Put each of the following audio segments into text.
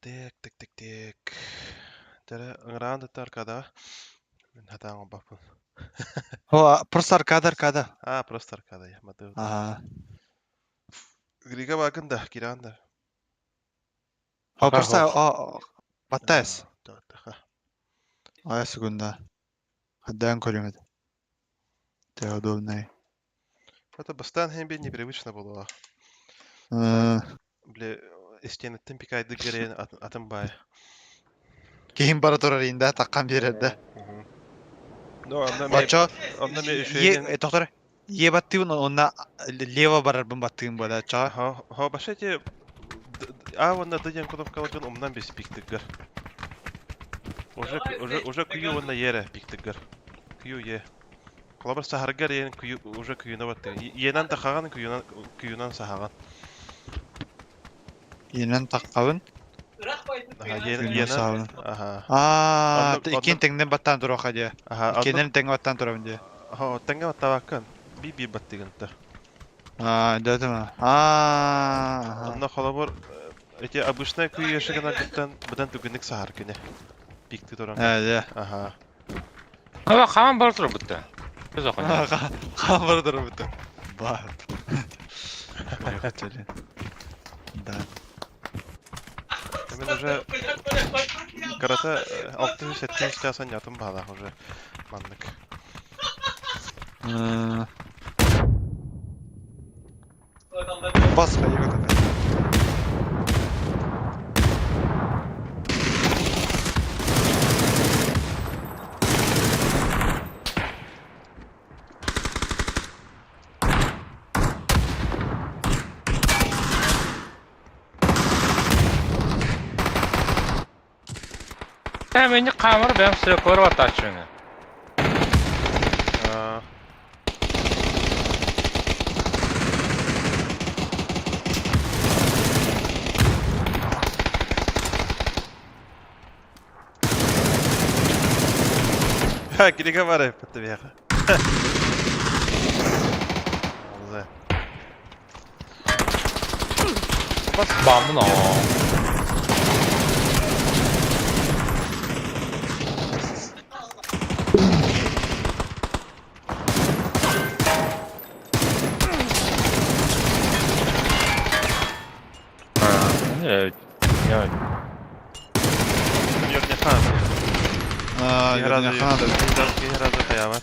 Так, так, так, так. Дьэ, ыҥыраан да аркадаҕа. Мин хатаан оҥорбоппун. О, просто аркада, аркада. А, просто аркада. Я матыы. Ага. Грига бакын да, кираан да. О, Пока просто хоп. о, баттайс. А, А, секунда. Отдаем көрүҥ Это удобный. Это бастаан һин би непривычно было. Бля, истиэнэттэн пикайды гэрэн атын бай. Киһим бара турар инде таккан биэрэрдэ. Ну, онно ме Бачо онно ме е үчүгэн доктор е баттыыбын онна лево барарбын баттыым буола чо. Хо, хо, башете А уонна Д диэн кнопкаларгын умнан бис пиктыггар. Уже уже уже Q уонна Е эрэ пиктыггар. Q Е. Холобур саһаргар иэн Q уже Q-на баттыгын. Енан тахаҕан Q-нан Q-нан саһаҕан. Иинэн таххабын. Аха, Q-нан енан саһабын. аха. Аа, Оннук иккиэн оннук тэҥнэн баттаан туруохха диэ. аха, оннук Иккиэннэрин тэҥҥэ баттаан турабын диэ. хо тэҥҥэ баттаабаккын. Би би баттыгын та. Аа, дэтим. Аа. Онно холобур эти обычная Q ешигынан быдан түгэнник саһар кини. Пикти туранга. Ээ, дьэ. Аха. Ама хаан бар турбутта. Көз охоня. Хаан бара турбут. Бар. Хотели. Да. Мен уже карата 6-7 часа нятым баалаах уже маннык. Бас хайыга Мен камера бэм стрелкалар баттааччыны. Ха, кинигэ бар эппит биэхэ. Олзе. Бас Бамын аа. Я Юрняхан. Аа, Киһи разы Юрняхан да. киһи разы хаябат.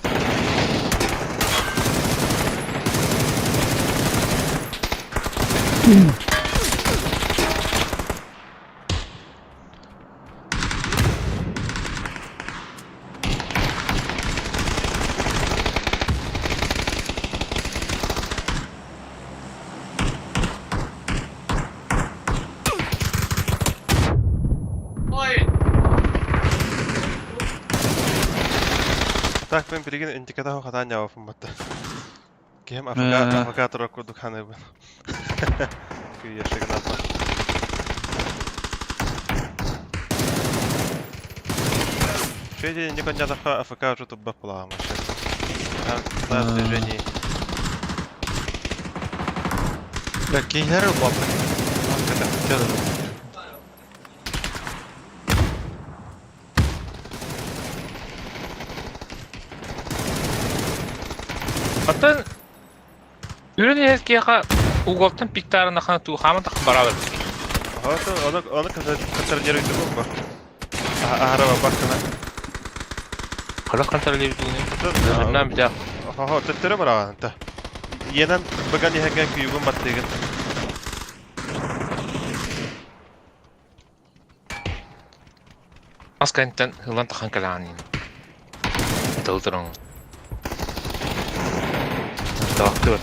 Так, мен билигин индиката хатаан ньаабаппын батта. Киһим АФК АФК турар курдук ханыыбын. Күйешигин алба. Шеди не коньятаха АФК уже тубба пулаҕам вообще. На движении. Да, киһилэр ылбаппын. Атын үрүн иһэр киэхэ уголтан пиктарына хана туу хааман тахсан барабыт. Ото ону ону контролируйдугун бу. Аһара баккына. Хала контролируйдугун. Нам бida. Хо төттөрө бараҕан та. Иэнэн быган иһэргэ күйүгүн баттыгын. Ас кэнтэн ылан тахан кэлэҕин. Тыл туран. Таактыр.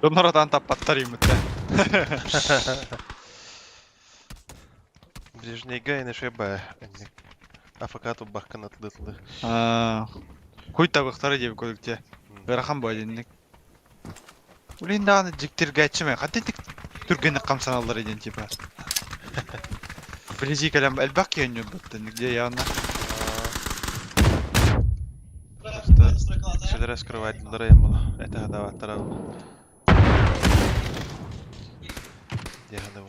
Донор таппаттар иммитте. Ближнейга и шеба. АФК туббаккын атлытлы. Аа. Хуй табыктары диэбит курдук дии. Ыарахан буолла инник. Блин даҕаны дьиктиргээччи Хантан түргэнник хамсаналлар диэн типа. Вблизи кэлэн элбэх киһи онньуурбуттан где явно. Просто үксүлэрэ скрывайдылара була. Этэ хатаабаттара. Диэхэ да.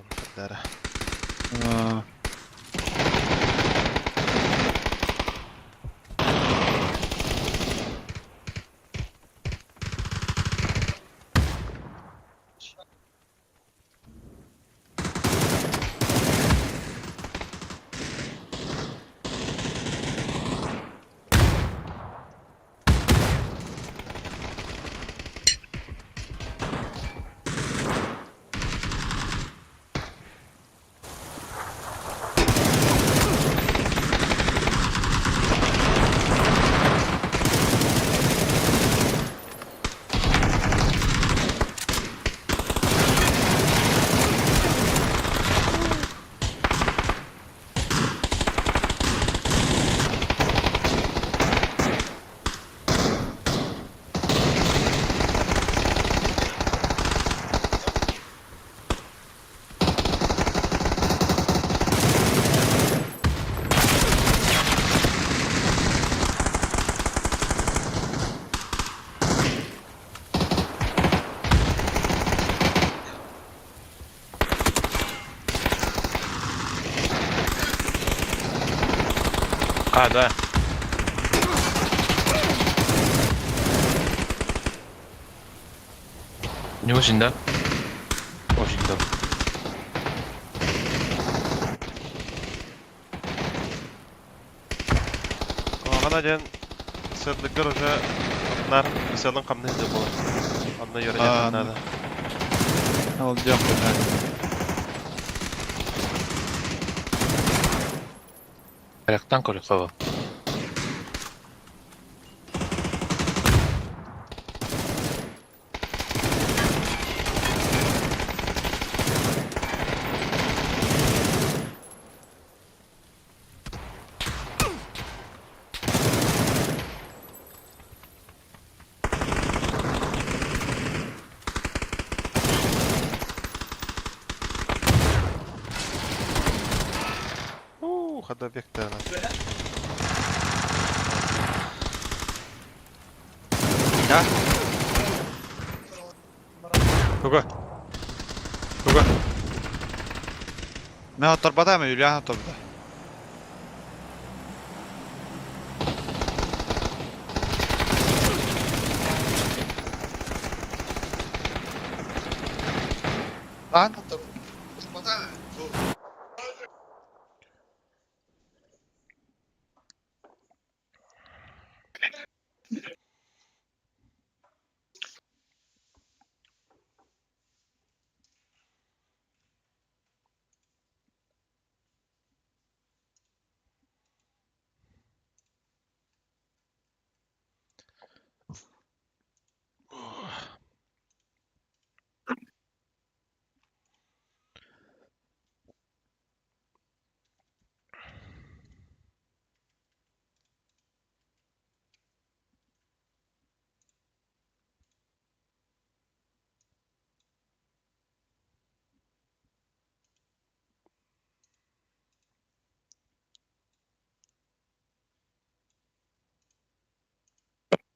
А, да. Не очень, да? Очень, да. Оҕана диэн сырдыгар уже нар сыалын хамнаһы буолар. Онно үөрэнэ наада. Ол дьон Аяқтан көріп. Уу, хада вектор. Да? Туга. Туга. Мен оторбата mı? Юлиан оторбата. Lan оторбата.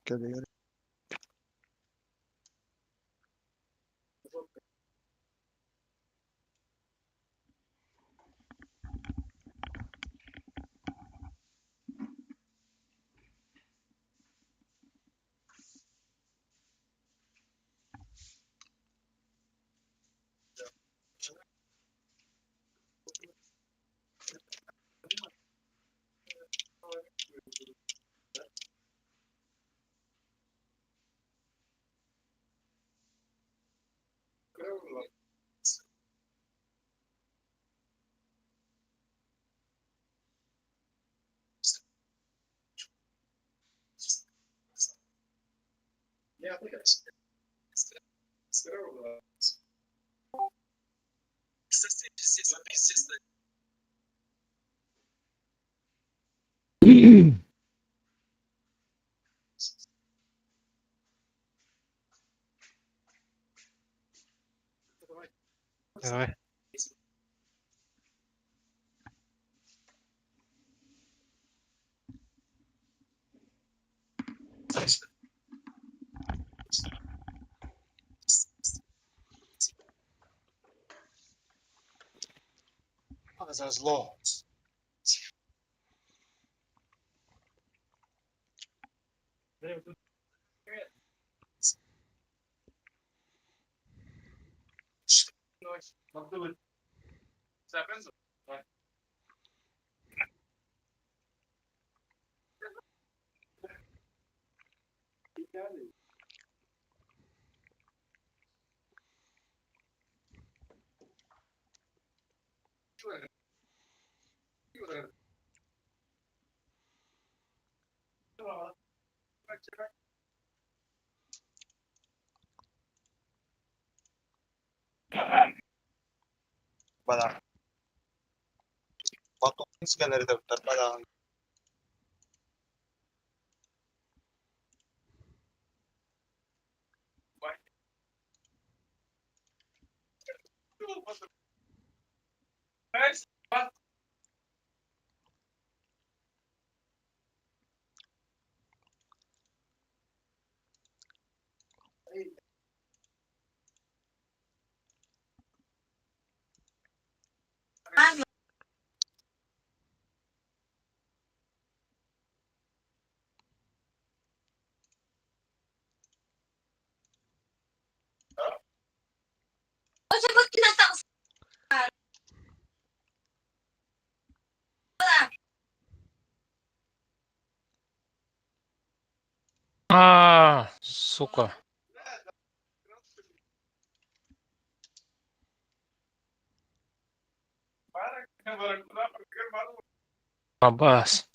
Geliyor. Давай. А, сука. Абас.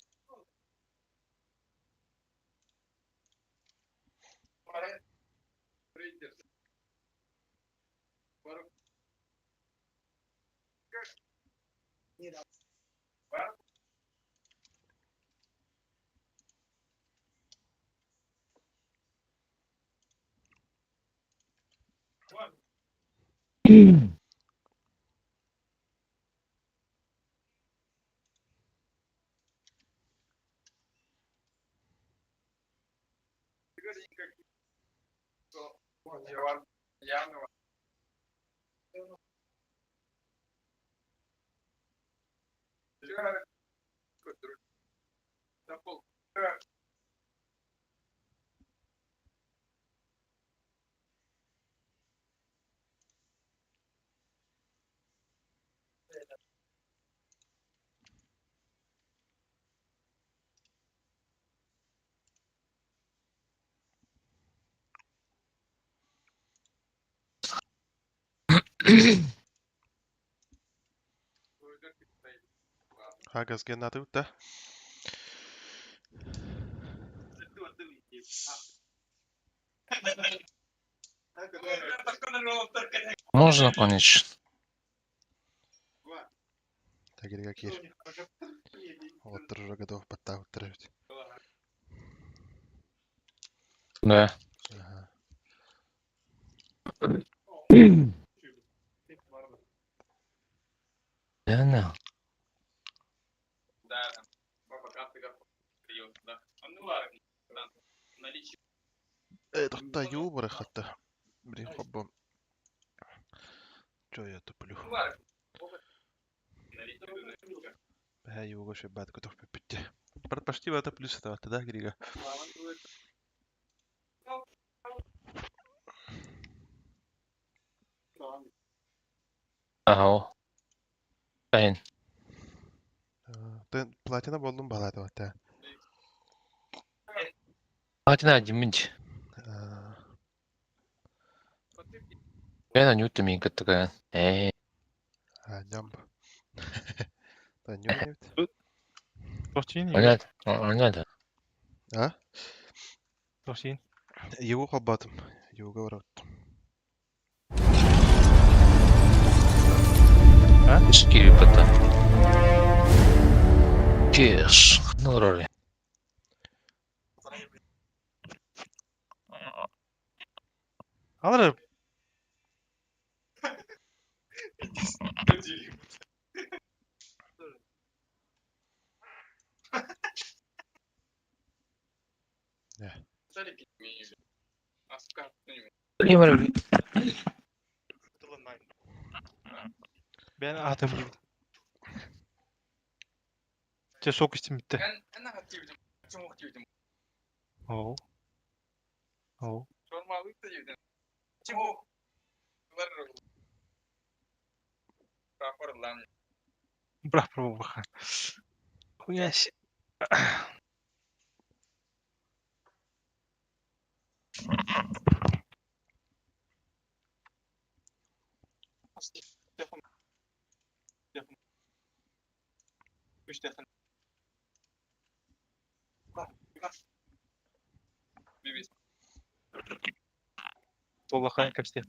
Хагас геннаты да? Можно, конечно. Тагирга кир. Вот уже готов подтаутырить. Да. Ага. Да, да. Это юмор хата. Блин, хоба. Чё я туплю? Бля, его еще бат готов попить. Почти в это плюс это, да, Грига? Ага. Блин. Ты платина болдун балады вот, да. Платина один Я на нюта минка такая. А, ням. Да, нюнет. Тохтин. Понятно. Понятно. А? Тохтин. Его хабатым. Его говорят. Скири пота. Кеш. Ну, роли. Алары. Ben атым диэбит. Чэ сок истим бүттэ. Оо. Оо. Бра Хуя себе. Туоллахха кэпсиэх.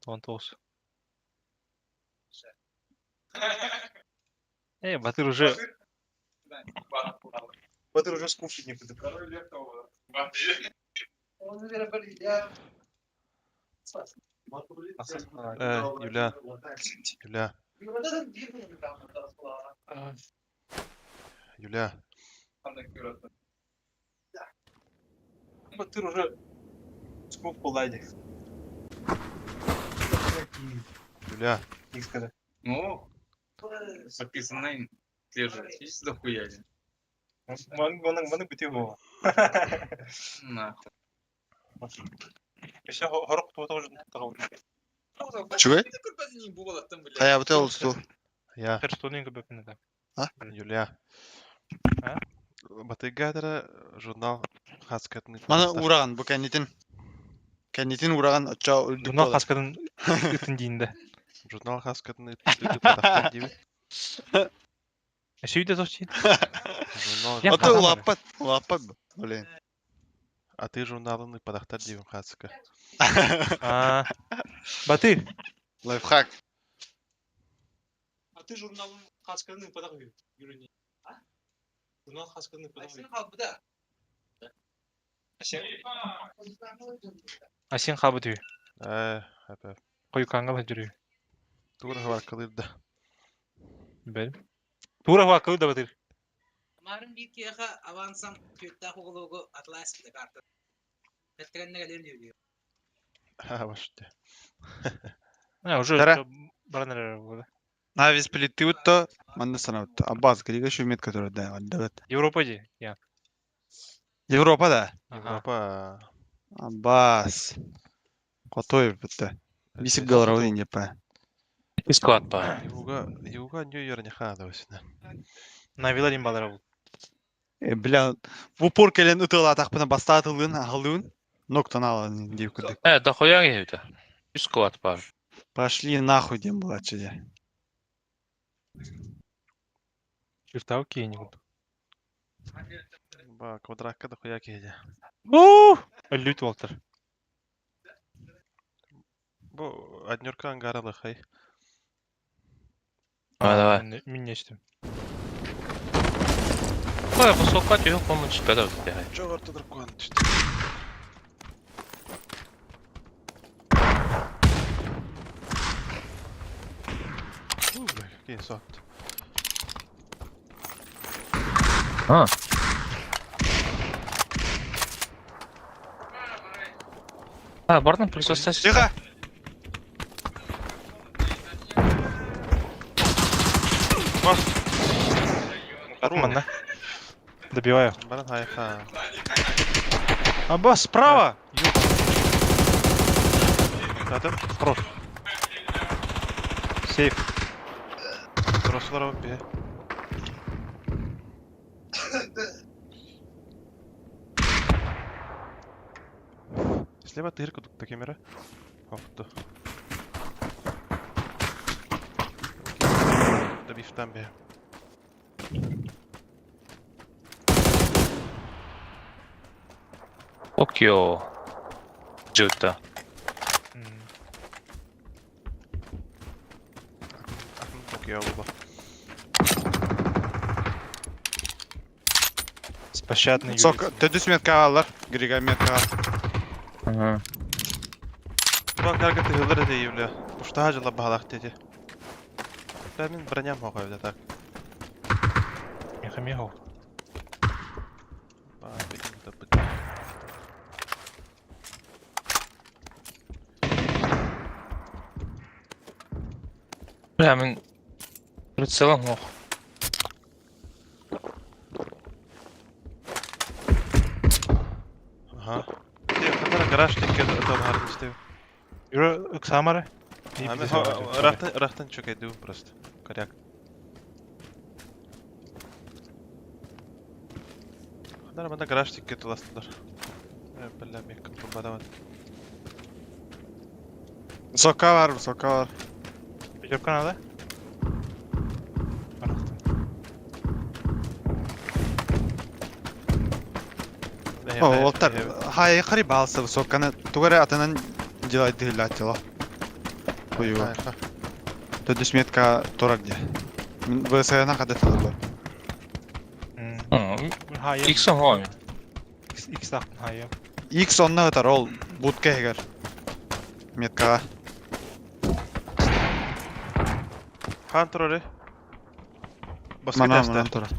19. Э, Батыр уже Батыр уже скучно некуда. Э, Юля. Юля. Юля. Батыр уже скуп буолла дии. Юля. Искада. Ну, подписанный держит. Видишь, захуяли. Маннык маннык бүтүө буолуо. Нахуй. Өссө хорох туота уже Чугай? Хайа быта олусту. Я. Перстонин көбөпүнэ да. Юля. А? Батыгадара журнал хаскатын Мана ураган бу кэннитин. Кэннитин ураган оччо үрдүк Журнал буолар. хаскатын ытын диинде. Журнал хаскатын ыппатахтар диэбит. Сүйдэ тосчин. Журнал Я Ото хасан улааппат, улааппат бу. Блин. А ты журналын ыппатахтар диэбин хаска. Аа. Батыр. Лайфхак. А ты журналын хаскатын ыппатах үһү. Журнал хаскатын ыппатах Асин хаалбыт үһү. Ээ, апа. Хойукааҥҥа сылдьар үһү. Тугура хабаркалыыр да. Бэл. Тура хуаккалы да Батыр. Марын биир киһиэхэ авансам түөртээх уголуогу атылаас каарта. Бэртэгэннэ кэлиэм диэбит. Ха, башты. А, уже Тара. баран эрэр буолла. Навис плитты манна санаабыт. Аббас Грига шумит, который да, отдават. Европа дии. Я. Европа да. Ага. Европа. Аббас. Котой бутта. Бисик долларов не па. Склад ба. Юга, юга Нью-Йорк не хада осина. Навила дин балара бул. Э, бля, в упор кэлэн ытыалаатахпына бастаатылыын аһалыын ноктон аалан диир курдук. Э, дохуя киһибитэ. Үс склад бар. Пошли нахуй диэн буолааччы дии. Чертау киэни курдук. Ба, квадракка да хуя киһи. Уу! Өллүүт уолтар. Бу однерка ангаралы хай. А, давай. Мин нечтим. Ой, высока түһүк хомун түспэт эбит дии. Чоҕор дракон түстэ. Фу, бля, какие сот. А. А, бардым присутствие. Тихо! Манна. Добиваю. Баран хайха. Аббас, справа! Татым, Хорош. Сейф. Тросолар бе. Слева тырка тут камера. Опту. Добив там бе. Токио. Жута. Токио була. Спощадный Сок, төдүс метка алар, Грига метка. Ага. Бу ангарга тыгылыр эте Юля. Уштаha жыла баһалах деди. Да мин броням хоҕой да так. Меха-меха. Бля, мин прицелом ох. Аха. Ханара гараж тикке талхарын истеби. Юра ыксаамара. Ырахтан ырахтан чөкөйдүүм просто. Коряк. Ханара манна гараж тикке туластылар. Бля, меккин турбадамат. Сока бар, сока бар. Пятерка надо? О, уолтар, хай хари баалса высоканы тугары атынан делай дыхылаатила. Ой, Төдүс метка турар де. Мин ВСН хада тылыр. X хоми. X X тахтын хайа. X онна ытар ол будка эгер. Меткаға. Хаан турары. Баска Манан тэстэ. манан турар.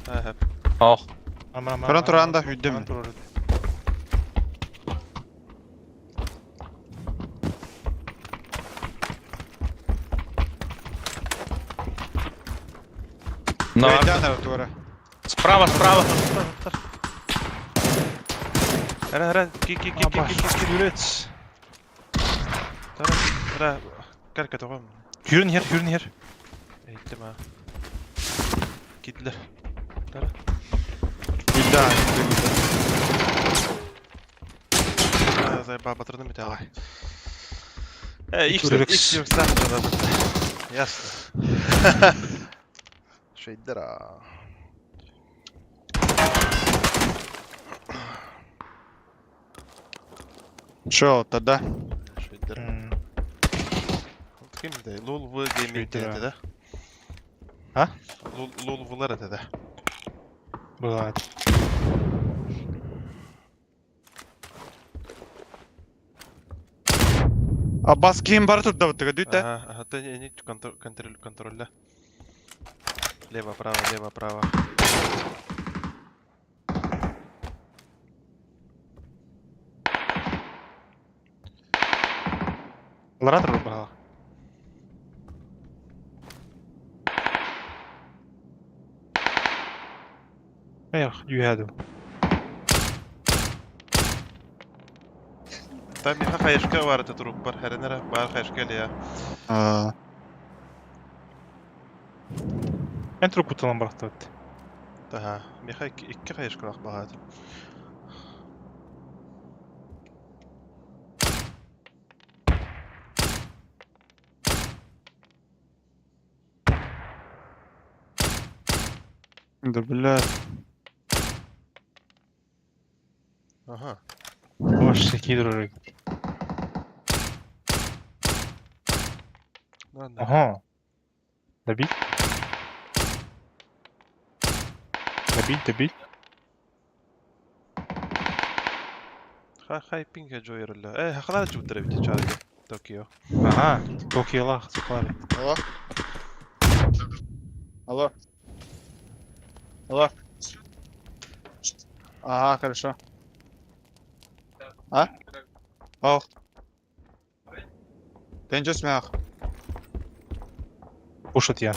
Аха. Ох. Көрөн туран да хүддүм. На. Өйдән тугары. Справа, справа. Ара ара ки ки ки ки ки ки. Юрец. Тара ара кәркә тоғым. Хүрін хер, хүрін хер. Эйттим а. Китлер. Тара. Хүддән. Зайба батырдым бит ага. Э, X Юрекс. X X Ясно. Шейдера. Шо, тогда? Шейдера. Ким де? Лул В гейминг Шейдера. да? А? Лул Лул Влар это да. Бывает. Аббас ким бар турда бутыга дүтә. Ага, ага, ты не, не контроль контроль контроль. Лево, право, лево, право. Лоратор брала. Эх, юхаду. Там миха хаешка бар это труп бар, хәренер бар хаешка лия. Аа. Мен туруп куталан барахтабыт. Ага, миха икки хаешка бак багат. Да бля. Ага. Вообще кидр. Ладно. Ага. Добить? Добить, добить. Ха хай пинг жойрла. Э, хахалар жуттара бит чарга. Токио. Ага, Токиолах, сухари. Алло. Алло. Алло. Ага, хорошо. А? Ох. Тенче смех. Кушать я.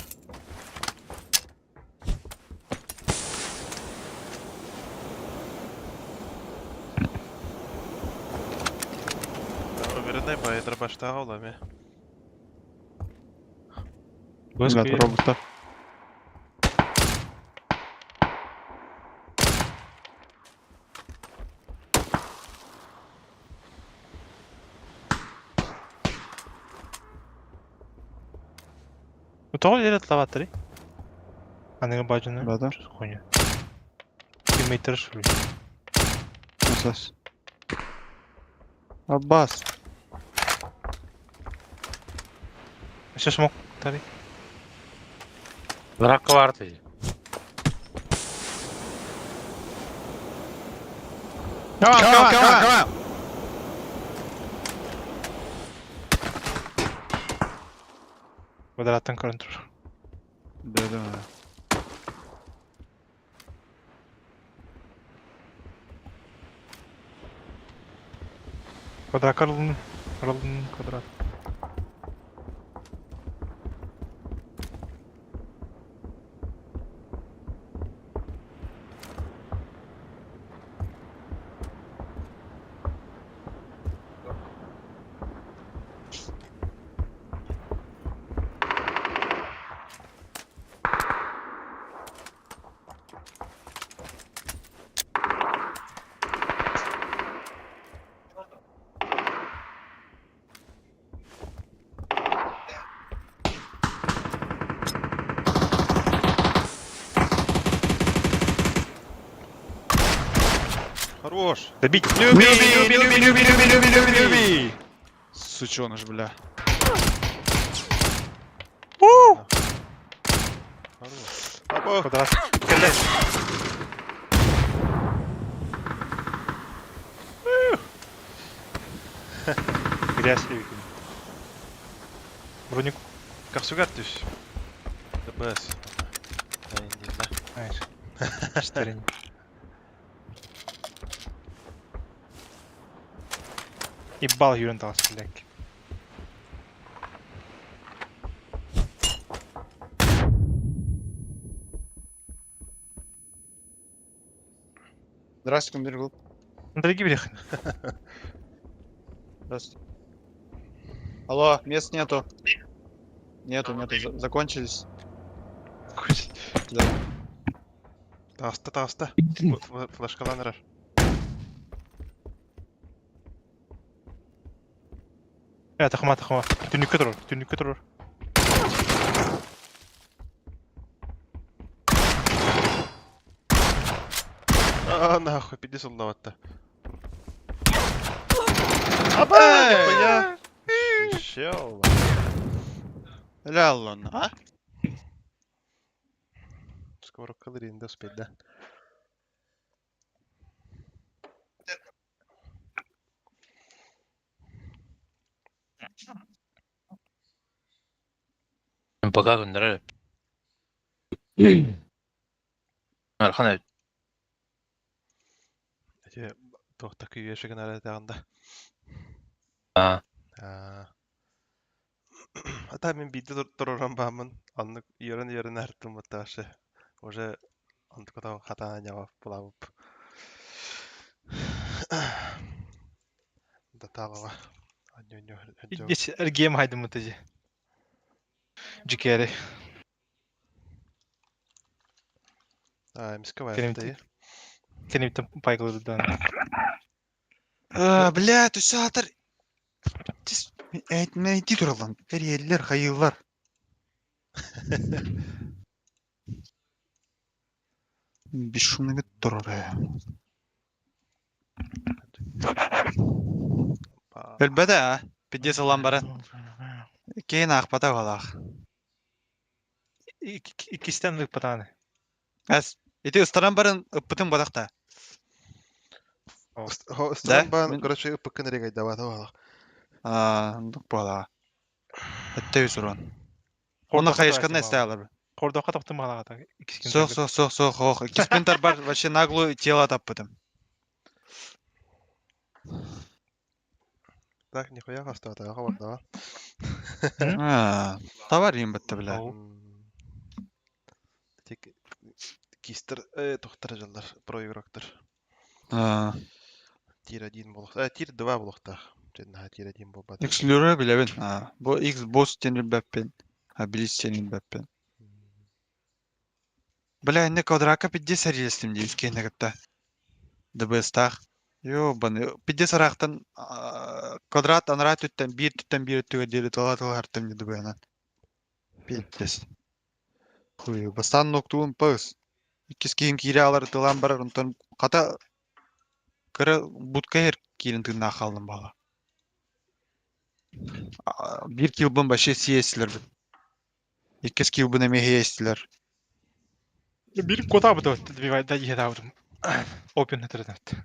Уверенный байдыр баштага улами. Да, робота. Тоҕо диэри лаваттары? Аныгы бажыны. Да, да. Хуйня. Тиммейттер шули. Насос. Аббас. Еще смог тари. Драка бар ты. Come on, come on, come on, come on. Квадраттан көрөн тур. Да, да. Квадрат карылын. Карылын квадрат. Хорош! Добить! Люби, люби, люби, люби, люби, люби, люби, люби! Сученыш, бля. Хорош. Або! Квадрат. Грязь выкинь. Броник. Кахсугар түс. ДБС. Ай, не знаю. Знаешь. Четыре. Ебал юрен тағыс, блядь. Здравствуйте, командир группы. Ну, дорогие брех. Здравствуйте. Алло, мест нету. Нету, нету, закончились. Да. Таҕыста, таҕыста. Флешкалаан эрэр. Тахма, тахма. Түннүккэ турар, түннүккэ турар. А, нахуй, пиздец уллабатта. Аба, нихуя! Чел. Ля, лон, а? Сковородка да успеть, да? Пока гүндөрөр. Архан Эти туох күйүө гынары даҕанда. А. Аа. Ата мин биирдэ туруран бааммын, оннук үөрэн-үөрэн аһартым баттаашы. Уже онтуката хатаан ньаҕа булаабып. Датаалаҕа. Анньу-ньу Здесь РГМ хайдым мытыжы. Жикери. Аа, эмискэ Кенем байахтай. Кенептен пайгылыдан. А, бля, түсі атыр. Этмейди туралан. Эрiyeller, хайыллар. Бесшумный турар. Өлбәдә, а? Пиздец алан баран. Кейин ақпата балақ. Иккистен лыппатааны. Әс, ити ыстаран барын ыппытын бадақта. Ыстаран баан, короче, ыппыккын эрегайдабата балақ. А, ондук буолаа. Этте үс урон. Оны хайышканна эстэ алар. Кордоққа тоқтым балаға. Суох, суох, суох, суох, ох. Иккиспин тарбар вообще наглую тело таппытым. Так, нихуя хастаата, хабардаға. А, товар им бітті, бля. Тек кистер, тохтар жаллар, про игроктар. А, Тир 1 болуқ. Тир 2 болуқтақ. Женна тир 1 болбады. X-лөрі билебин. А, бу X-босс тенил бәппен. А, Близ тенил бәппен. Бля, инне квадрака пидде сәрилестим дей үскенне кытта. ДБС-тах. Ёбаны, пидде сарақтан квадрат анара түттен бир түттен бир түгө дери тала тала хартым ДБ-нан. Пиздец. Хуй, бастан ноктуун пыс. Иккис киим кире алар тылан барар, онтон ката кыра будка эр киирин тыыннаах хааллым баала. Биир килбын вообще съестилер бит. Иккис килбын эмиэ съестилер. Бир кота бу добивай да еда. Опен интернет.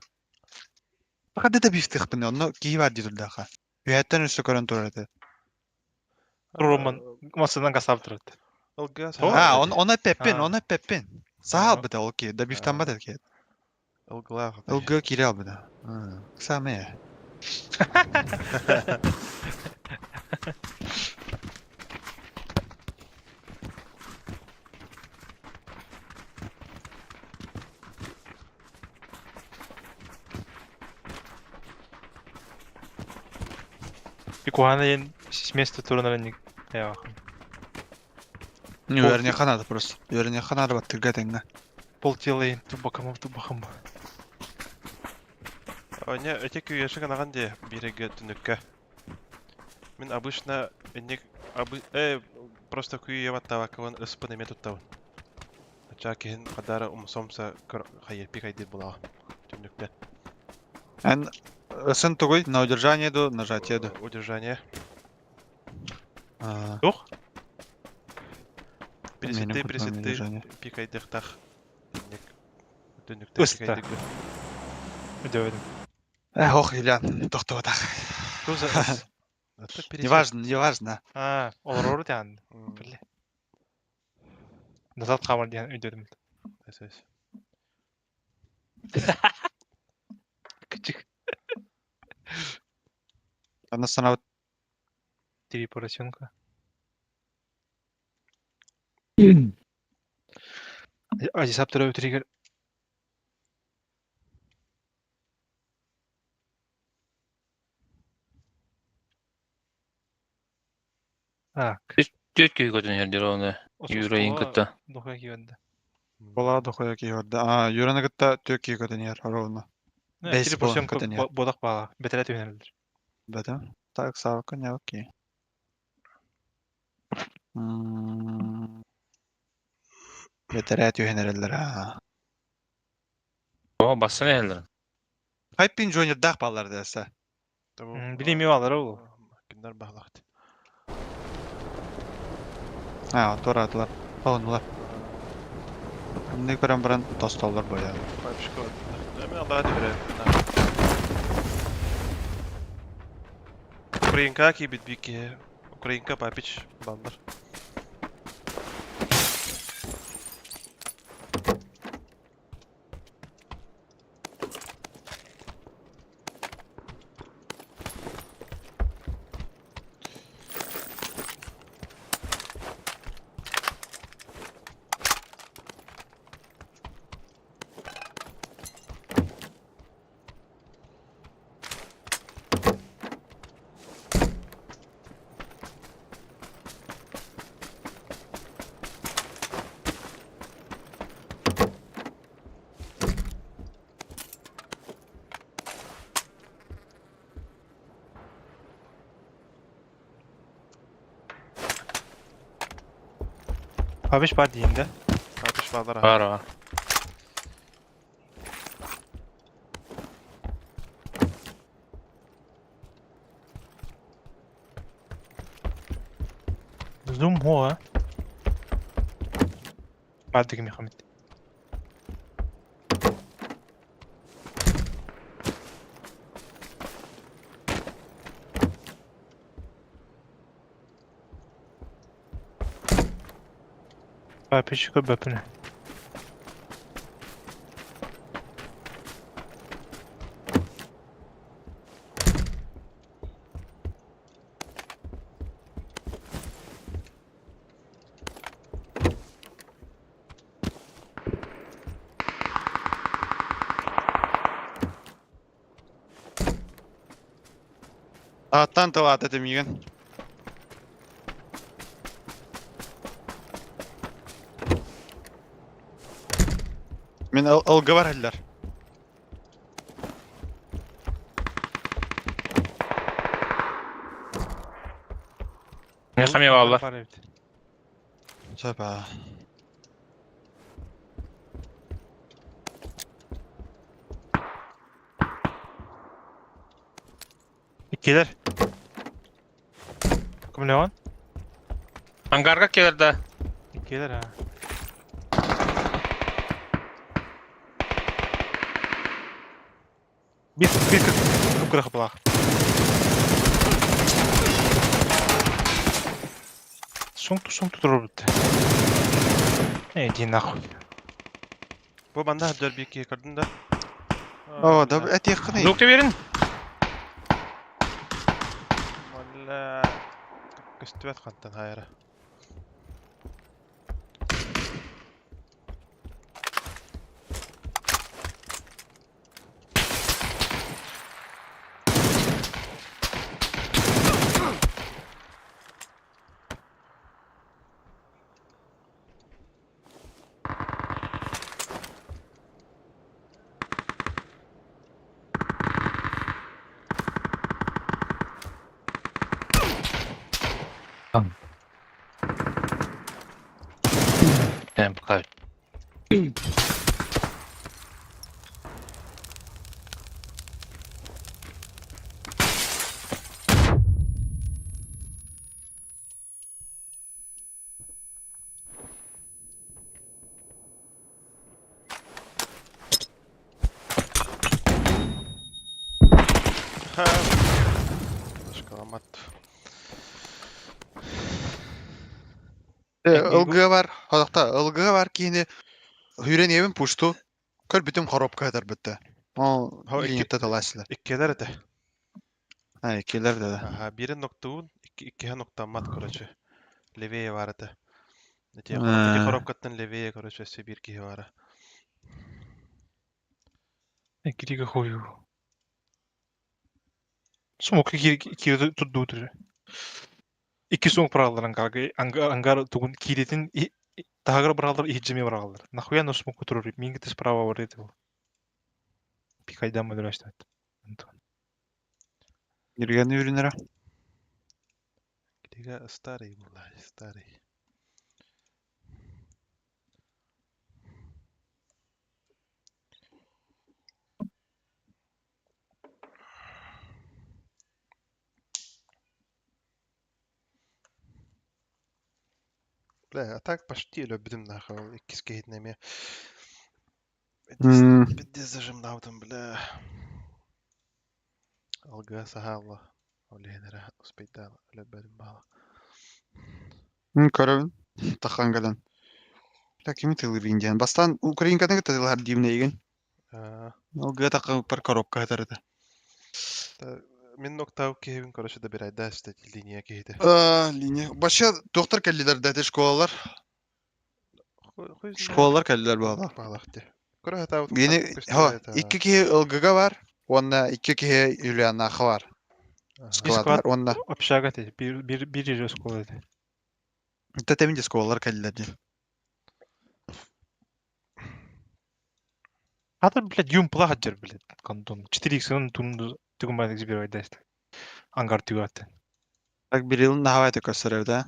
Хады да бифтихпин, онно киһи бар дии турдаха. Үһэттэн өссө көрөн турар этэ. Роман масынан касап турат. ЛГ А, он она пеппин, А. она пеппин. Саал быта ол ки, да бифтан бат ки. ЛГ ЛГ кире албыта. Самое. И кухана с места турнара не я. Не уверен, ханада просто. Уверен, ханада бат тырга теңге. Пол тела тубакам тубакам. Аня, эти күйеші гынаган де биреге түнүккә. Мин обычно энник абы просто күйе баттабакыбын ыспын эме туттабын. Ача киһин хадара умсомса хайепи кайдыр була. Түнүктен. Эн сын тугуй? На удержание ду, нажатие ду. Удержание. А, Туох? Присетты, Менин кутунан присетты, удержание. пикайдыхтах. Түннүк. Түннүктэн Ыста. пикайдык. Өйдөөбөтүм. Э, ох, Ильян, тохтоотах. Туза ыс. Это пересет. Неважно, неважно. Аа, олорору диэн. Бile. Назад хаамар диэн өйдөөтүм. Эс. Кычык. Аны санаабыт Три поросенка. Азисап төрөбүт триггер. Так. Түөрт киһи көтөн иһэр диир оны. Юрайын кытта. Дохуя киирдэ. Бола дохуя киһи А, Юраны кытта түөрт киһи көтөн иһэр, ровно. Бэс Три буолан поросенка көтөн иһэр. бодох баала. Бэтэрэ түһэнэллэр. Бэтэ. Так, савка, не окей. Бэтэрээ түһэн эрэллэр аа. О, бассан иһэллэр. Хайпин Джуниордаах бааллар дэсэ. Билим алар ол. Кинилэр баһылаахт. Аа, туораатылар. Ооннулар. Инник көрөн баран тостоллор боя. Папишка. Мен аллаға түбірі. Украинка кийбит бики. Украинка папич баллар. Папич бар дейін да. Папич баллар. Бар бар. Зум хоа. Бар деген Мехамед. Папич көбөпүнэ. Аттан тылаат этим иген. Мин ылгы бар эллер. Не хамия баллар. Бар эбит. Сөп аа. Иккилэр. Кымлеон? Ангарга келер да. Иккилэр а. Бир бир кып кыра хапалаах. Суҥ суҥ турар бит. Эй, иди нахуй. Бу манда хаддар бики көрдүн да. О, да этиэххиний. Звук берин. Валла. Көстүбэт хантан хайра. Эм, пока. Шкаламат. Ылгыга бар, ходохто ылгыга бар киһини хүрэн иэбин пушту көрбүтүм хоруопка хатарбытта. Ол линиятта талааччылар. Иккилэр этэ. А, иккилэр да. Аха, биирин ноктуун, иккиһэ ноктаммат, короче. Левее бар этэ. Ити хоруопкаттан левее, короче, өссө биир киһи баара. Иккитигэ хою. Смоки киирэ турдуу Икки суҥ быраҕаллар ангарга ангар тугун кииритин таһыгар быраҕаллар иһирдьэ эмиэ быраҕаллар. Нахуя ону смокка туруору миигин справа бар диэтэ Пикайдан өлөрөөчтөөт. Юрген үүрүнэрэ. Киригэ старый была, старый. Бля, а так почти өлөрбүтүм нахуй ол иккис киһитин эмиэ. Пиздец зажимнаабытым, бля. Алгыа саһаалла. Ол иһин эрэ успейдаан өлөрбөтүм баала. Көрөбүн. Таххан кэлэн. Бля, кими тылырыын диэн. Бастаан Украинканы кытта тылыһар диибин эйигин. Алгыа таххан коробка хатар этэ. Мин ноктау киһибин короче добирайда линия киһитэ. Линия. Вообще доктор кэллилэр да школалар. Школалар кэллилэр буолла. Баалах дии. Көрө хатаабыт. Гини икки киһи ылгыга бар, уонна икки киһи Юлианаха бар. Склад бар, уонна общага те, бир бир бир же школа ете. Тэтэмин школалар кэллилэр дии. Хата, блядь, юм плаха жер, блядь, кондон. 4x-ын тунду түгүн баайдык жибер айдайст. Ангар түгаты. Так бирилин нахавай көстөрөр да.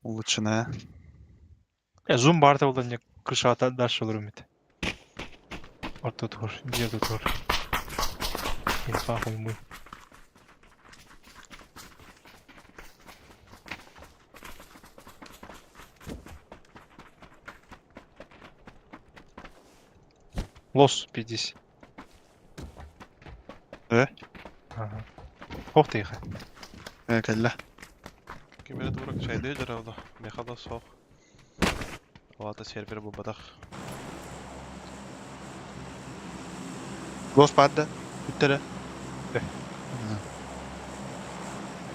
Улучшенная. Зум барта болда не крышата дальше olur ümit. Орто тур, жерде тур. Инфа хуймуй. Лос 50. Э? Ага. Ох ты их. Э, кэллэ. Кимere турак чайды жаралды. Мехада сох. Олата сервер бу бадах. Лос падда. Бүттере.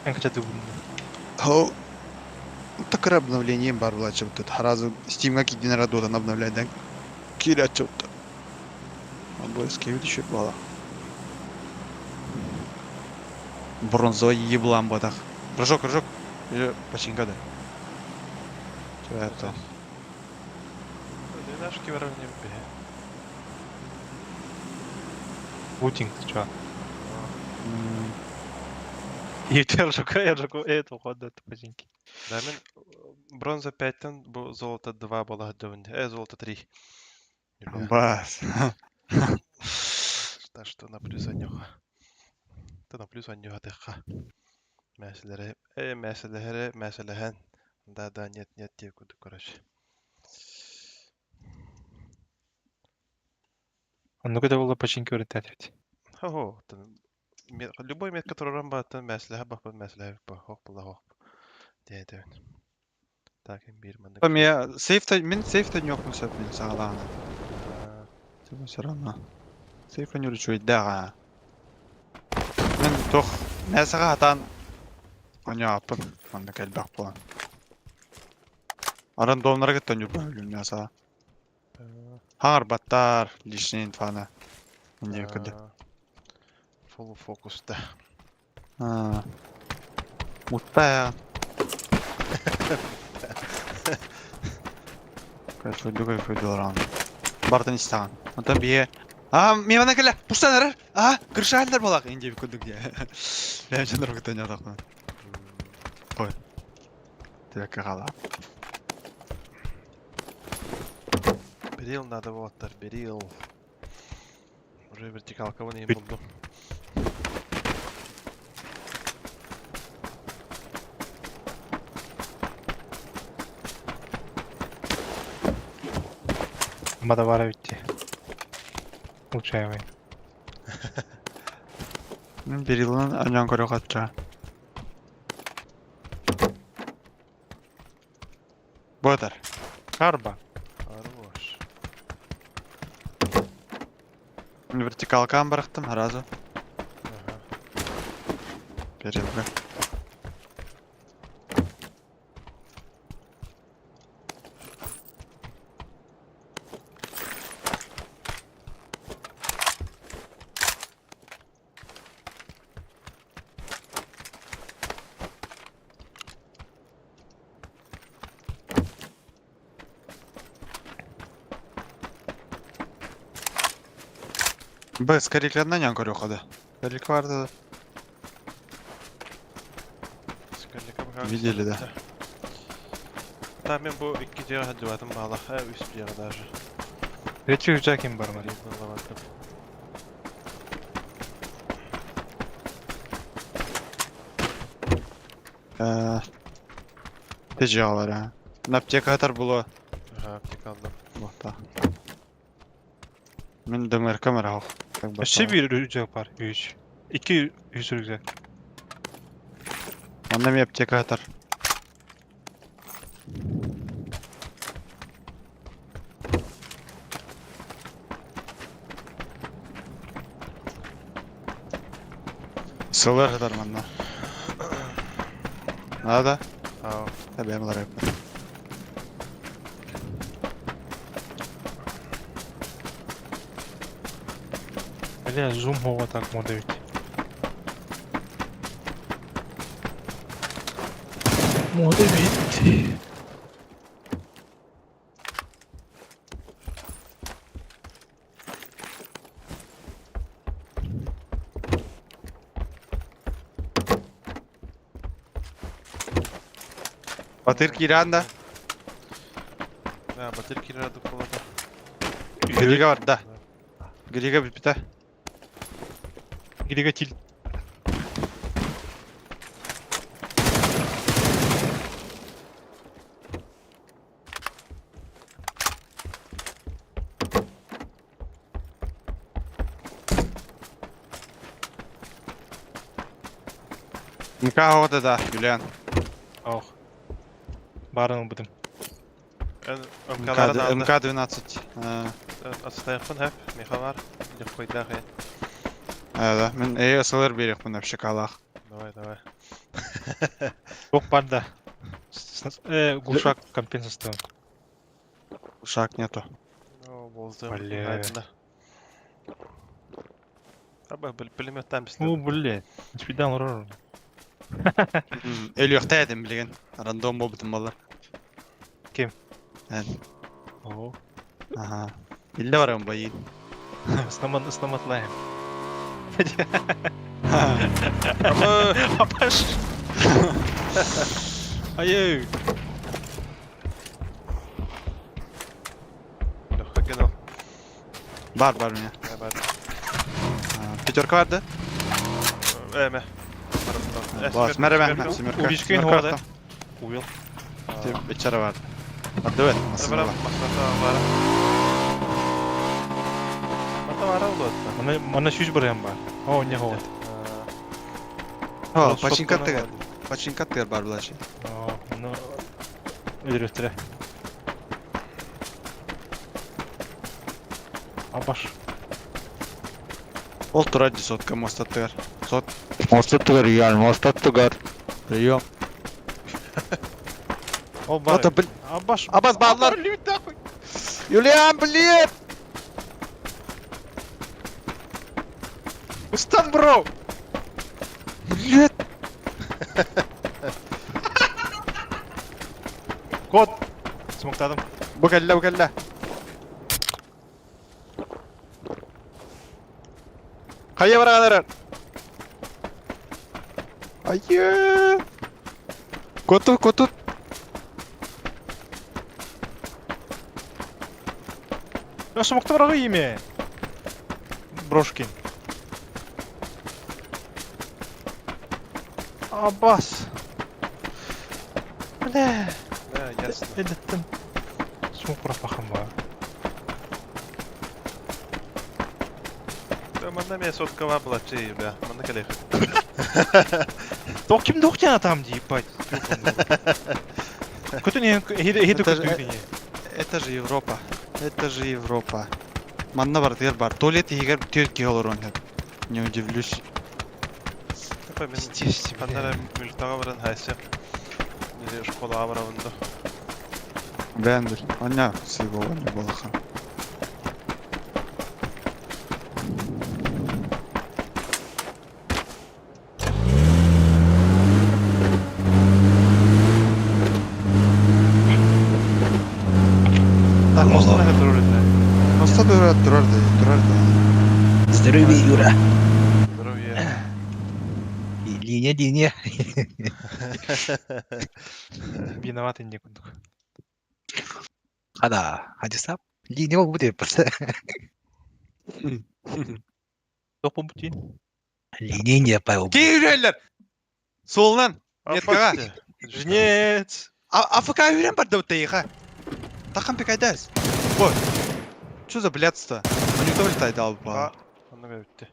Эн качаты будун. Хо. Такыр обновление бар була чыпты. Харазы Steam'га кидин радодан обновляйдан. Кире чыпты. Обои еще бала. Бронзовый еблан бадах. Прыжок, прыжок. Или починка да. Что это? Наш кибер не бе. Лутинг, ты чё? Ержука, ержука, это уходит починки. Да, мен бронза 5-тен бу золото 2 була дөвүн. Золото 3. Бас. Так что на плюс аньоха. Та на плюс аньоха теха. Мәселере, мәселере, мәселеһен. Да, да, нет, нет, те куду, короче. А ну когда было починки өрөтәт. Хо-хо, любой метка тураран бааттан мәселеһэ бахпын мәселеһэ ба хох була хох. Диэтэ. Так, бир маннык. Там я сейф-то, мин сейф-то нёхмун сөп мин саҕалаана. Типа все равно. Сейф не үчүгэйдээх. Мин туох мясаҕа хатаан оньоаппын маннык элбэх буолан. Рандомнара кытта ньурба өлүм мясаҕа. Хаҥарбаттар личный инфаны. Инде кырдык. Full фокуста. Мутта. Кайфуйду, кайфуйду ран. Бартын истаҕын. Онтон бие А, мемана кэлэ, пустан эрэр. А, крыша эллэр балак. Инде курдук дии. Бэйэм дьоннору кытта ньотохпун. Ой. Тиэккэ хаала. Берил надо болаттар, берил. Уже вертикалка вон им булдум. Мада бара битти. Улучшаемый. Берилын аньан көрө хатча. Батар. Карба. Хорош. Вертикалкам барахтым сразу. Ага. Берилга. Б, скорее на көрө хода. Скорее vardı. Видели, да. Да, мен бу икки дьиэҕэ сылдьыбатым баалах, үс дьиэҕэ даже. Речи рюкзак бар мар. Ылабаттым. Тежалар, а. На аптекатор было. Ага, аптека алдым. Вот так. Мен ДМР камера ал. Как бы. Өссө bir рюкзак бар. Үч. Iki үс рюкзак. Онна ми аптекатор. Сылар хатар манна. Надо? Ау. Tabii olarak. Бля, зум хова так мода ведь. Мода ведь. Батыр Киранда. Да, батыр кирирадык болот. Грига бар, да. Грига бипита. Грига тил. МК ода да, Юлиан. Ох. Барын бутым. МК МК-12. Отстаяппын хэп, меха бар. Легкойдах э. Да, мен ЭСЛР берекпин вообще калах. Давай, давай. Ок бар да. Глушак компенсация. Шаг нету. О, болду. Бля. Аба, пулеметтан Ну, блядь. Спидан урар. Элюхта эдим билген. Рандом болбутум балар. Ким? Эн. О. Ага. Илле барам байын. Снамат снаматлаем. Апаш. Ай-ай. Легко генал. Бар бар меня. Бар. Пятерка бар да? Эме. Бар. Мереме, семерка. Убичкин хода. Увел. Бечара бар. Адыбет. Бара, масата бара. Мата бара болот. Мана мана шүз бар бар. О, не ховат. О, починка тыгар. Починка тыгар бар булачы. О, ну өлөрөттүрэ. Абаш. Ол турар сотка моста тыгар. Сот. Моста тыгар, Юлиан, моста тыгар. Прием. О, бар. Это, блин. Абаш. Абас баллар. Юлиан, блин! Устан, бро. Блин! Кот. Смоктадым. Бу кэллэ, бу кэллэ. Хайа бараганарар. Айы! Коту, коту. Я смокта барагы име. Брошкин. Абас. Бля. Да, ясно. Эдеттим. Смок пропахам ба. Манна эмиэ соткаҕа былаччы бля, манна кэлиэх. Тоқ ким дох диэн атам дии, ебать. Көтөн эһи Это же- көтүү не. Это же Европа. Это же Европа. Манна барытыгар бар. Туалет иһигэр түөрт киһи олоруон сөп. Не удивлюсь. Типа мин Пиздец, ханна эрэ мультаҕа баран хайсыам. Или школаҕа барабын да. Бэйэн бил. Аня сыйбола не балахан. Так, мостан это турар да. Моста турар турар да, турар да. Здоровья, Юра. Здоровье. Линия, линия. Виноваты не курдук. Хада, хадисап. Линия ол будет просто. Тоқ бутин. Линия не павел. Киирэллэр! Суолунан! Меткаҕа! Жнец! А АФК үүрэн барда бутайха. Тахан пикайдас. Вот. Что за блядство? Монитор летает А, онно бүттэ.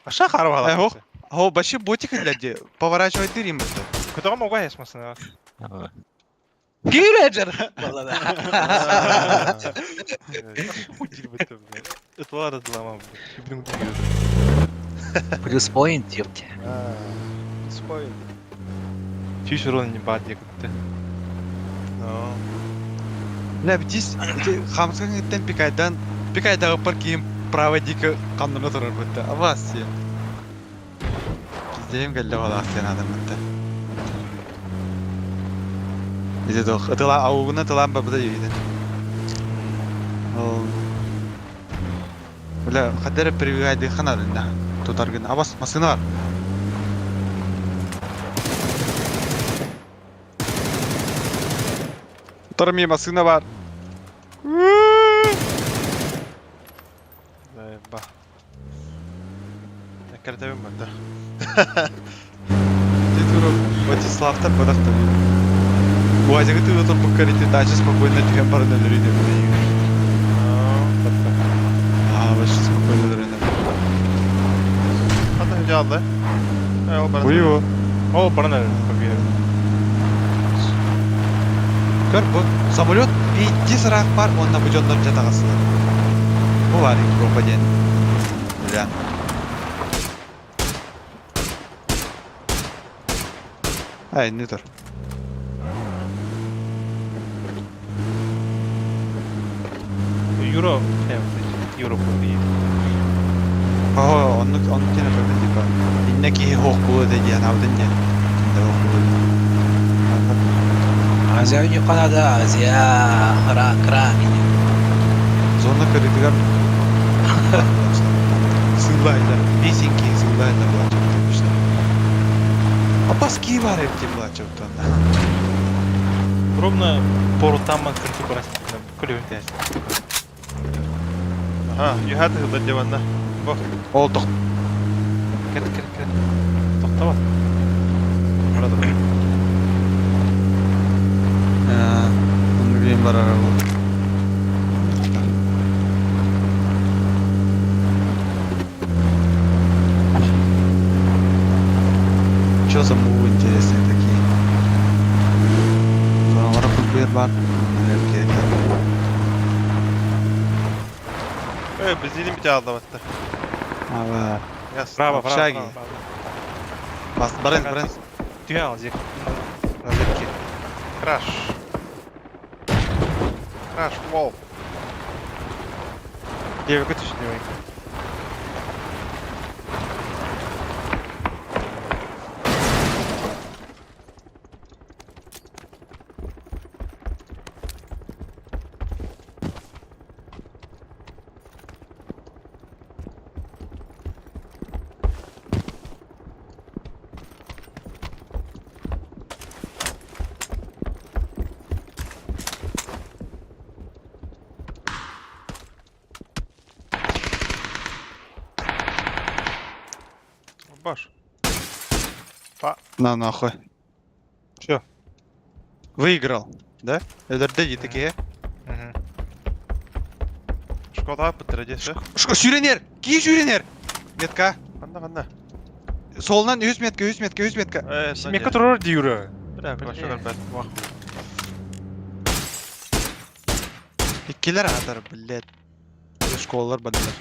Аша харвала. Э, ох. О, вообще ботик гляди. Поворачивай ты рим это. Көтөҕө могу ясмасына. Киирэ Хуй бит, бля. Это ладно, лама, бля. Блин, удивил. Плюс поинт, ёпте. Спой. Чуть урон не бад, я как-то. Ну. Бля, битис, хамскан иттен пикайдан, пикайдағы пар киім право дико қандырна тұрар бітті. Абас сен. Пиздейім кәлі бала сен адам бітті. Иде дох, ытыла аугуна тылан бабыда үйден. Ол. Бля, хадера привигайды ханады да. Тутаргын. Абас, масына бар. Тутар масына бар. Ба. Кәртәбем бар да. Ты туру Владиславтар бадахта. Уазига ты отыр буккарити дача спокойно түһэн баран өлөрүнэ Аа, вообще спокойно өлөрүнэ. Хата жалды. Э, ол баран. Уйу. О, баран победа. Көр бу самолет пиздец ыраах бар, онна бу дьоннор дьатаҕасылар. Бу бар Европа диэн. Бля. Ай, не тур. Юро, Юро победит. О, оннук оннук диэн эппэппин типа. Иннэ киһи суох буолуо этэ диэн аабытын диэн. Кинилэр суох буолуо диэн. Азия не Канада, Азия, хра, кра, Зона кырыытыгар сыыллаайлар. Бесин киһи сыыллаайлар булааччы Апас кии бар эбит диэн булааччы Ровно пору там кырты барас. Күлүбүн Ага, юхаты хылдар дебанна. Бо. Ол тох Кет, кет, кет. Тоқтаба. Барады. Онну билин барар бу. Чё за мувы интересные такие? Зоналара курбуйар бар. Э, бензинин бите алдабатты. Ава. Яс. Право, право, Общаги. право. Бас, барен, барен. Түйе ал, зек. На зекке. Краш. Краш, вол. Левый көтүш, левый. Баш. На нахуй. Чё? Выиграл, да? Өлөрдө такие. Мгм. Шкода бытыр десе. Шко, сюренер! Ки сюренер! Метка. Ханна ханна? Солунан үс метка, үс метка, үс метка. Э, Мекка турар дии Юра. Бля, вообще көрбөт. Иккилэр аатар, блядь. Школалар бардылар.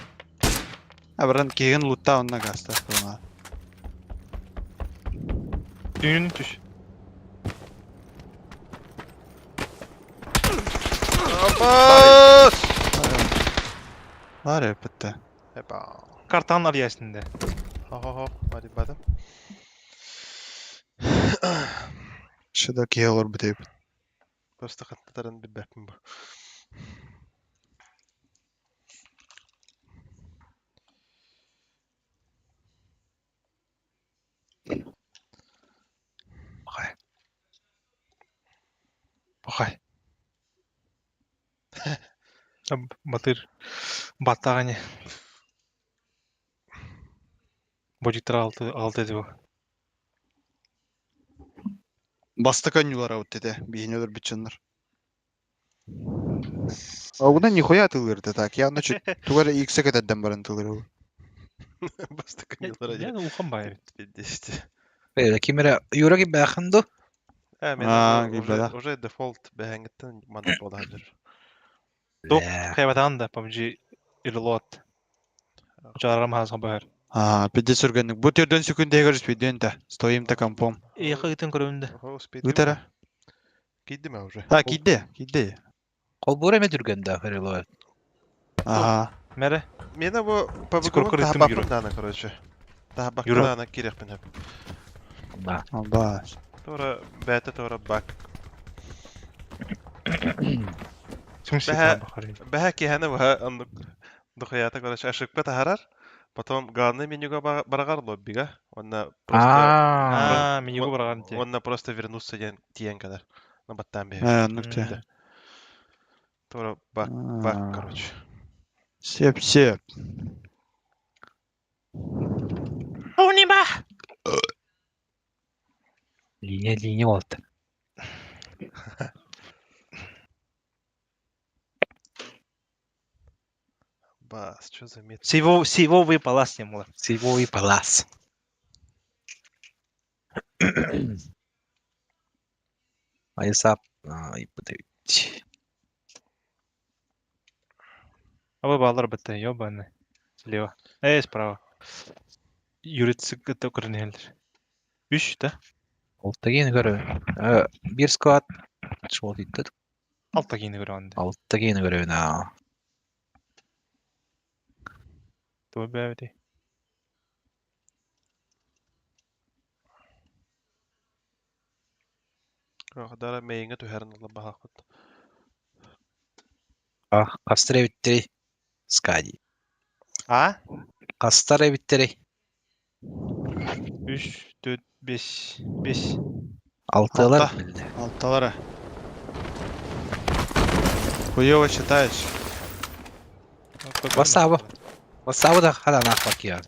Абаран киһин лутта онна гаста. Түүнүн түс. Абас! Бар эпетте. Эпа. Картан ариясында. Хо-хо-хо, hadi бадым. Шыда киһи олор бутеп. Просто хаттарын билбэппин бу. Бахай. Бахай. Батыр. Баттағане. Божиктар алты алты edi bu. Баста көннүлар аут деді. Бейін өлір бітчінлер. Аугуна нихуя тылырды так. Я ночи тугара иксе кетедден баран тылыр. Баста көннүлар Я улхан бай. Десте. Бэйдэ кимэрэ Юра кимбээхин ду? Э, мен Аа, уже кибэдэ. уже дефолт бэхэнгиттен манна буолаһар. Туох хайбатаан да PUBG reload. Жарарам хасан баар. А, пиздец үргенник. Бу төрдөн секундегер спиден-та. Стоим та компом. Эйха ытын көрөмдө. Ыытара. Кийдим уже. А, кийде, кийде. Холбуура эмэ түргэн да reload. Ага. Мере. Мені бу Скоро PUBG-ын көрүттүм таһабаппын Юра. даана, короче. Таһабакка Юра. даана кириэхпин хөп. Да. Алба. Тура бээтэ тура бак. Сүмсү Бэһэ- бахар. Бэһэ киһэни баһа оннук духуята, короче, ошибка таһарар. Потом главный менюга барагар лоббига. Онна просто Аа. Аа, менюга барган те. онна просто вернуться ден тиен кадар. На баттан бе. Э, нүкте. Тура бак бак, короче. Сеп, сеп. Линия линия болду. Бас, что за мет? Сиво сивовый палас не мула. Сивовый палас. Айсап. Ай, блядь. Аба балар бітті, ёбаный. Слева. Эй, справа. Юрицик это көрінелдір. Үш, да? Алта киһини көрөбүн. Э, биир склад шол диттет. Алта кейіні көрі онды. Алта киһини көрөбүн аа. Туы бәбіді. Дара мейинге түһәрин алла баһаакпыт. А, хастар эбиттери. Скади. А? Хастар эбиттери. Үш, төрт, бес, бес. Алтылар Алта. билди. Алталара. Хуёво считаешь. Васаба. Васаба да хадан ахпак я.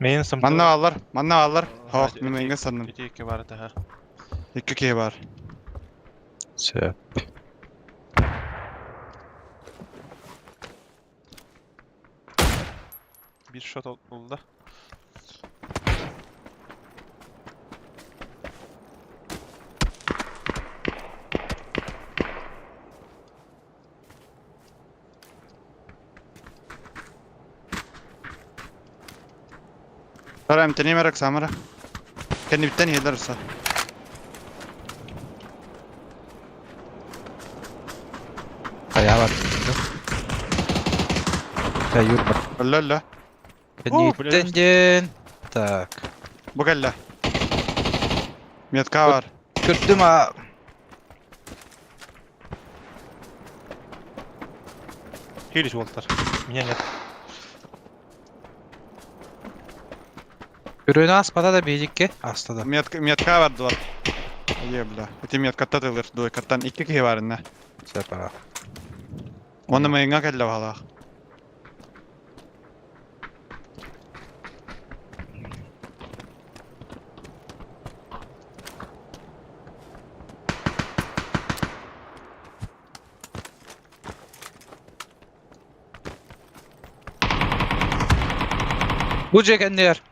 Мен сымты. Манна алар, манна алар. Хох, мен менге санным. Ити икки бар ата, ха. Икки киһи бар. Сөп. Бир шот oldu. Тара эмтени мерек самара. Кэнниттэн иһэллэр са. Хайа бар. Та юр бар. Өллө өллө. Кэнниттэн диэн. Так. Бу кэллэ. Метка бар. Көрдүм а. Хилис уолтар. Меня нет. Күрүөнү ааспата да биһикки ааста да. Метка, метка бардылар. Е, бля. Ити меткатта тылыр, двойкаттан икки киһи бар инне. Сөп аа. Оны мыйыңа кэллэ баһалаах. Бу дьиэ кэннигэр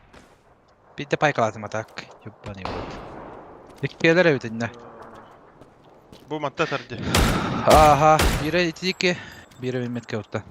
биирдэ пайкалаатым а так ебаный в рот. Иккиэлэр эбит иннэ. Бу манта тарди. Ааха, биирэ итики, биирэ мимметке утта.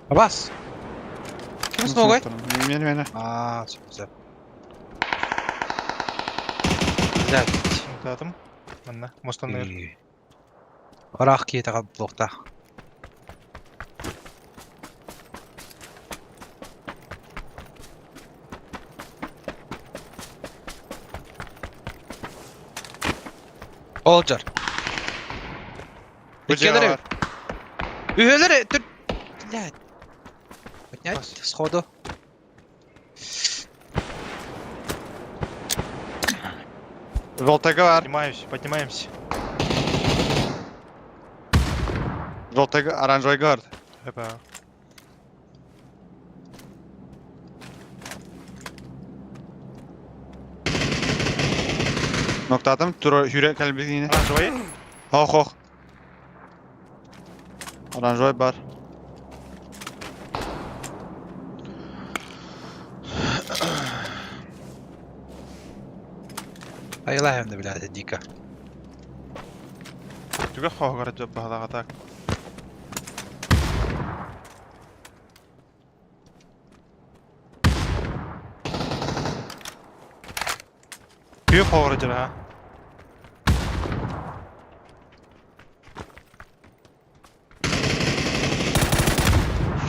Абас! Ким смогой? Мени мени. Аа, сөп сөп. Блядь. Утаатым. Манна, мустанныыр. Ыраах киһитэҕэ буолуохтаах. Олдьор. Бу дьиэ Иккиэлэр бар. Үһүөлэр түр... Блядь. Поднять сходу. Желтайга бар. Поднимаюсь, поднимаемся. Желтайга, оранжевайга бар. Опа. Ноктатым, тура хүрэ кэлбитине. Оранжевый? Ох, ох. Оранжевай бар. Айылаһым да билээти дико. Түгэх хоһугар дьэ баһалаҕа так. Күөх хоҕор дьара ha.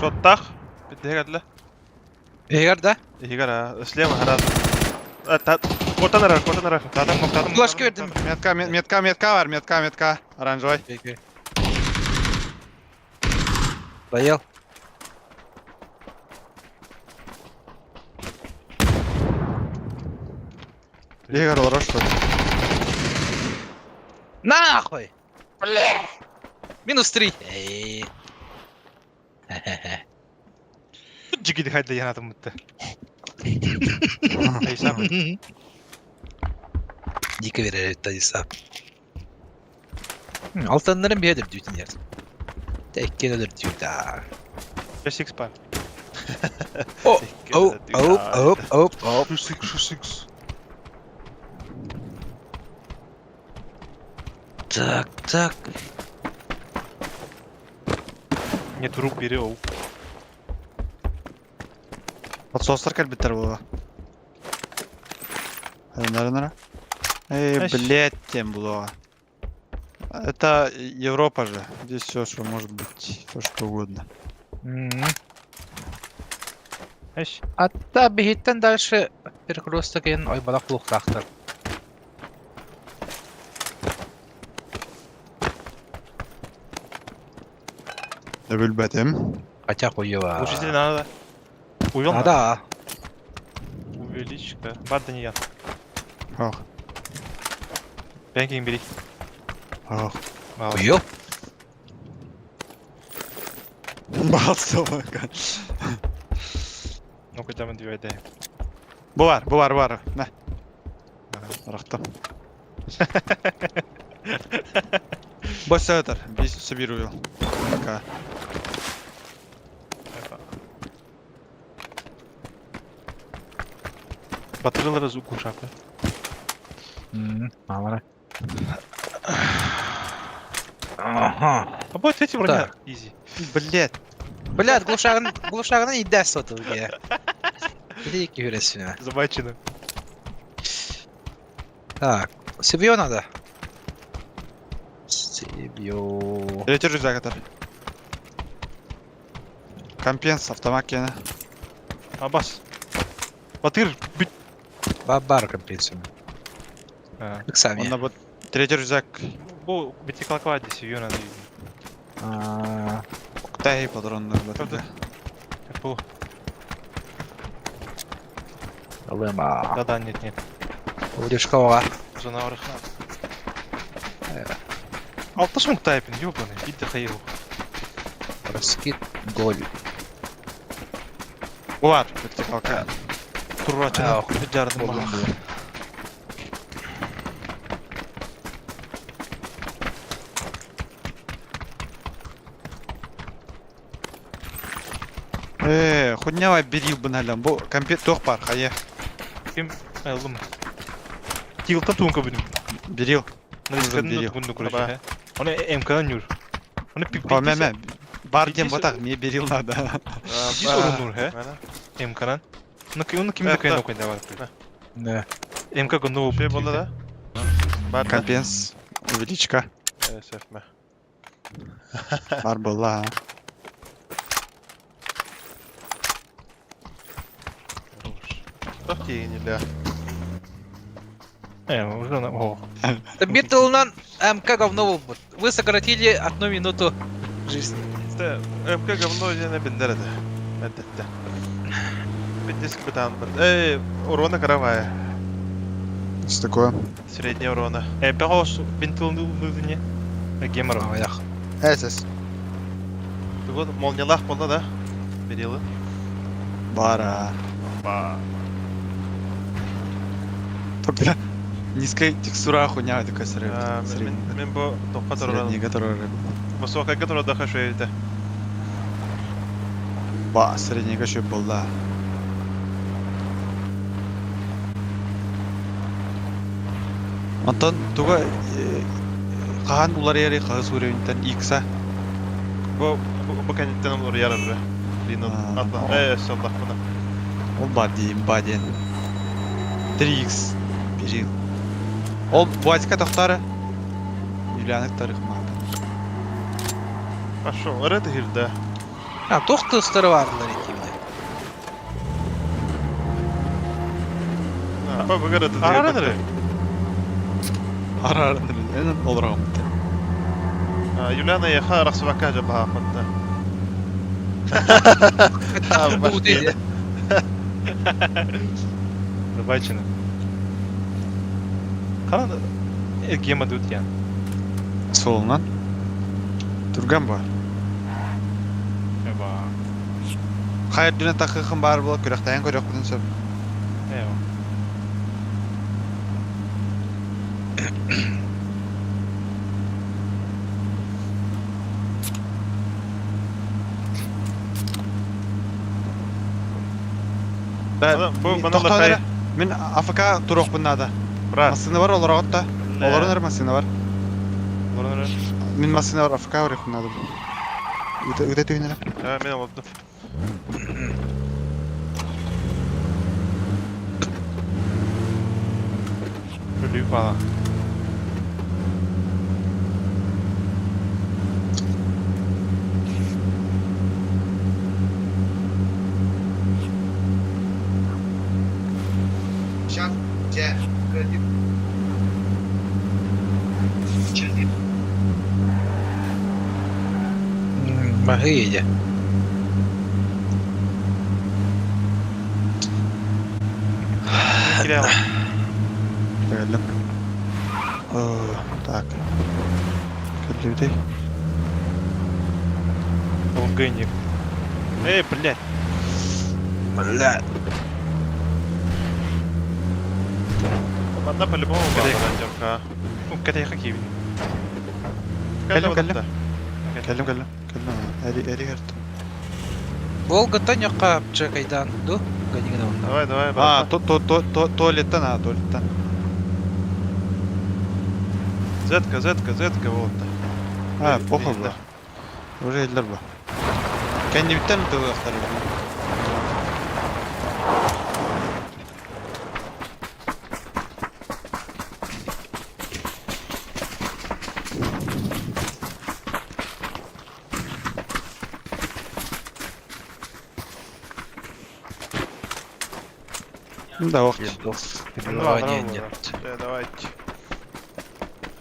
Шоттах. Биттиһэ кэллэ. Эһигэр да? Иһигэр а слева харас. Котан арар, котан арар. Татым, татым. Флешка бердим. Метка, метка, метка бар, метка, метка. Оранжевай. Окей. Доел. Иһигэр олорор что ли? Нахуй! Бля! Минус три. Эй. Жигиди хайда янатым бутта. Айсам. Дико верер Тадиса. Алтаннарын биэдир дүүтүн яр. Тэккен өлөр дүүта. Six пар. О, о, о, о, о, о. Six, six. Так, так. Нет рук бери, оу. Подсостар кэлбиттэр буолла. Нара нара. Эй, Ащ. блядь, тем было. Это Европа же. Здесь все, что может быть, все что угодно. Эш. Атта биһиттэн дальше перекресток эн ойбалах лухтаахтар. Да билбэтим. Хотя хуева. Глушитель надо. Увел А, да. Увеличка. Бад да не я. Ох, Бэнкинг бери. ох. Мало. Хуё. Балсовка. Ну-ка, там две дай. Булар, булар, булар. На. Рахтам. Босс бис собирую. Пока. Батырылары звук ушапы. Мамара. Ага. А будет третий броня. Так. Изи. Блять. Блядь, глушагын, глушагын идә сотылгы. Иди күрәсенә. Замачено. Так, себе надо. Себе. Ебё. Третий рюкзак атар. Компенс, автомат киэнэ. Абас. Батыр, бүт. Бабар компенсия. Ыксами. Онно бу третий рюкзак. Бу битикалка диси юна. Кутай патроннар батырда. Бу. Алыма. Да-да, нет, нет. Удешкова. Зона орыхна. Алта смук тайпин, ёбаный, иди хайру. Раскид голь. Бар, вертикалка. Турачына жардым баха. Э, хуйня берил бы налям. Бу компьютер тох бар, хае. Ким айлым. Тилта тунка будем. Берил. Берил. Берил. Оны МК нюр. Оны пик О, мә, мә. Бар дем батақ, мне берил надо. Биз орунур, хэ? МК-нан. Ну ким дэ кайна кайна бар. Да. МК гонно Şey болды да? Бар да? Компенс. Увеличка. Сефме. Бар была. Тох тиениле. Уже на о. Биттлнан МК говно был. Вы сократили одну минуту жизни. МК говно жена бендерді. Әдетте. Bir диск бытан бит. Эй, урона каравая. Что такое? Средняя урона. Бәғос бентилны Гемор. Аях. СС. Бүгін молниялах болды да? Берилі. Бара. Ба. Бля. Низкая текстура хуйня такая средняя. Мен бу тоққа тұрған. Средняя, которая... Высокая, которая даха шөйді. Ба, средняя еще была. Антон, туга хаан улар яри хагыс уровеньтен икса. Бу бу кәнеттен олар ярар бе. Линон атла. Соллах буна. Ол бар дейм, ба ден. 3x берил. Ол буатика тохтары. Юлианык тарих мады. Пошел, ыры тыгырда. А, тохты ыстыры бардылар етейді. Ба бүгін ыры Арарыныры. Арарыныры. Энен олрагым. Юлиана яха рахсыбака жабаха хатта. Бу дейді. Рыбачина. Каран гема дут ян. Солунан. Турган ба. Эба. Хайр дүнә тақықым бар бола күрәктән көрәк бүтән сөп. Эва. Да, Бу бана Мин АФК турук буннада. Брат. Машина бар олар отта. Оларын машина бар. Оларын Мин машина бар АФК урых буннада. Үтә үтә түйнәләр. Ә, мен алып. Үлү бала. Сейчас, где? Махиде. Кирилл. Келдим. Так. Келди. Долгыник. Эй, блядь. Бля. Одна по-любому была, Ну, кәтәй хакиби. Кәлем, кәлем. Кәлем, кәлем. Кәлем. Әри, әри кәртті. Волга тоньоққа чакайдан ду. Ганигана онда. Давай, давай, А, брат. то, то, то, то, туалеттен, а, туалеттен. Зетка, зетка, зетка, вот. А, похуй бу. Уже елдер бу. Кәннебиттен тылыктар. Да, ох. Переливания нет. Да, давайте.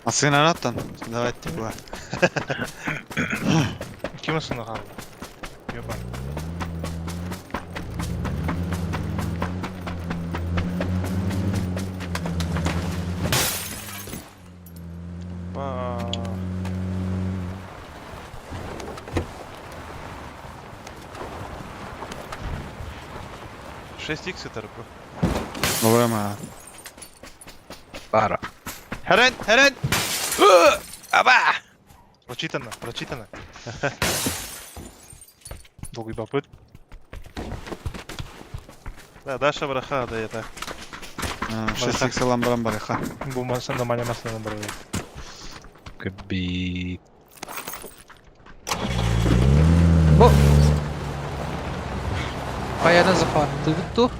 Массыынанаттан. Давайте була. Ким ысына хаалла? Ёбан. Па. Шесть икс это рыбу. Олорма. Пара. Херен, херен! Аба! Прочитано, прочитано. Долгий попыт. Да, Даша браха, да это. 6 икс ылан баран барыха. Бу масса нормально масса барар. Кэби. Бу. Хайаны захваттыбыт ту.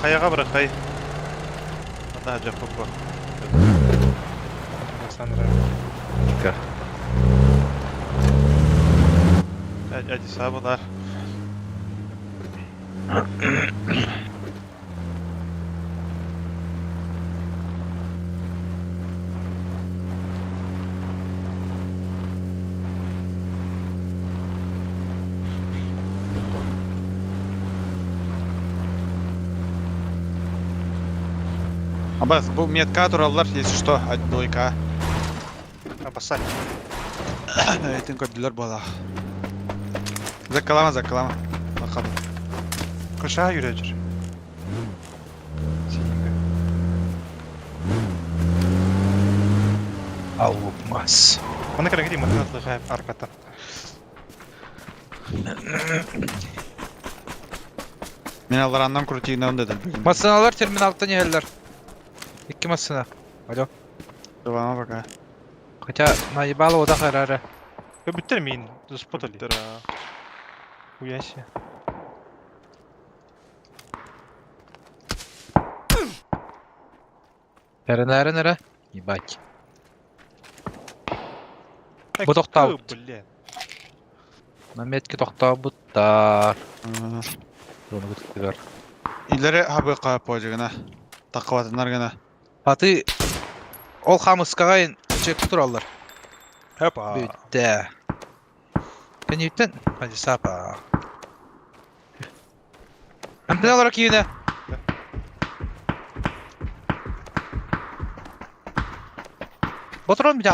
Хаяга брахай. Ана жаппа. Александра. Ади сабылар. Абас, бу метка тураллар, если что, двойка. Абасай. Этин көрдүлөр буола. Закалама, закалама. Бакабы. Кыша yürüyecek. Синенько. Аллукмас. Оны кара гидим, мына атлыга арката. Мен алараннан крутигинен дедим. Массыналар терминалтан иһэллэр. Икки массына. Алло. Давай пока. Хотя наебало ода харара. Бүттер мин, заспотали. Хуяси. Эрен Ебать. Бу тохтаабыт. Блин. На метке тохтаабыттар. Оны күттүлэр. Илери хабы кап пожигына. Такыбатынар гына. Аты ол хамыскагайын чек тураллар. Хопа. Бүттэ. Кенейтен хadi сапа. Антен алар кийине. Ботрон бит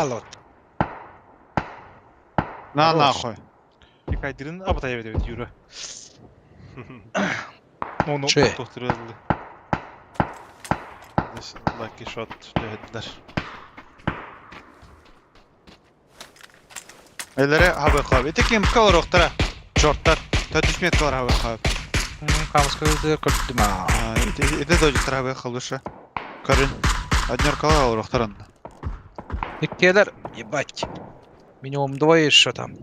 На Хорош. нахуй. Кайдырын абатай бит юра. Ну, ну, Че? тохтырылды. Lucky shot dediler. Илери хабы кап. Эти кем калар октара. Чорттар. Төтүс меткалар хабы кап. Хамыскагы көрдүм а. Эти дожиттар хабы калышы. Көрүн. Однеркалар алар октаран. Иккелер, ебать. Минимум двое еще там.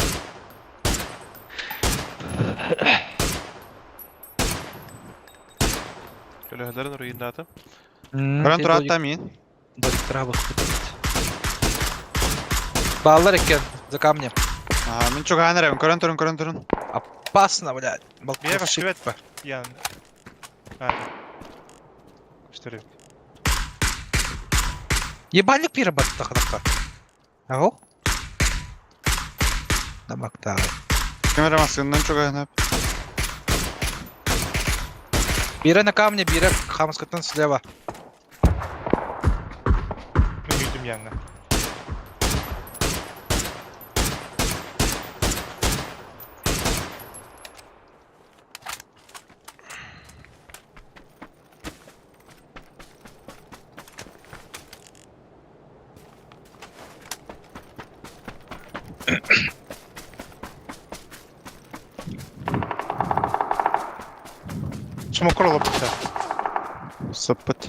Көлөһөлөрүн руиннатым. Көрөн туратта мин. Баллар экен, за камнем. А, мин чугаан эрем. Көрөн турун, көрөн турун. Опасно, блядь. Бия кашыбет. Ян. А. Что Ебальник перебатта хатакка. Аго? Намакта. Камера маскындан чугаан. Бире на камне, бире хамскаттан слева. Мен үйдүм янга. Смокроло бутта. Сыппыт.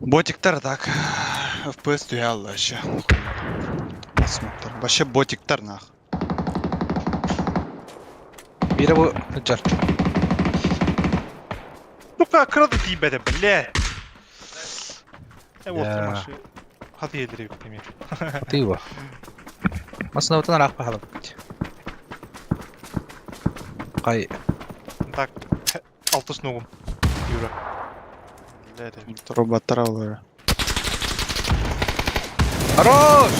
Ботиктар так. FPS туялла вообще. Смоктар. Вообще ботиктар нах. Бире бу жар. Сука, крады тиибэдэ, бля. Э, вот Я. маши. Хаты едире бит Ты его. Масына утан рах пахалап. Кай. Так, алтыс нугум. Юра. Роботтар аллара. Хорош!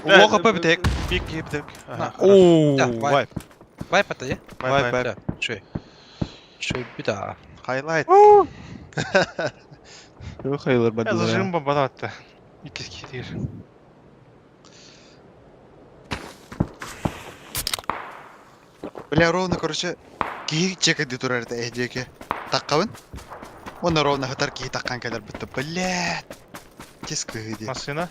Лоха пөбүтек. Бик киһибитек. Ага, Ооо, Да, вайп. вайп. Вайп это, не? Вайп, вайп. Чуй. Чуй, беда. Хайлайт. Хайылар Я бадылар. зажим бомбалатты. Иккис киһитигэр. Бля, ровно, короче, киһи чекайды турар это эһдиэки. Таккабын. Онно ровно хатар киһи таккан кэлэр бытты. Блядь. Тез кыһы Массыына.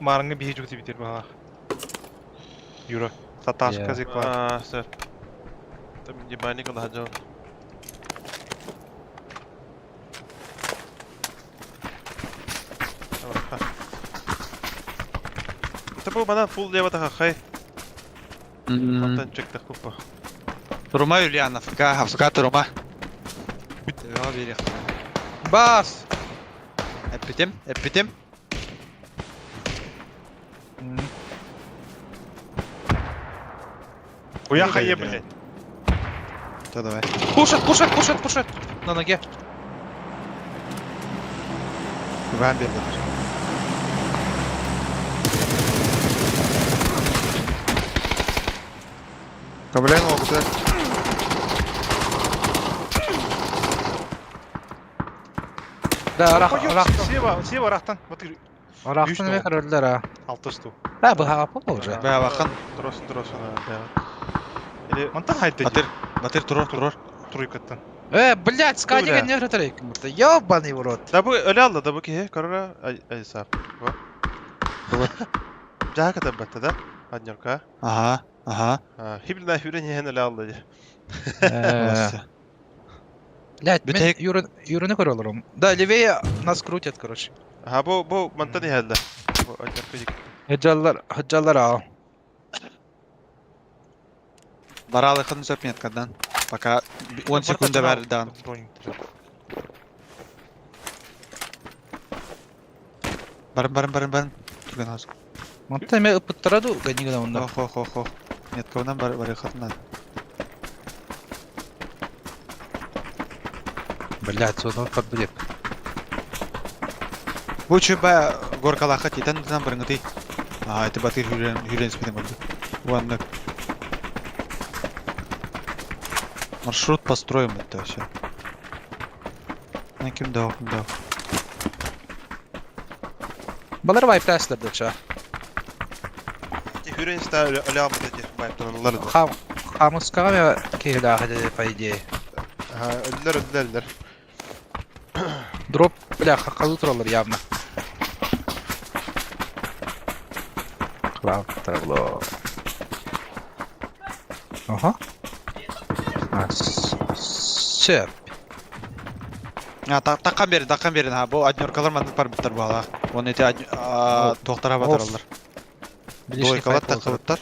Маарыҥҥы биһи дьугути битир баҕалаах. Юра. Таташка Yeah. зикла. А, сэр. Там ебальник алладжон. Это был банан фул лево хай. Мантан чектах купа. Турума Юлиан, АФК, АФК турума. Төбөҕө биэриэх. Бас! Эппитим, эппитим. Хуя хае, блядь. Да, давай. Пушат, пушат, пушат, пушат! На ноге. Иван биэрдилэр. Каблян оҕута. Да, рах, Пойдём, рах. Слева, слева рахтан. Вот Рахтан Южного. векер а. алтыс ту. Да, быһааппа уже. Бэбахан. Дросын, дросын, да. Или Мантан хайда. Батыр, Батыр турар, турар. Тройкаттан. Э, блядь, скадига Бля. не вратарей. Ёбаный в рот. Да бу öyle aldı da bu ki korora ay ay sap. Bu. Жака да батта да. Аднерка. Ага, ага. Хибна хүрен ен öyle aldı. Э, Блядь, мен Бүтэк. Юры, Юрыны көрөлөрүм. Да, левее нас крутят, короче. Ха бу бу мантан иһэллэ. Бу аднерка дик. Хаджаллар, хаджаллар аа. Баралыхын сөп меткадан. Пока 10 секунда бер дан. Барын, барын, барын, барын. Түрген аз. Манта эме ыпыттараду ганигана онда. Ох, ох, ох, ох. Меткабынан бар барыхатынан. Блядь, соны подбилеп. Бу чүбә горкалаха титан титан барыңгы А, это батыр хүрен хүрен спитен болды. Ванна. Маршрут построим это все. На ким дал, ким дал. Балар вайптаслар деча. Хүрен ста öyle aldı ди. Байптан Хам хамускага ме кейлага по идее. Ха öldüler öldüler öldüler. Дроп, бля, хакалу туралар явно. Клав табло. Ага. А, Сөп. А, таккан берин, таккан берин. Ha, бу однеркалар мандык бар биттер бала. Оны эти тоқтара батыралар. Двойкалар таккыбыттар.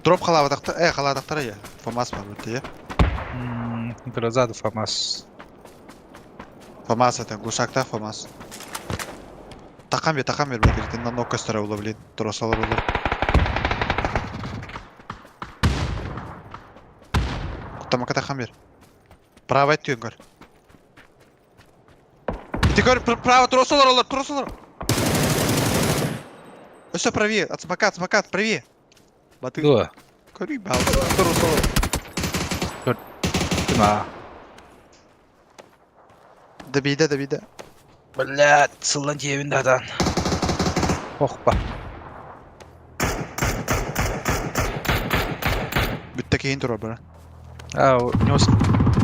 Дроп халабатактар, э, халабатактар я. Фомас бар битте, я. Грозаду ФАМАС. Фомас это, глушакта Фомас. Таккан бер, таккан бер, батыр. Теннан ноккастара була, блин. Тросалар була. Куттамака таккан бер. Право айт көр. Ити көр, право, тросалар олар, тросалар. Өссө правее, от смока, от смока, правее. Батыр, Дуа. көрүй бал. Тросалар. Тима. Добейді, добейді. Блядь, сылдан тиебин дадан. Охпа. Бүтті кейін тұрар бара. А, не ус...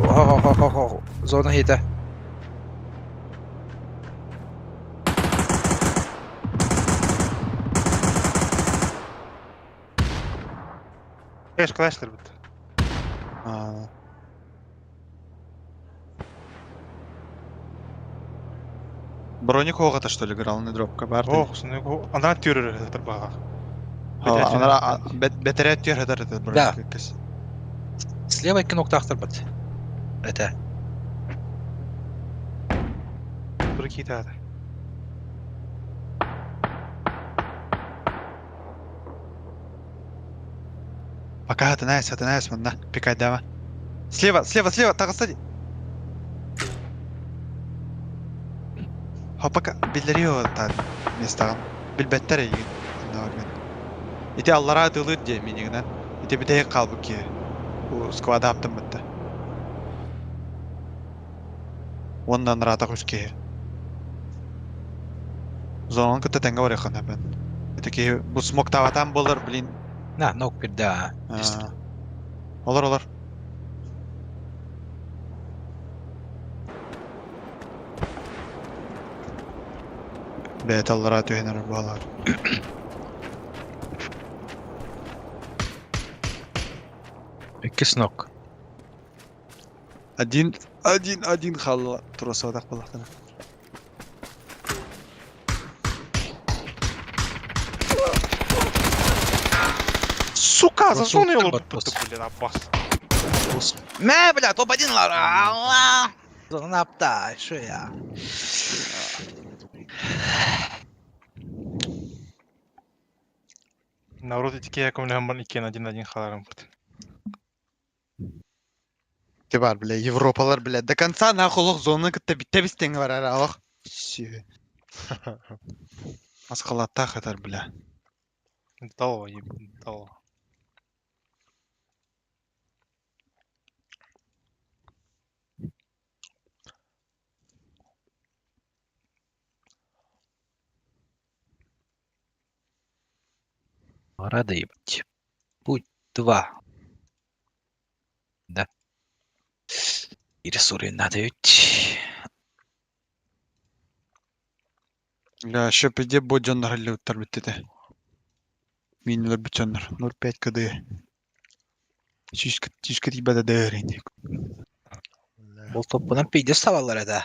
Хо-хо-хо-хо. Зона хита. Эш, клашлар бит. А. Броник оғата, что ли, главный дропка бар. Ох, соны андан түрөр хатар баҕа. Анара бетерет тер хатар этот Да. броник. Слева кинок тахтар бат. Это. Бір кетеді. Пока сатанайс, сатанайс манна. Пикайдама. Слева, слева, слева, таҕыста дии. Хопака биллэриэ таан местаҕын. Билбэттэр эйигин. Онно баргын. Ити аллараа ытыалыыр диэ минигинэн. Ити бүтэһик хаалбыт киһи. Бу сквада аптаммытта. Уонна анараатах үс киһи. Зонаны кытта тэҥҥэ барыаххын сөп. Ити киһи бу смоктаабатаан буоллар, блин. На, ног пирда. Олор, олор. Бэйэтэ аллараа түһэн эрэр буолаар. Иккис ног. Один, один, один хаалла туруорсубатах буоллахтара. Сука, за зону Просунул его подпос. блин, Аббас. Мэ, бля, топ-1 лар. Алла. Зона апта, что я? Народ итики яком иккен один-один халарым бут. Ти бар, бля, Европалар, бля, до конца нахуй олох зонаны кытта бүттэ бистеҥ бар ара олох. Сүө. Масқалаттаах ытар, бля. Дал, еб, дал. Рада ебать. Путь два. Да. Или надо ведь. Бля, еще пиде бу дьоннор өллүбүттэр бүттүтэ. Мин өлөрбүт дьоннор. 0,5 кд. Сүүскэ сүүскэ тиийбэтэ дэһэр ини. Бұл топпунан пиздец табаллар это.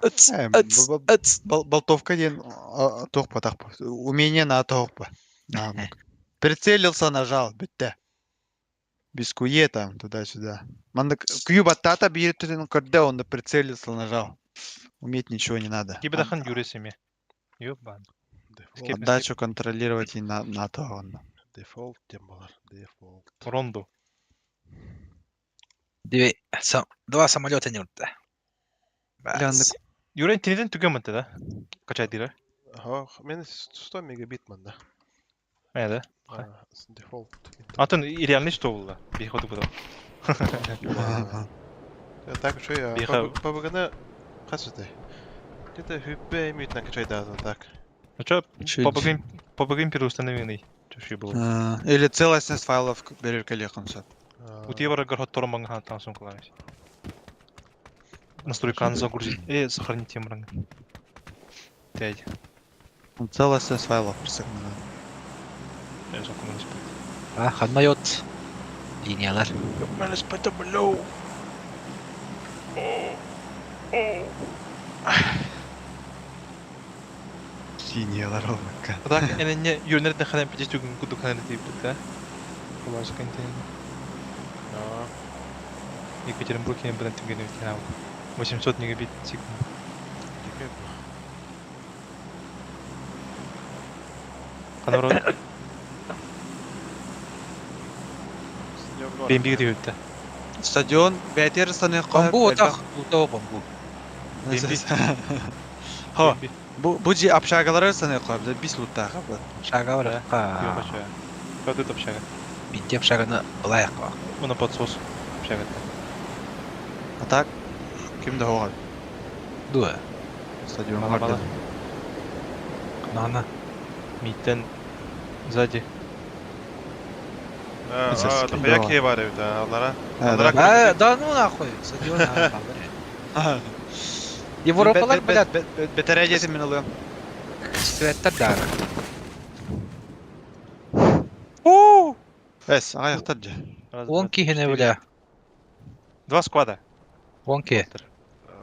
Ыц, Э, ыц, ыц. Болтовка диэн туох батах умение на туох Прицелился, нажал, бүттэ. Без куе там, туда-сюда. Маннык кую баттата биир өттүтүн көрдө, он прицелился, нажал. Уметь ничего не надо. Кибедахан юресеме. Ёбан. Дефолт, Отдачу контролировать и на то онно. дефолт диэн буолар. Дефолт. Рондо. Две, сам, два самолета не урта. Бля, Бас. Юрен тинеден түгэммэнтэ да? Качай дира. Ага, мен 100 мегабит манна. Э, да? А, Дефолт. Атын реальный что было? Биходу куда. Так что я Биха- ПБГны хас этэй? Где-то хүппэ мүтнэн качайдаатын так. Ну чё, Чуть. ПБГ переустановленный. Чё ж было. Или целостность файлов берер кэлиэххин сөп. Утие бараргар хотторон маҥаһаан таҥасын кылаабыт. Настройканы загрузить. Э, сохранить темранг. Пять. Целостность файлов присягнул. Я закумалась. А, ханна йот. Линиялар. Линиялар олбакка. Так, энене юрнер ханан пидес түгүн кудук ханан дейбит да. Булар контейнер. Екатеринбург я бренд түгүн 800 мегабит в секунду. Ханарот BMB дейбит. Стадион бәтер саны Бамбу отах, лутау бамбу. Хо, бу бу жи общагалары саны қойып, бис луттаға бу. Шага бар. Ха. Как общага? Биттеп шаганы лайық ба. Оны подсос общага. А так ким да оған Дуа. стадион Бала, бала. Нана. Миттен сзади. А, дохуя киһи бар эбит, аллара. Да. А, да ну нахуй. Стадион. Европалар, блядь, Бетере жетим мен ылыам. светтер да. Эс, аяқтар же. Раз, Он два, кихине, четыре. бля. Два склада. Он ки.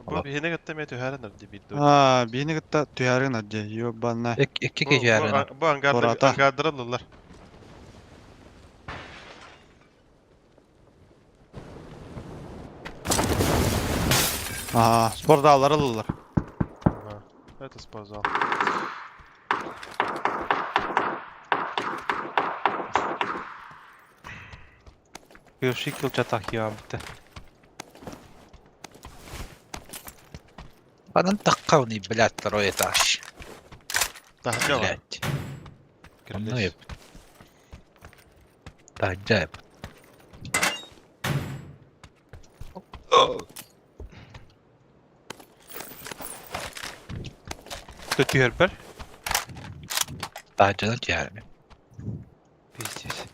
Бу биһине кытта эмиэ түһэрэн эрдэ биир А, биһини кытта түһәрин адже, ёбана. Икки кихиярына. Бу ангарды Бората. ангардыран ыллар. А, спортзаллар ылылар. Ага. Это спортзал. KFC kill чатах киабыта. Анан таххауный, блядь, второй этаж. Таһырдьа бар. Блядь. Ну Кирилес. еб. Таһырдьа еб. Түһэрбэр. Таһырдьанан түһэрмин. Пиздец.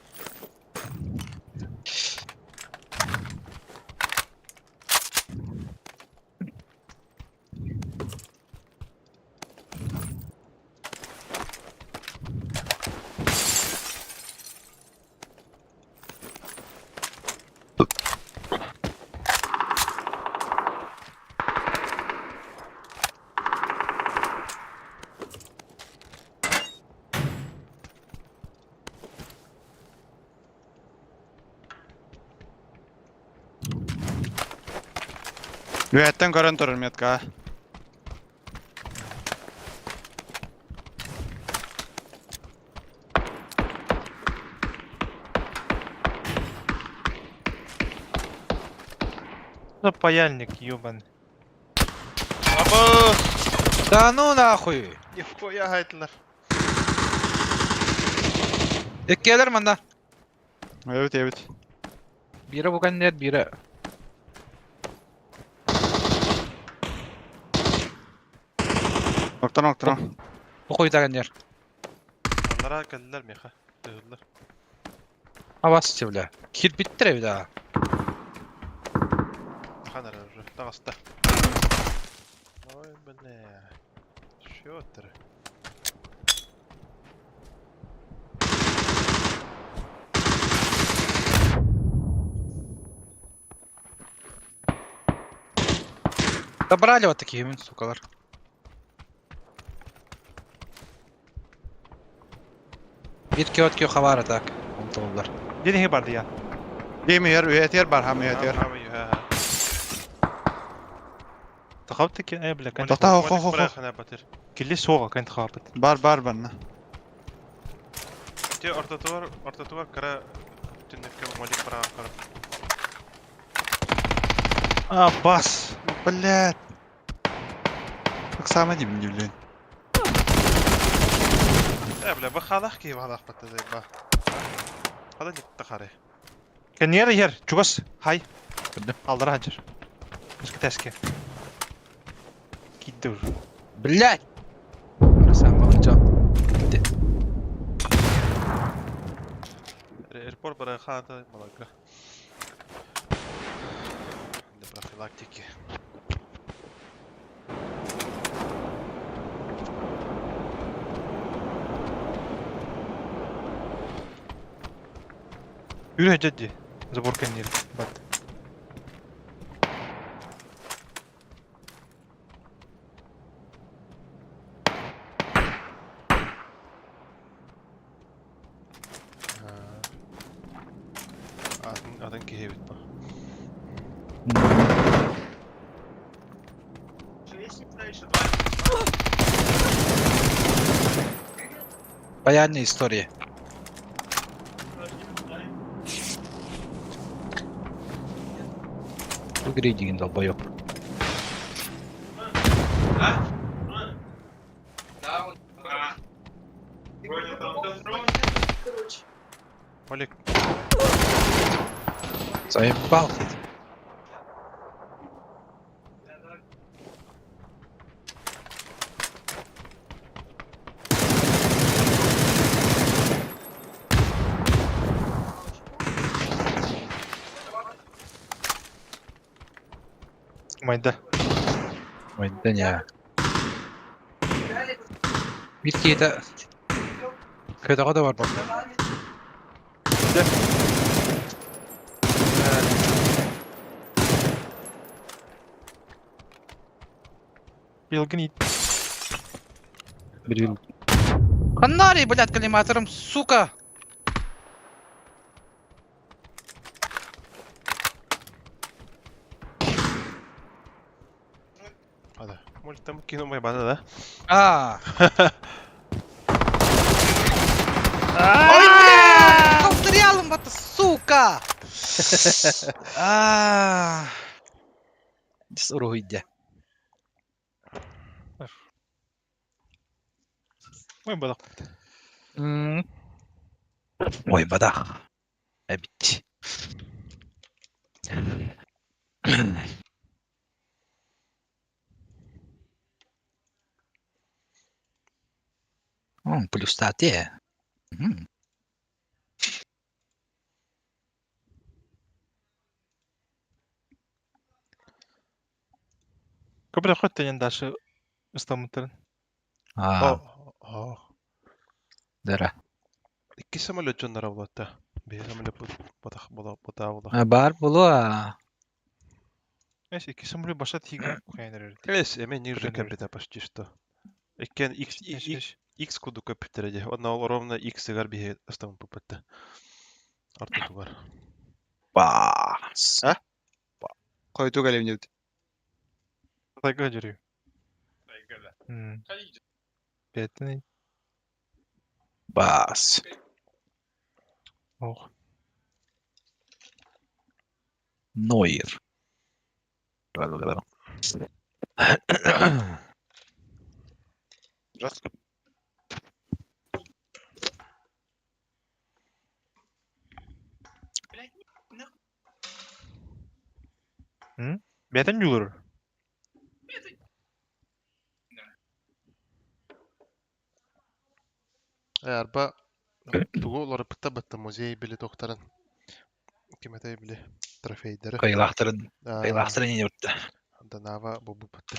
Үөһэттэн көрөн турар метка. За паяльник, ёбаный. Абы! Да ну нахуй! Нихуя хайтылар. Иккиэлэр манна. Эбит эбит. Биирэ бу кэннигэр, биирэ. Октан октан. Бу хуйда кэннигэр. Аннара кэллилэр миэхэ. Тыһыллар. Абас бля. Кирбиттэр эбит аа. Хаан эрэ уже. Таҕыста. Ой, бля. Шөтер. Добрали вот такие, мин, сукалар. Биир киот кио хабара так. Онтоллар. Дени барды я. Дим ер үөтер бар хам үөтер. Тахабыт ки, э, бля, кэнт. Тота, хо, хо, хо. Килли соға кэнт хабыт. Бар бар барна. Те ортотугар, ортотугар кыра түннүккэ молик бараҕар көрө. А, бас. Блядь. Как самое дим удивлен. Э, бля, бахалах ки бахалах батта заеба. Хада никта хары. Кэннигэр иһэр, чугас, хай. Көрдүм. Алдара ханчар. Өскө тэске. Киидде уже. Блядь! Красава, чё? Эрпор барахата малага. Для профилактики. Үрэ дьэдди. Забор кэннигэр. Бат. Атын атын киһи эбит бу. Баянная история. Выгрей деген долбоёб. Да, он... А. Олег, Заебал ты. Майда. Ой, да не. Биир киһитэ көтөҕө да барбат. Билгин ит. Блин. Ханнари, блядь, коллиматором, сука! Ада. Может там кино мой бана, да? А. Ой, блядь! Повторялым, вот, сука! Аа. Дис уруһуйда. Ой, бадах. Ой, бадах. Эбит. Плюс тате. Көбүрэ хөттөнен дальше ыстамыттарын. Аа, О, дара. Икки самолет дьонноро буолатта. Биһи самолет батах була бутаа була. Бар булуа. Эс икки самолет баша тиген кайнер. Эс, эме ниже Пример. капита почти что. Иккен X Эс, X куду көпүттэрэ дии. Онно ол ровно X ыгар биһи ыстамын пуппатта. Ортотугар. Бас. А? Хойутуу кэлиим диэбит. Тайга жүрүү. Бэтин. Бас. Ох. Нойер. Жестко. Бэтин юлur. Арба тугу олоруппута батта музей били тохтарын. Ким этэй били трофейдары. Кайлахтарын, кайлахтарын юртта. Данава бу бутта.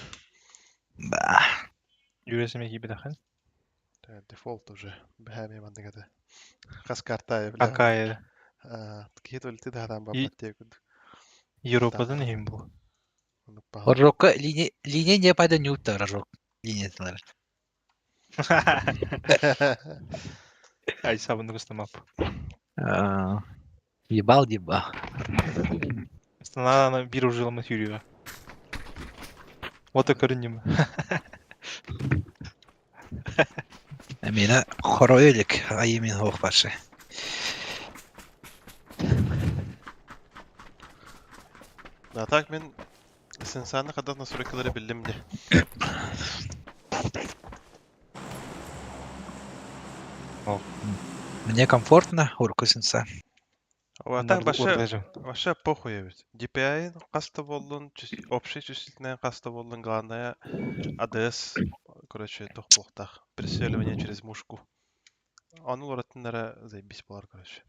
Ба. Юресеме кибедахын. Дефолт уже. Бэхэми мандыгата. Хас карта бля. Акая. Киһи өлтү даһатан И- баппат курдук. Европадан ихим бу. Оннук баҕа. Рокка линия линия не пайда нюта рожок. Линия тылар. Ай сабынды кыстамап. Ебал деба. Станана бир ужылама түйрүгө. Ото көрүнүм. Мена хоройлик айымин хох башы. А так мен сенсаны хадах настройкалары биллим де. Мне комфортно, уркусинса. А так баша вообще похуй ведь. DPI каста болдун, общий чувствительный каста болдун, главное ADS, короче, тох плохтах. Преселивание через мушку. Аны олоратыннара заебись болар, короче.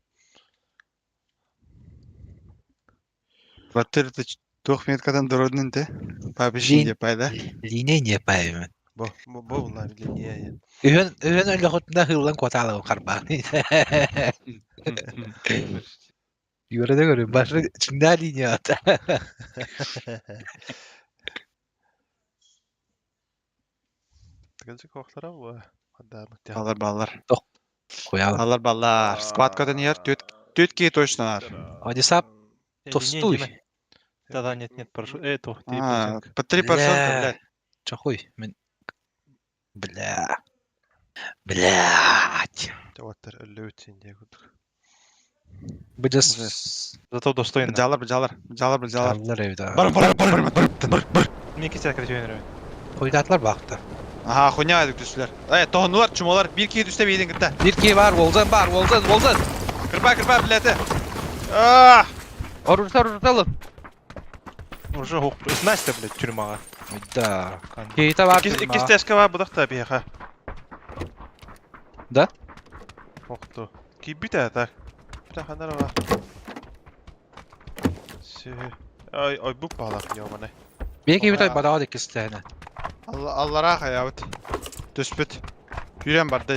Батыр туох меткадан дороднын те. Папишин Лин- деп пайда. Линия не паймен. Бо, бо, бо, була линия. Үһөн үһөн өлөхөтүндә хыллан коталыгы карбан. Юрада көрү башы чыңда линия ата. Тыгылжы кохтара бу. Хадда Балар балар. Куялы. Алар балар. Сквад көтөн ер төт төт ки точно нар. Одисап тостуй. Да-да, нет, нет, прошу. Это, три А, процента. по три процента, Бля. блядь. Чахуй. Мен Бля. Блять. Жаваттар өллөбүт сен дие курдук. Быдыс. Зато достойно. Жалар жалар. Жалар жалар. Аллар эвда. Бар бар бар бар бар бар. Мен кесе кіріп Койдатлар бакты. Аха, хуйня айдык түстүлөр. Э, тоһонулар, чумалар бир ки түстө бейдин кытта. Бир ки бар, болзан бар, болзан, болзан. Кырпа кырпа, блядь. А! Оружта, оружталып. Уже хоқ. Настя, блядь, тюрьмаға. Да. Кейта бар. Икки стяжка бар будакта биэха. Да? Охту. Кийбит ээ так. Бля ханара бар. Сө. Ай, ой бу палак ёманы. Беки бит бадаа диккистәне. Аллара хаябыт. Түспүт. Хүрен бар да.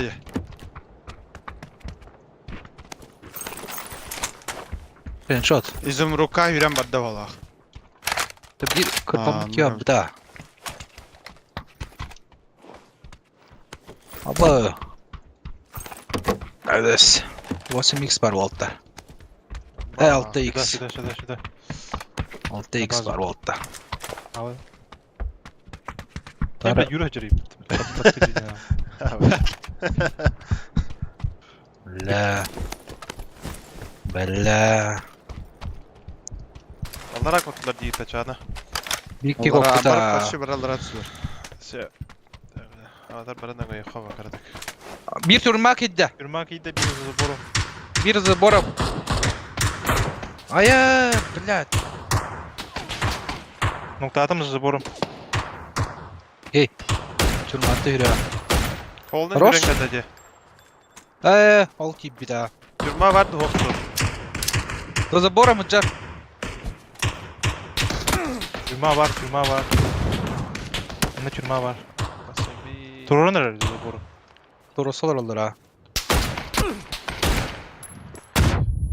Скриншот. Изумрука хүрен бар да балах. Бир кырпам А, киям да. Аба. Әдес. 8x бар болта. Э, 6x. Сюда, сюда, сюда. 6x База. бар болта. Ал. Тара. Юра жүріп. Бля. Бля. Аллараа куттулар дии Тачана. Бикки Олара коппута. бар почти бараллара түсүлөр. Все. Адар баран аңайы хава карадык. Бир турма кидде. Тюрьма кийде бир за забором. Бир забором. Ая, блядь. Ноктаатым за забором. Тюрьматы үрә. Холден Хорош. жүрен кәдәде. Ол киббида. Тюрьма бар духовку. За забором джар. Тюрьма бар, тюрьма бар. Ана тюрьма бар. Туруран эрер за забором. Турусалар олар а.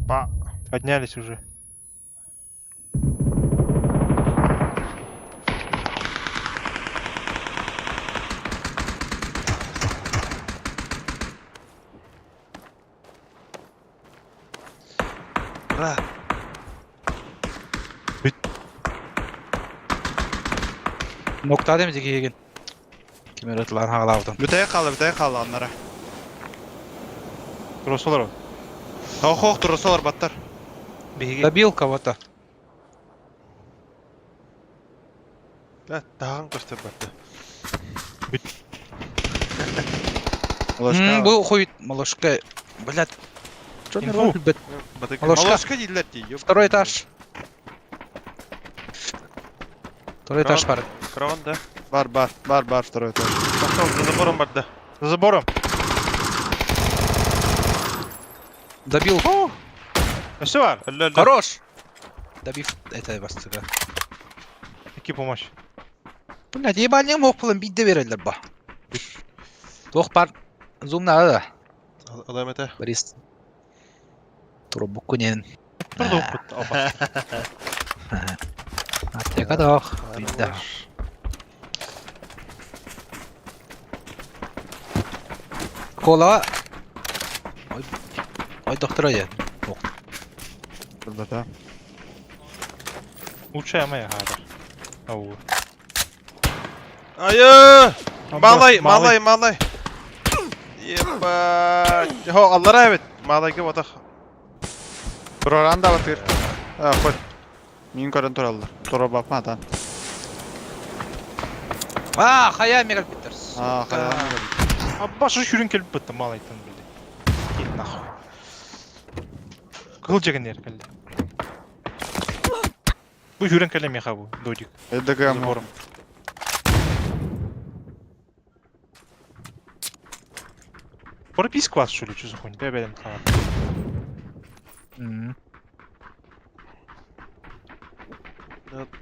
Па. Поднялись уже. Брат. Нокта демedi киген. Кимер атлар хагалавдан. Бүтәй калды, бүтәй калды аннара. Турусалар. Ох, ох, турусалар баттар. Биһиги. Добил кого-то. Да, тағын көстөр батты. Молошка. Бу хуй малышка. Блядь. Чё Инфу. нормально, блядь? Батык. Молошка. Молошка дииллэр дии. ёп. Второй этаж. Второй этаж бар. Крон, да. Бар, бар, бар, бар второй этаж. Пошел, за забором барды. За забором. Добил. Все бар. Әллә, әллә. Хорош. Добив это бастыга. Ики помощь. Блядь, ебальник мог пылын бидде берелер ба. Тох бар. Зум надо. Алам это. Борис. Турбукунен. Турду опыт. Опа. Аптека дох. Бидде. Кола. Ой. Ой, доктор я. Турбата. Лучшая моя хабар. Ау. Айы! Малай, малай, малай. Ебать. Хо, аллара evet. Малайга батах. Тураран да батыр. А, хоть. Мин көрөн тураллар. Тура бапма та. А, хая мегал питер. А, хая. Абба шу хүрін келіп бітті малайтын білді. Кет нахуй. Кыл жеген ер келді. Бу хүрін келе меха бу, додик. ЭДГ Забором. Прописку вас что ли, что за хуйня? Бля, бля, М.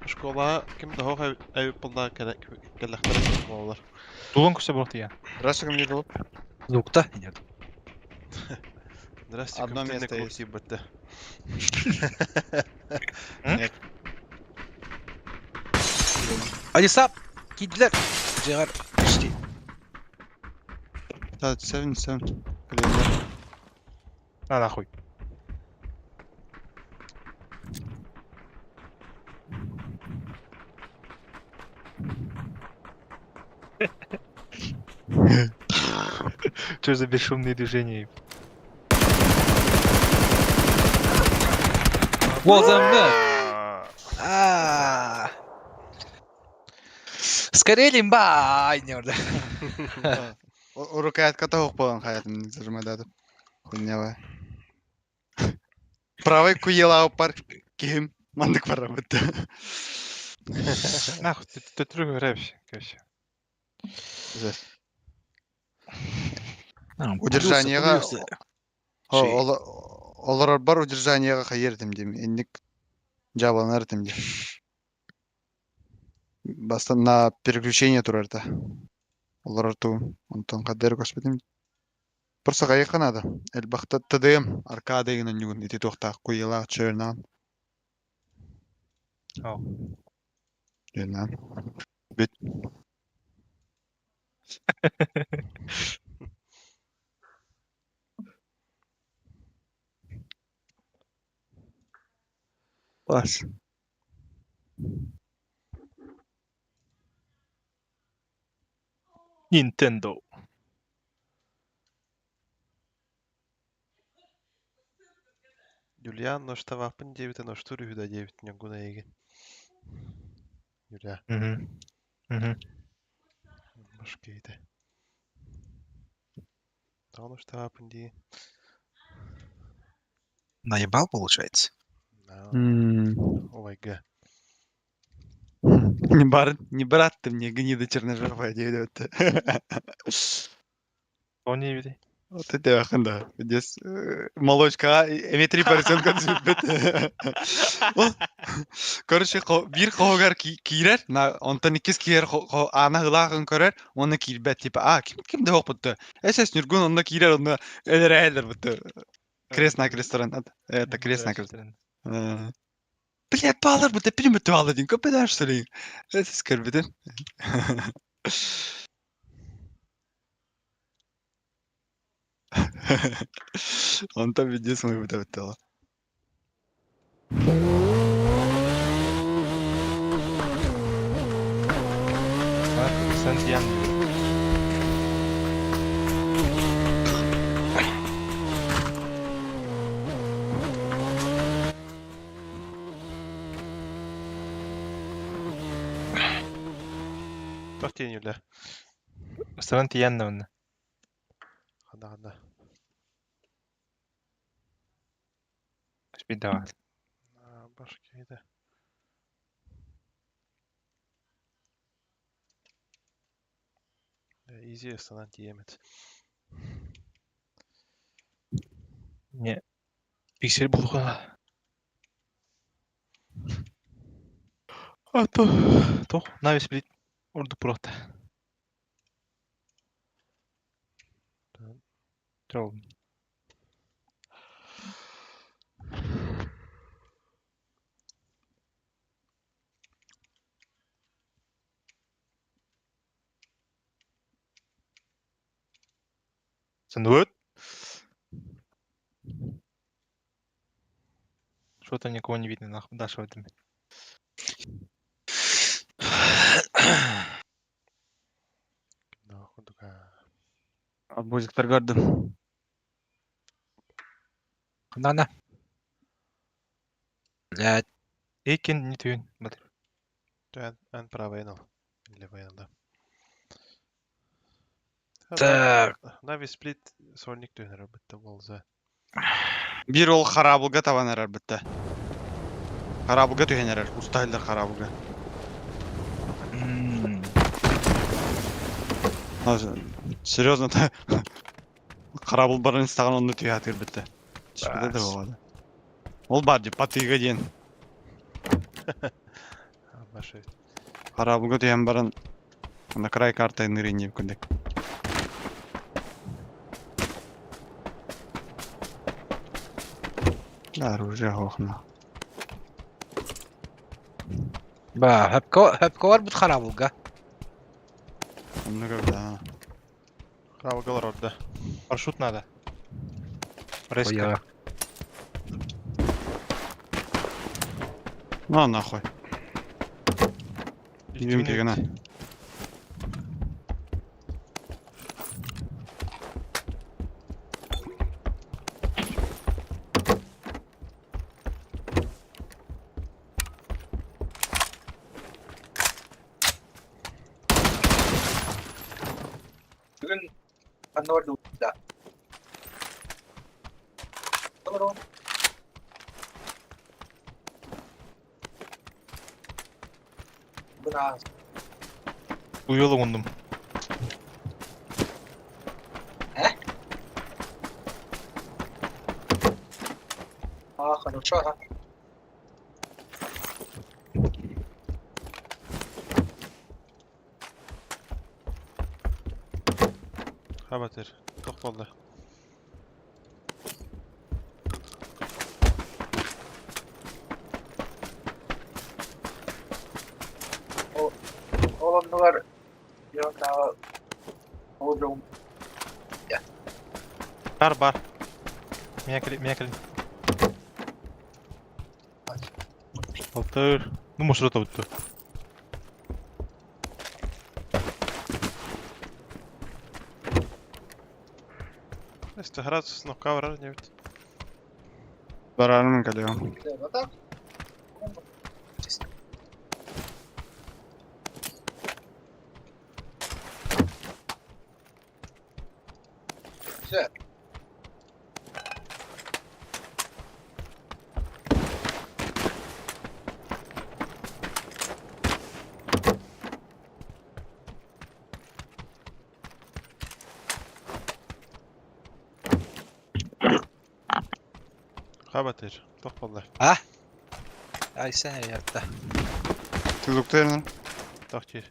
Школа ким да хох әйб булда кәләхтәр болар. Дулан көсө болот я. Здравствуйте, кім дейді ол? Звукта. Нет. Здрасте, Одно компьютерный место клуб есть. ебать. Нет. Алиса, кидлер. Жегар. Почти. Так, 7, 7. Календарь. На нахуй. Что за бесшумные движения? Возамны. А. Скорее лимба. Не орда. Рукоятка тоқ болған хаятым зажимадады. Хуйня Правый куела бар. Ким? Мандык бар бітті. Нахуй, ты ты трюк вообще, короче. Удержаниеға Олар бар удержаниеға қайыр дейм. Энник жабыланар дейм. Баста на переключение турарда. Олар ту онтон кадер госпедим. Просто кайыкка надо. Элбахта ТДМ аркада деген нүгүн ити тухта куела чөрнан. Ау. Чөрнан. Бүт. Бас. Nintendo. Юлиан нуштаваппын диэбитэ нуштуур үһү да диэбит Ньургун эйигин. Юля. Мгм. Башкейде. Тоҕо нуштаваппын дии? Наебал получается? Да, М. Убайга. Не бар, не брат ты мне, гнида черножопая, диэбит. Тоҕо диэбитий? Вот это ахын да. Здесь молочка, эми 3% сүппүт. Ол, короче, биир хоһугар киирэр, на онтон иккис киирэр аана ылааҕын көрөр, уонна киирбэт, типа, а, ким ким да бутту. Эсэс Ньургун онно киирэр, онно өлөрөөлөр бутту. Крест на крест это крест на крест. Блядь, баалар бутта, пилим бутtu баалар дин, көппөдөр что ли? Эсэс көрбүтүм. Онтон видео мой бутта буттала. Sen diyen diyor. Туох диэн Юля? Саран тиийэн да онно. Ханна ханна. Биир Башкейде. Easy ыстанан тиийэммит. Не. Пиксель булуха. А то, то, навес билит. Ордук просто. Трол. Сандуэт. Что-то никого не видно, нахуй, Даша в этом. Нахуй дуга. Арбузиктар көрдүм. На-на. Блядь. Эйкен не түйін. Батыр. Эн, эн правый ыл. Левый да. Так. Нави сплит сольник түһэр битте болза. Биир ол хараабылга табан эрэр битте. Хараабылга түһэн эрэр, устайлар хараабылга. Серьезно, хараабыл баран истаҕын онно түһэ битте. Түспүтэ да буолла. Ол бар дии, патыга диэн. Башы. Хараабылга түһэн баран на край карты нырынье күндек. Да, оружие хохна. Ба, хөпкө хөпкө бар бут харабылга. Онно да. Хараабылга орда. Парашют надо. Резко. Ой, На нахуй. Идем кигана. Бүгүн ханна да. Толору. Бына Уйолу ондум. А, хорошо. ага. Хабатыр. Тох болду. Ол оннугар йонтаа олдум. Бар бар. Меня кели, меня кели. Алтыр. Ну, может, это вот. Истахарат снокавра не бит. Барарым кэлиэм. Хабатыр. Тох болла. А? Айсен эрийэтте. Тылыктырын. Тох тир.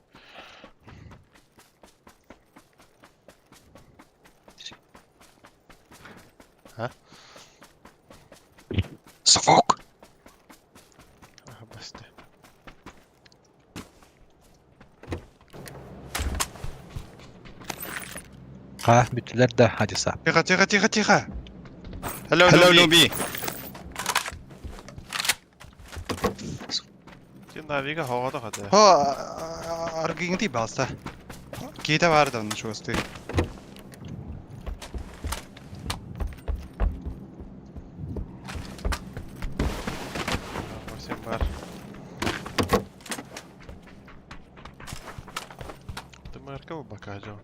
А? Звук! Басты. Ха, бүттүлэр да, адьаса. Тихо, тихо, тихо, тихо. Hello, Hello, newbie. newbie. Ти навига хоҕото хата. Хо, аргыҥ ти балса. Киитэ баар да онно чугастыы. Максим бар. Ты марка бакажа.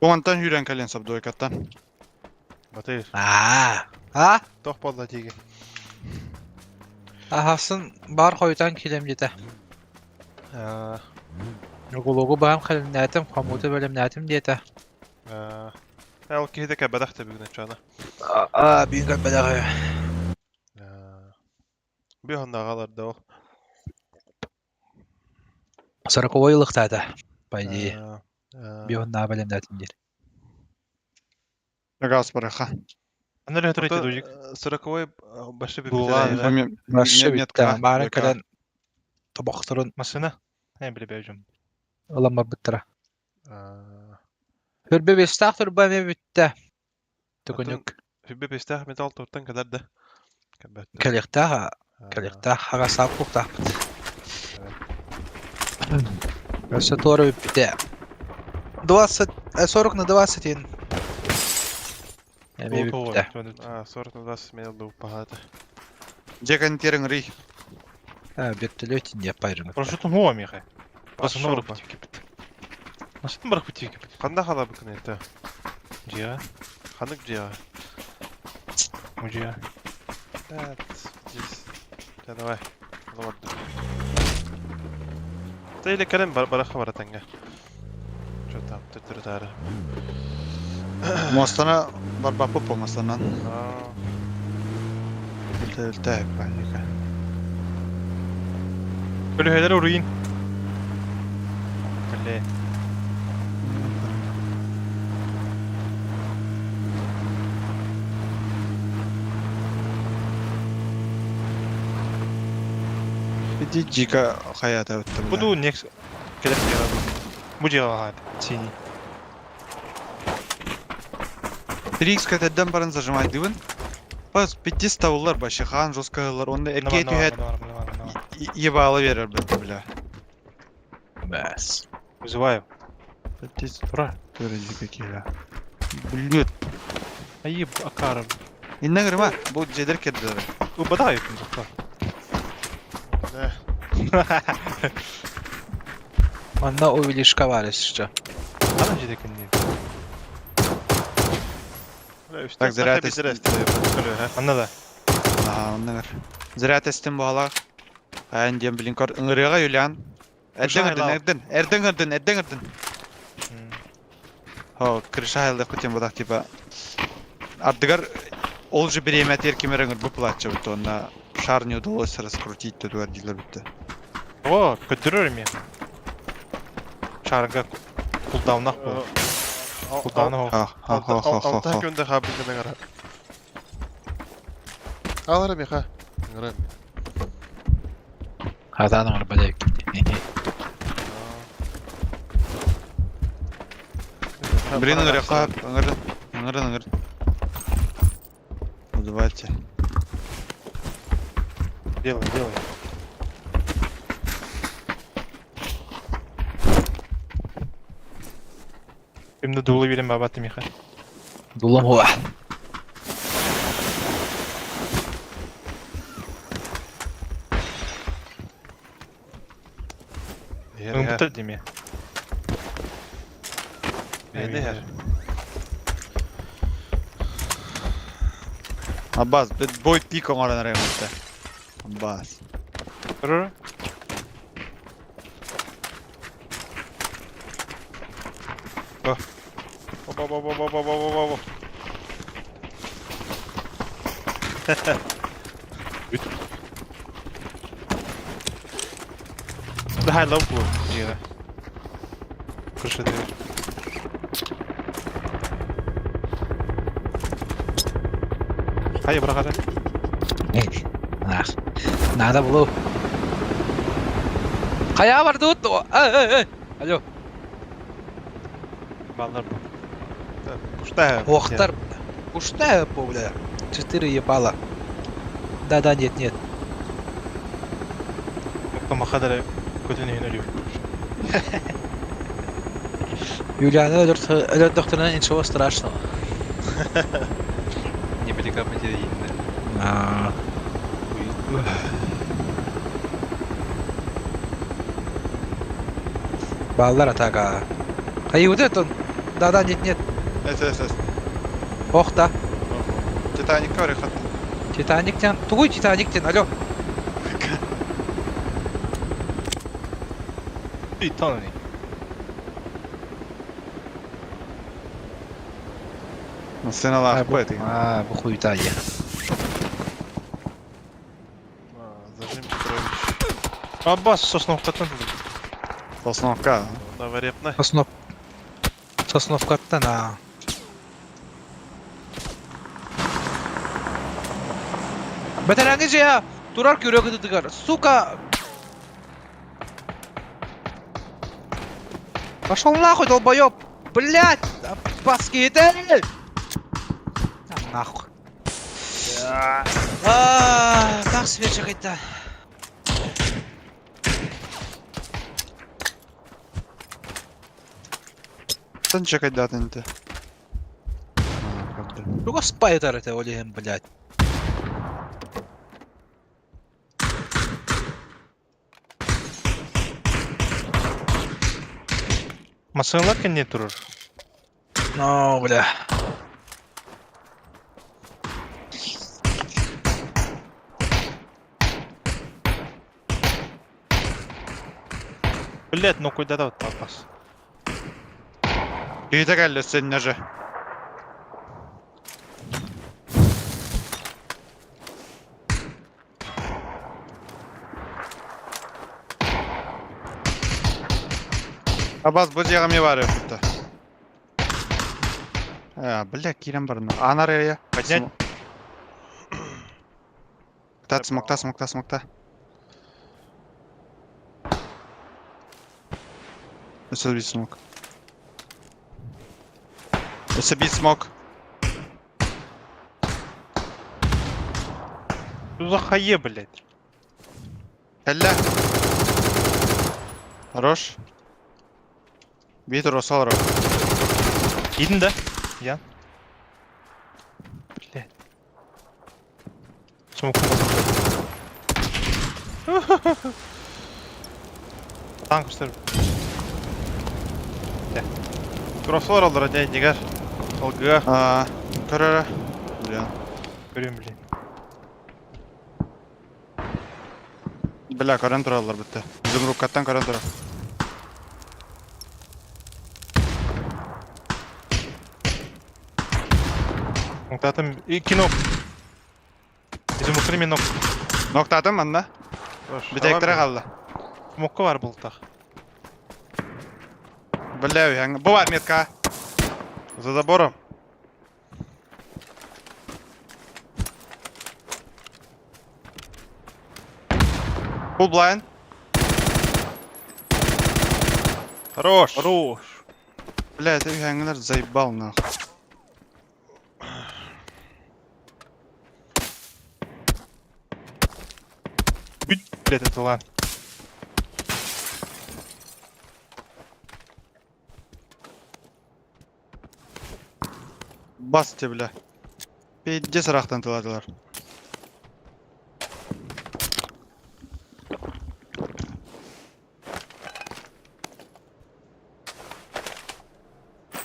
Бу мантан үүрэн кэлиэн сөп дуойкаттан. Батыр. Аа. А? Тох болла тиги. Ахасын бар хойутан килем дете. Аа. Угулугу баам хәлимнәтим, хамуты бөлемнәтим диэтэ. Аа. Ол киһи кэбэдэхтэ бүгүн чана. Аа, бүгүн кэлбэдэҕэ. Аа. Би хоннагалар да ол. Сороковой ылыктаата. По идее. Аа. Биһуннаа бэлэмнээтим диир. Газ барыха. Аны эрэ дужик. Сороковой башы Була, Башы метка. бүттэ. Баарын кэлэн тобохторун Машина. Э, биле бэжим. ылан барбыттара. Аа. Хүрбэ бестаах турба эмэ бүттэ. Түкүнүк Хүббе бестах металл туртан кадар да. Кэбэттэ. кэлиэхтээх, кэлиэхтээх хаҕасаап куктаахпыт. Өссө туора бүппүтэ. 20, 40 на 21. Эмиэ бүппүтэ. Аа, 40 на 20 металл ду пахата. Дьэ терен рий. А, вертолете не пайрын. Прошу там хуа михай. Пошел Басын ба. кепит. Машин барах бутик кепит. Ханда хала букын это. Жиа. Ханык жиа. Мужиа. Да, здесь. Да, давай. Лорд. Та или кэлэн бар бараха баратанга. Что там, төттөрү Мостана барбапы по мостанан. Аа. Үлтэ үлтэ паника. Көлөһөлөр уруин. Биле. Иди жика хаята өттө. Буду некс келеп жиа. Бу жиа хат. Синий. 3x катедден барын зажимать дыбын. Бас 5 ставылар башы хан жесткалар. Онда эрке түһэт ебала берер бітті бля. Бәс. Вызываю. 5 Тура. төрі жика киля. Блюд. Айып акарым. Иннен гырма. Бу жедер кеддер. Убадай тоқта. Да. Манна увелишка бар еще. Ана жедекен не. Так, зря ты- Анна да. Аа, онда гыр. Зря тестим буала. Аян дем блин кор ыңырыга юлян. Эрден эрден эрден эрден эрден эрден эрден. Хо, крыша хайлык тем бодах типа. Ардыгар ол же бириэмэтигэр ким эрэ ыҥырбыт плаччабыт уонна шар не удалось раскрутить тутугар дииллэр бүттэ. О, көддөрөр эмиэ. Шарга кулдаунах буолар. Кулдауна Ха ха ха ха ха Алта ха. күндэ хаабыгын ыҥыра. Алара миха. Ыҥыра. Хатаан оҥорбот эбиккин. Блин, ыҥырыахха ыҥырын. Ыҥырын ыҥырын. Ну давайте. Делай, делай. Именно дулы берем бабаты Миха. Дулам хуа. Ымпыта деме. Аббас, бой пик оҥорон эрэ Аббас. Көрөр. Оба-оба-оба-оба-оба-оба. Да хай лав бу. Дьиэҕэ. Крышатыгар. Хайа быраҕара. Ах. Надо было. Хайа бардыбыт? Эй, эй, эй. Алло. Баллар бу. Пуштая. Охтар. Пуштая, бля. Четыре ебала. Да-да, нет, нет. Махадара көтөн иһин өлүө. Юлиана өлөрдөхтөрүнэ ничего страшного. Невелика потеря инна. А, Баллар атака. Хай вот это. Да-да, нет, нет. Эс эс эс. Ох да. Титаникка барыаххат. Титаник тен. Тугуй Титаник тен, алло. Итаны. Массыыналаах бу этигин. А, бу хуйта я. Зажим Петрович. Аббас сосновкаттан Сосновка. Новорепна. Соснов. Сосновкаттан, а. Бэтэрэҥҥи дьиэ турар күрүө кытытыгар. Сука! Пошел нахуй, долбоеб! Блять! Паски, Нахуй. А, так свеча это. Тан чекайдатын те. Туга спайтер это олиһин, блять. Массыыналар кэннэ турар. Ну, бля. Блять, ну куда да Аббас. Киһитэ кэллэ сэннэ же. Аббас бу дьиэҕэ эмиэ баар эбит А, бля, киирэн барна. Аан арыйа. Поднять. Тат смокта, смокта, смокта. Өссө биир смок. Өссө биир смок. Что за хае, блять? Кэллэ. Хорош. Биир Росал Киирдин да? Ян. Блять. Смоку Танк что ли? Кроссор аллара дядь Алгыга. А, көрөрө. Бля. Көрүм, блин. Бля, көрөн тураллар бүттэ. Изумруккаттан көрөн турар. Ноктаатым. Икки нок. Изумруктары мен нок. Ноктаатым манна. Бүтэйиктэрэ хаалла. Мокко бар бултах. Бля, үһэҥ. Бу бар метка. За забором. Full blind. Хорош. Хорош. Бля, это үһэҥҥилэр заебал нахуй. Бүт, блядь, атылаан. Бас те, бля. Пиздец ыраахтан тылаатылар.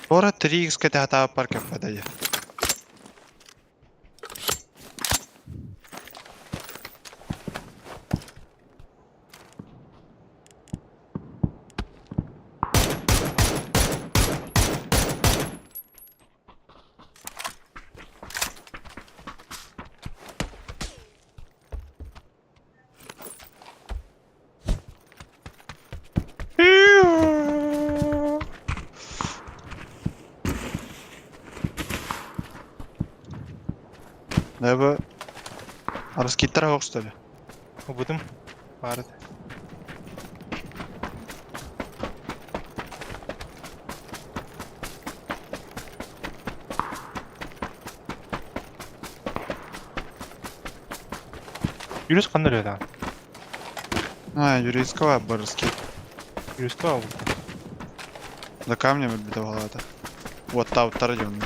Тора 3x кэтэһэ парк кэппэтэ дии. Да бу Араскиттар оһох что ли? Убытым. Баар этэ. Юрис ханна өлүөтэ? А, юридического барыски. Юриского булта. За камнем өлбүтэ буолаата. Уоттаабыттара дьонно.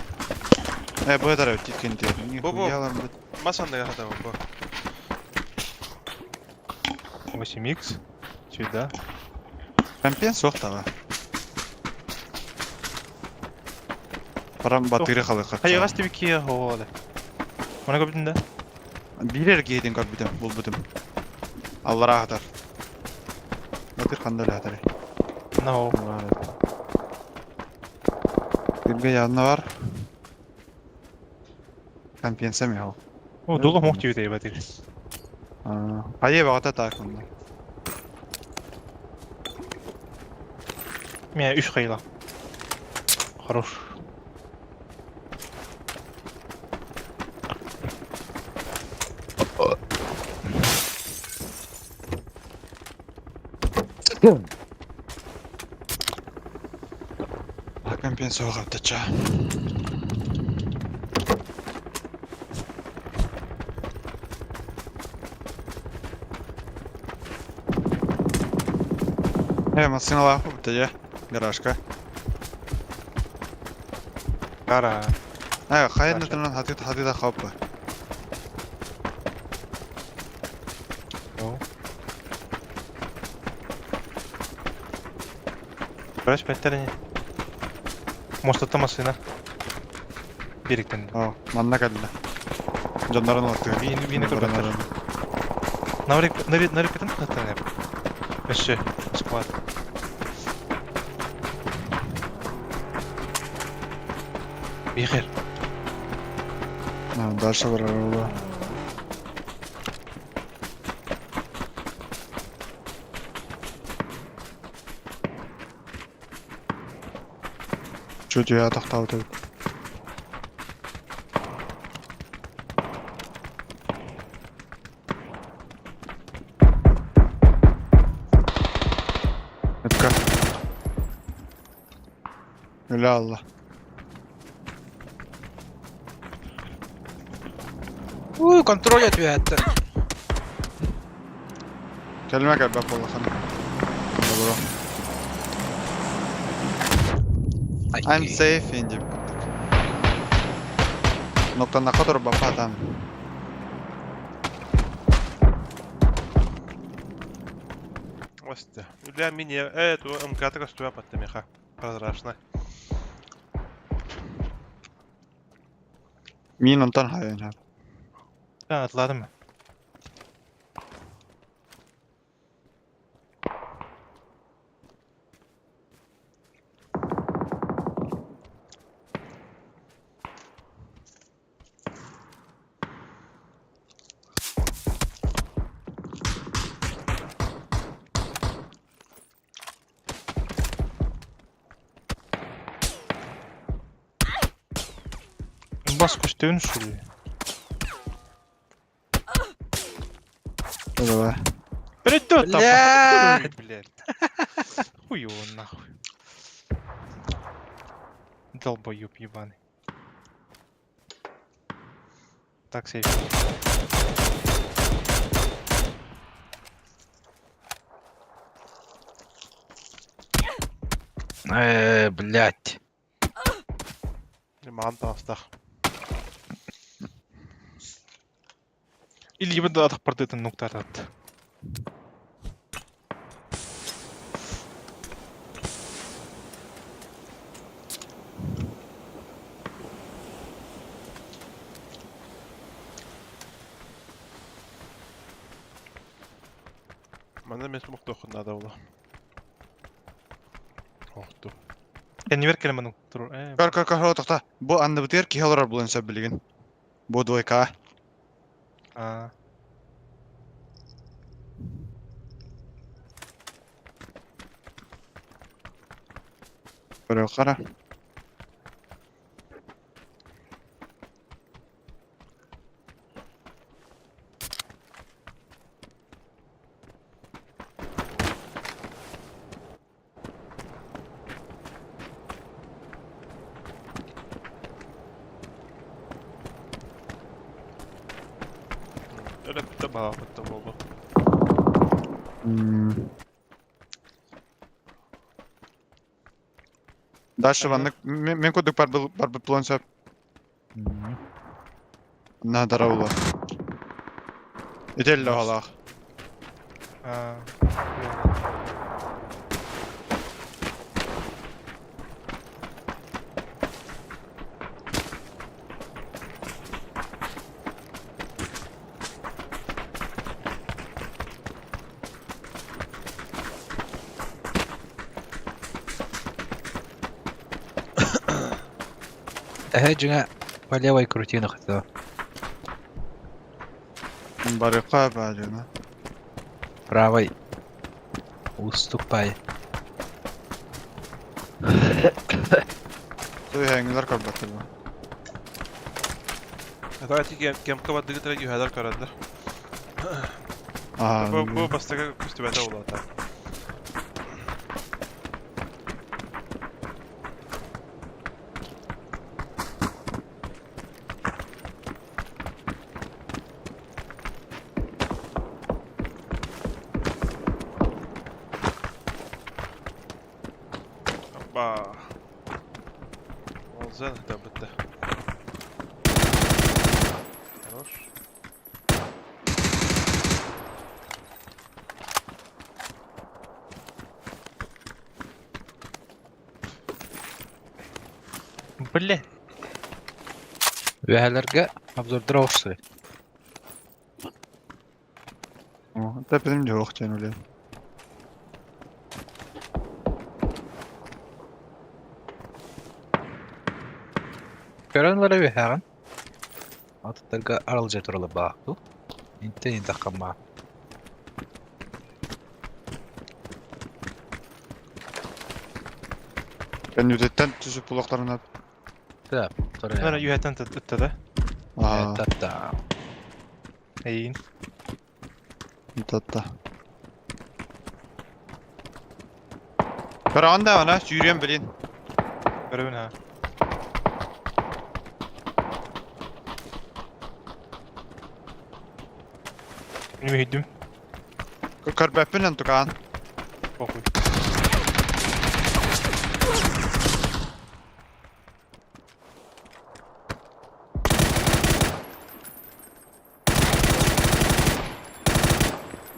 Э, бу этара тиккин диэн. Бу-бу. Нихуя бит. Мас анныгар хатабын бу. 8x. Сюда. Чемпион суох таба. Парам батыры халы Хайаҕас тибиккиэ хоҕооле. Мана көрбүтүн да? Биир эргиһитин көрбүтүм, булбутум. Аллараа хатар. Батыр ханда өлөтөр. No. Бирге янына бар. Компенсия мехал. О, дулу мох тибитей батыр. Хайы бағата так онда. Мен үш хайла. Хорош. Компенсия оғаптача. Э, машина лаху, бтя, гаражка. Кара. Э, хайын натынан хатыт хатыта хоппа. Гараж бэттерини. Мостата машина. Бириктен. О, манна кэллэ. Дьоннорун улаттыга. Биини биини көрбөттөр. Наврик нари нарикатын хаттан эп. Өссө склад. Бихер. А, дальше барар Чуть я тохтаабыт эбит. Этка. Өлө алла. Уу, контроль түһэттэ. Кэлмэ кэлбэт буоллаххына. Добро. I'm safe in дип курдук. Ноктаннахха турбаппа там. Осте. Для меня эту МК көстүбэ паттемиха. Прозрачно. Мин онтон хайын. Да, атладым. Бас көстөбүн шуруй. Давай. Придет там. Бля! Блядь. Хуй его нахуй. Долбоёб ебаный. Так, сейф. Блять. Маан таастах. Или ебан да атах бардытын нуктар атты. Манна мен смок тохун надо было. Охту. Кэннибэр кэлэн маннык турур. Э, Көр, көр, көр, тоқта. Бу анныбытыгар киһи олорор булан сөп билигин. Бу двойка. а. Көрө қара. Öyle bitti bağlı oldu. Дальше маннык мен курдук бар бар булан сөп. На дараула. Ителле халах. А. Эһэ по левой крутину хотела. Барыка бажына. Правой. Уступай. Туй хәңгилер көрбөттөр. Давайте кемка бадыгы юхадар карадыр. Аа. Бу бу бастыгы күстүбәтә була та. Опа. Олзен да бітті. Хорош. Бля. Үөһэлэргэ обзордор оҕуссуй. Та бизим жок жан эле. Көрөн лара үөһэҕин. Атыттарга аралдьа туралы баахту. Интен интаххамма. Кэннүтеттен түсүп булактарына. Нара юхатан тытты да. Аа. Татта. Эйин. Татта. Көрөөн да ана сүүрүөн билин. Көрөбүн ha. Мин үйдүм. Көрбөппүн антукаан. Похуй.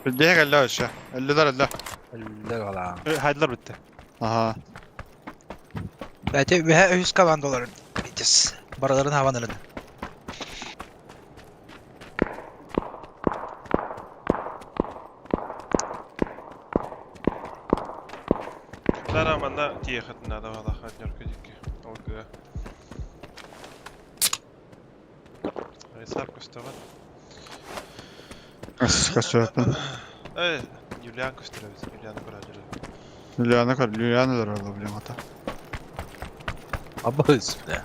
Билдеге эле өшө. Эллер эле. Эллер. Хайдылар битти. Аха. Бәте үөһэ үһүс командаларын. Битис. Бараларын хаванырын. Нара манна тиехет надо было хаднерка дики. Олга. Айсар көстөгөн. Көстөппүн. Э, Юлиан көстөрөбүз, Юлиан көрөжүрө. Юлиана көр, Юлиана дор билем ата. Абыз бля.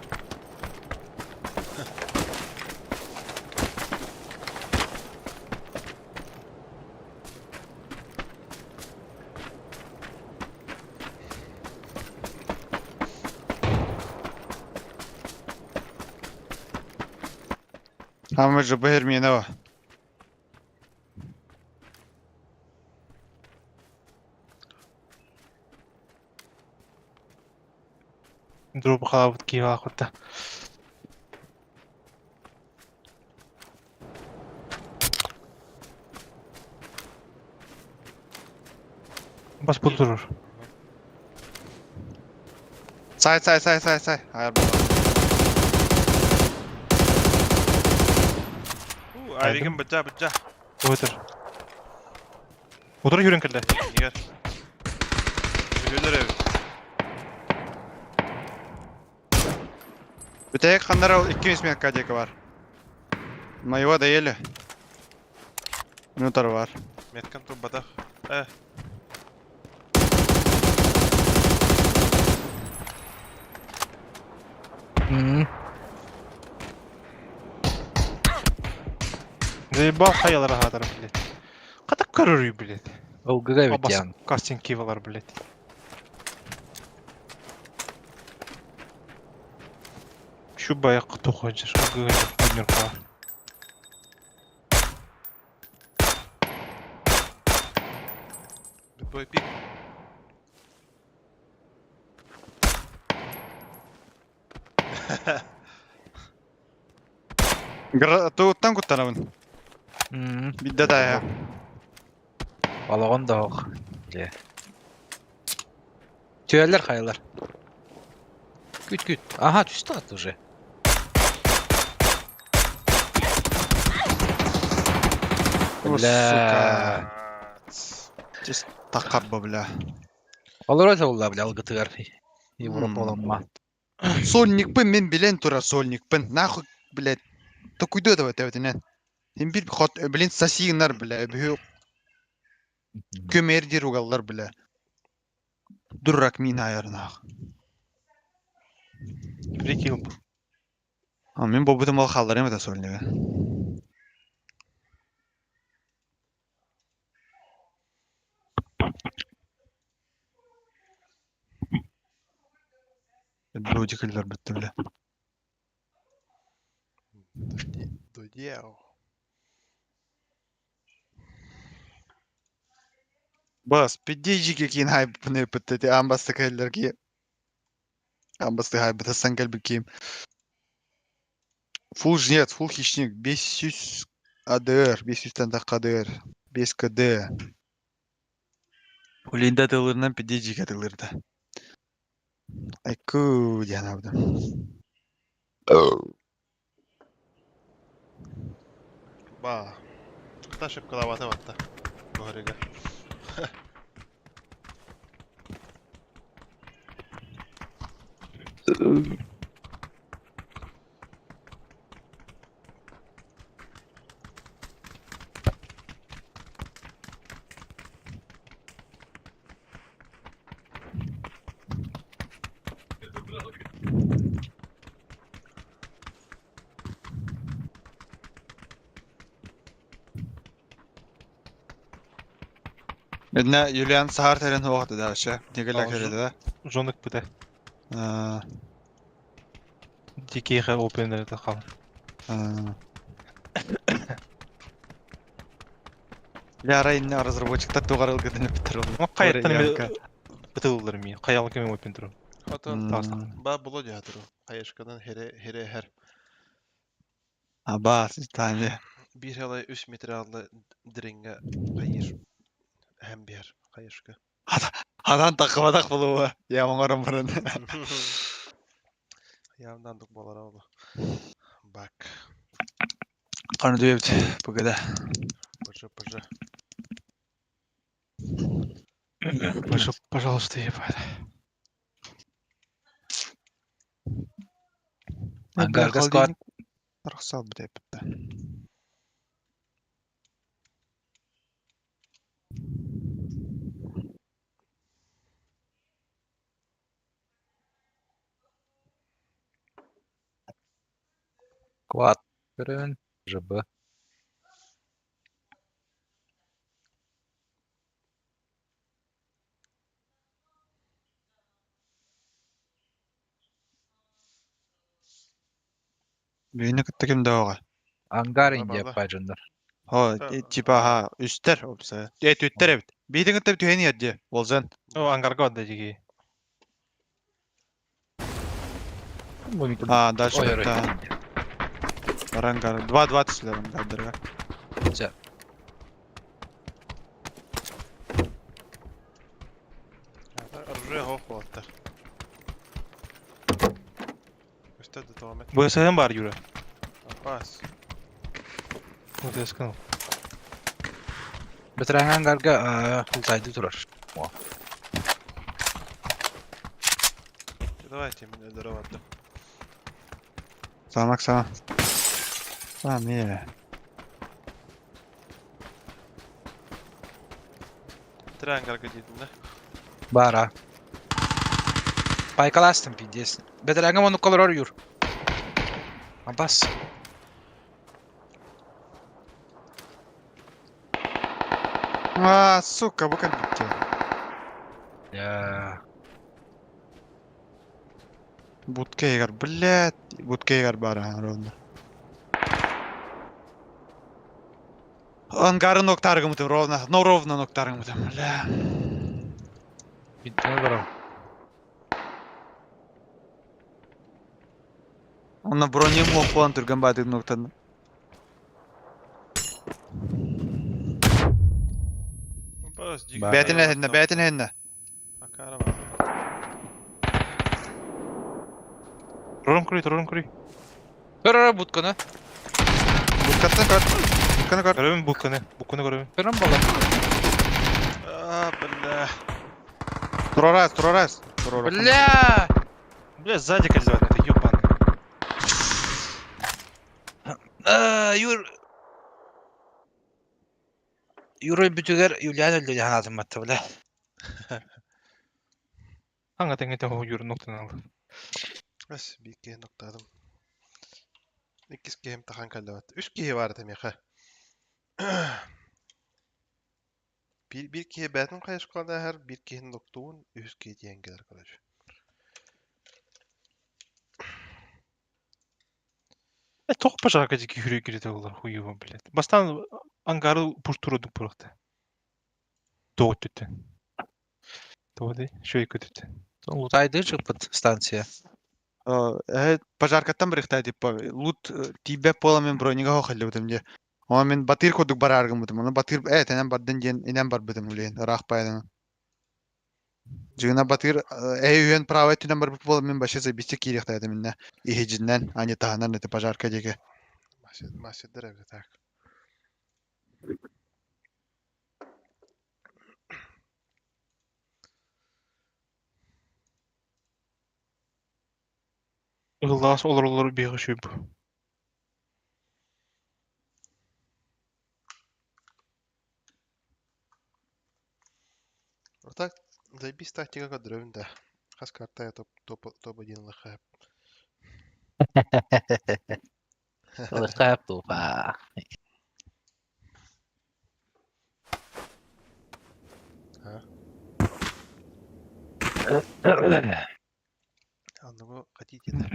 Ама ЖБ Hermione Дроп халабыт киһи ахутта. Бас булдурur. Сай, сай, сай, сай, сай. Айар буолар. Айригин быдьа, быдьа. Өтөр. Утары жүрөн кэллэ. Игер. Үһүлэр эбит. Бүтэйик ханнара ол 2 минутка диэки бар. Моего доели. Минутар бар. Меткам турбатах. Заебал хаялар аһаатар, блядь. Хата көрөрүй, блядь. Ылгыга эбит Абас ян. кастинг кивалар, блядь. Şu баягы тухаджыр. Ылгыга өнөр. Бой пик. Тугуттан куттанабын. Бидде тая. Балагон да ох. Бile. Tüyeller kayalar. Güt güt. Aha düştü at уже. О, Бля. сука. Такарба, бля. Олор өтө болла бля алгытыгар. Европа оламма. Сольникпын мен билен тура сольникпын. Нахуй, блядь. Токуйду этого тэбэтинен. Хим бир хот, блин, сосигнар, бля. Бүхү көмер угаллар, бля. Дурак мин аярнах. Прикинь. А мен бобутум ал халлар эме да сольнига. Додикалар бітті, бля. Додео. Бас, пидежики кин хайп не пытты амбасты кэллер ки. Амбасты хайп тасан кэлби ким. Фул жнец, фул хищник, 500 АДР, 500 тандақ АДР, 5 КД. Улинда тылырынан пидежики тылырда. Айку, диана абда. Ба. Та шипкалавата батта. Бохорига. Медне Юлиан сахар терен хуақта да вообще. Негелер кереді да. Жондук бите. Дикийге опенерде кал. Яра инне разработчиктар тугарыл гыдын битер ол. Кайыттан эме бытылдыр ми. Каялык эме опен туру. Ото ба було дятыру. Кайышкадан хере хере хер. Аба, тане. Бир хеле 3 метр алды диринге кайыр. Hem bir кайышка. Адан такыбадак болуба. Я оңорон мурун. Явдан дук болар олу. Бак. Каны дүйөбүт бугада. Пожа, пожа. Пожалуйста, ебать. Ангарга склад. Рахсал бит битте. Квад. Көрөн. ЖБ. Бүйүнө кытта ким дагы? Ангар Бала Индия бала. пайдьоннор. О, Та- типа аха, үстер опса. Э, түттер эбит. Биитин кытта түһэн иһэр Волзен. О, ангарга отда дьиги. А, дальше Ой, да. Арангар. 2-2 түстүлэр ангардарга. Чэ. Оружие хоох буолаттар. Үстэ да тоҕо Бу саһын бар Юра. Пас. Вот я сказал. Бэтэрээҥҥэ ангарга ултайды турар. Давайте мен өлөрө бардым. Самак сама. Сами. Тире ангарга диэтин да. Баара. Пайкалаастым пиздец. Бэтэрээҥҥэ оннукка олорор Юр. Абас. А, сука, бу кэлбитте. Я. Будкейгар, блядь. Будкейгар бар аха, ровно. Ангары ноктаргымытым ровно. Но ровно ноктаргымытым, бля. Бүттүнэ барам. Онно бронем мохуан түргэн баатык ноктан. Бас дьиги. Баа. Бээтин эһиннэ, бээтин эһиннэ. Акара бар. Ророн кури, ророн кури. Көрөр будканы. Будкаттан көр. Будканы көр. Көрөбүн букканы, букканы көрөбүн. Көрөн буолар. А, бля. Турарас, турарас. Турарас. Бля! Бля, сзади кольцевать, это ёбаный. А, Юр. Юра бүтүгэр Юлиан өлдө ханаатын батта бля. Аңа тэҥэ тэҥэ Юра ноктан алды. Бас биир киһи ноктаатым. Иккис киһим тахан кэллэбэт. Үс киһи баар этэ миэхэ. Биир биир киһи бэйэтин хайысхалаан ааһар, биир киһини ноктуун, үһүс киһи тиийэн кэлэр короче. Э, тоқ пожарка дьиги хүрэ киритэ олар хуево, блядь. Бастан ангары пуштурудук буракта. Тоҕут түттен. Тоҕу шөй көтүттен. Лутайды чыппыт станция. Э, пожаркаттан бирихтай типа лут тибе пола мен бронига хохаллыбытым де. Ома мен батыр кодук бараргымытым. Оны батыр э тенен бардын диэн инен барбытым улен ыраах пайдан. Жыгына батыр э үйен право түнен барбыт бола мен башы забисте киирихтайдым инне. Ихижиннен, ани таһанан это пожарка диэки. Масиддер эбит так. Ыллаас олор олор биэҕи шүйб. Вот так заебись тактика көрдөрөбүн да. Хас карта топ топ топ один лаха. Лыхап туфа. А? Анныгу хотите да.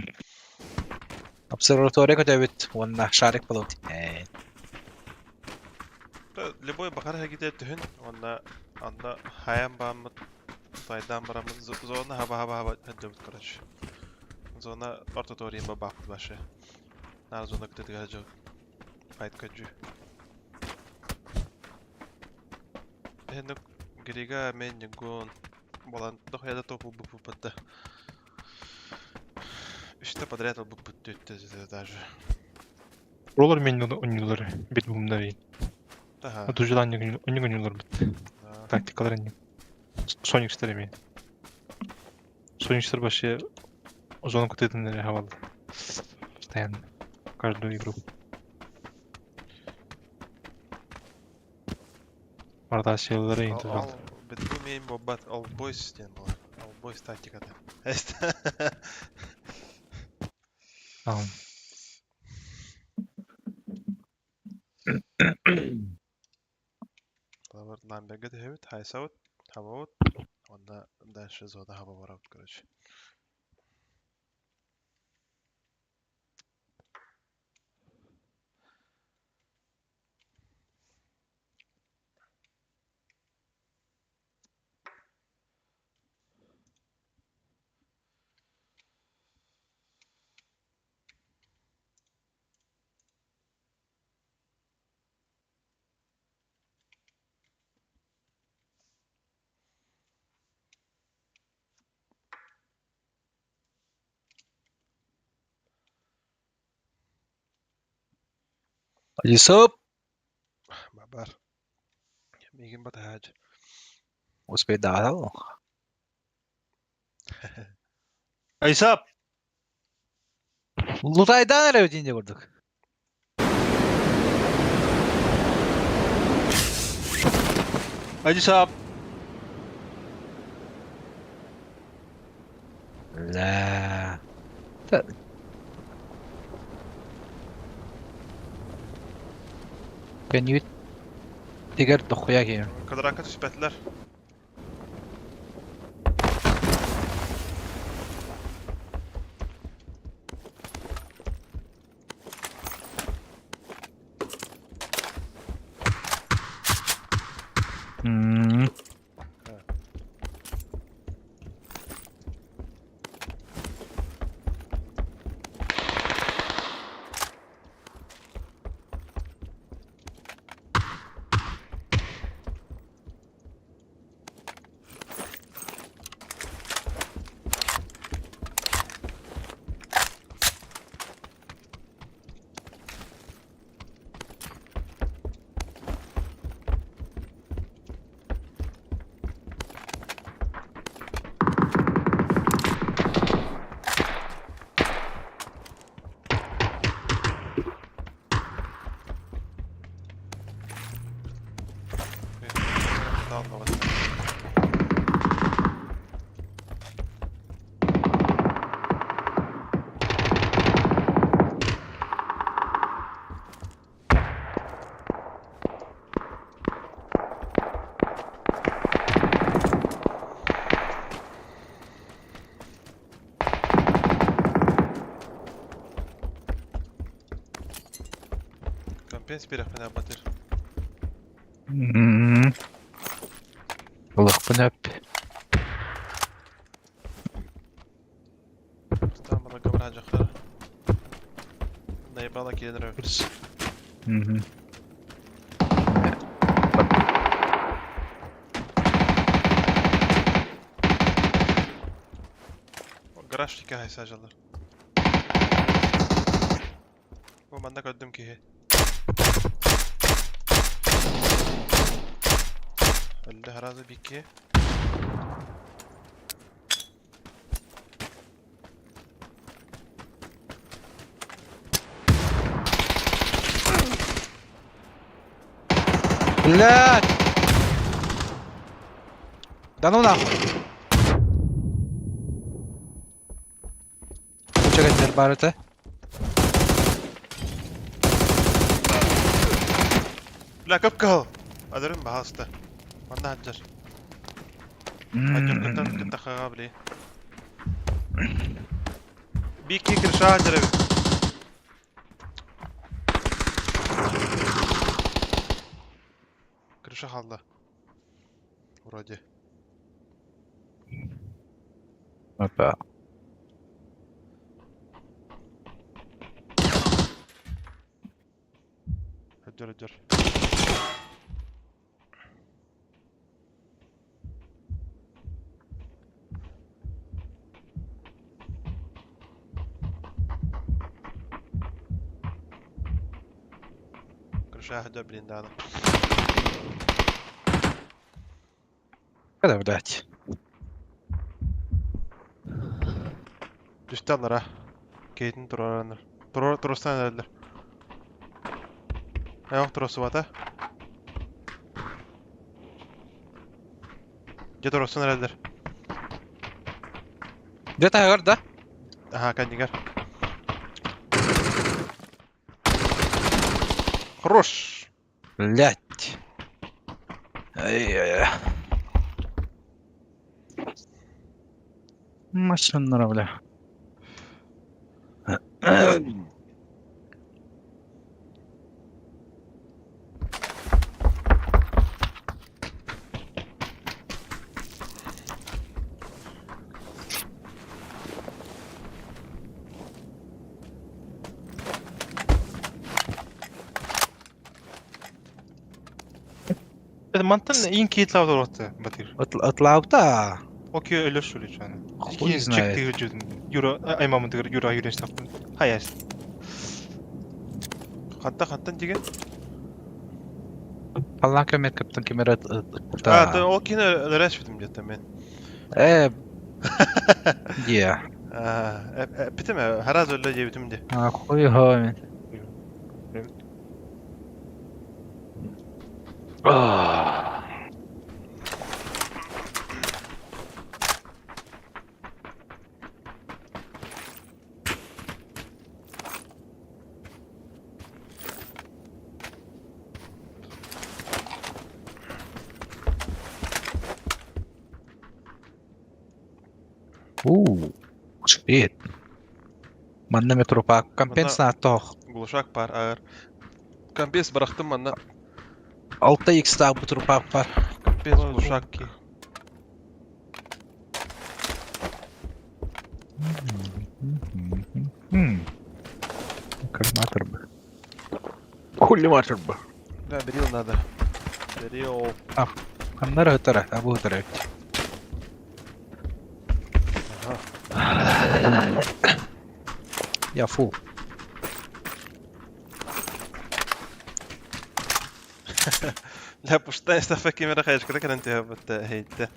Обсерватория көтөбүт уонна шарик болот. Э, Любой бахар хагите түһүн, онна анна хаян бааммыт, тайдан бараммыт, зона хаба хаба хаба хаддыбыт короче. Зона ортоториен бабаппыт башы. Нар зона күтетигэр жок. Файт көдьү. Энник Грига мен Нигон балан дохуяда топ ылбыппыт да. Үстэ подряд ылбыппыт түттэ даже. Роллар мен онньулар бит бумдар ин. Таха. Атужылан онньулар бит. Да. Тактикалар инни. Соникстер эми. Соникстер вообще зону күтетин хавал. Постоянно. Каждую игру. Арда селлere Ал интизал. ал бит бу мен бобат all boys диэн буолар. All boys тактиката. Ам. Балар Ламберге түһэбит, хайсабыт, хабабыт. Онно дальше зона хаба барабыт, короче. Юсуп! Бабар. Миигин батыһааччы. Успейдаатал. Айсап! Лутайдаан эрэ бүтүн курдук. Айсап! Бля. Көнньүт тигэр дохуя киһи. Квадратка түспэтилэр. М. Компенс биэрэхпинэ абатыр. М. Ылыахпын өп. Там балага бараджахтара. Наебала киирэн Мгм. Гараж икки хайсажалар. Бу манна көрдүм киһи. Өлдө сразу бикки. Блядь! Да ну нахуй! Чэгэтэр барыта. Бля, кып-кыһыл. Өлөрүм баһаалыста. Манна сылдьар. Адьыргыттан кытта били. Бикки крыша сылдьар эбит. Крыша хаалла. Вроде. Опа. Өддөр өддөр. Крыша сылдьар блин даҕаны. Когда, блядь? Түстэ аллара. Кейтин туруораннар. Туруор туруостан эрэллэр. Айах туруорсубата. Дьэ туруорсан эрэллэр. Дьэ таһыгар да? Аһаа кэннигэр. Хорош! Блядь. Ай-яй-яй. Машиннара, бля. Мантан ин киит лавдор батыр. Отлаута. Окей өлөр шулич аны. Хуй знает. Чек Юра аймамын дигер Юра юрен стапын. Хаяс. Хантан хантан диген? Халлаан көмөт кыптын кимэрэ А, то ол кини өлөрөспүтүм диэтэ мен. Э, дия. Эппитим хараз өллө диэбитим ди. А, хуй хоо мен. Уу, shit. Манна метропак компенсатор. Глушак пар аар. Компенс бырахтым манна. 6x-таах бу трупак бар. Компенс глушак. Коллиматор бы. Коллиматор бы. Да, берил надо. Берил. Ханнара хытара, абу хытара. Ага. Я фул. Ля, пустая стафа кемера хайышката кэлэн түһэ хейттэ.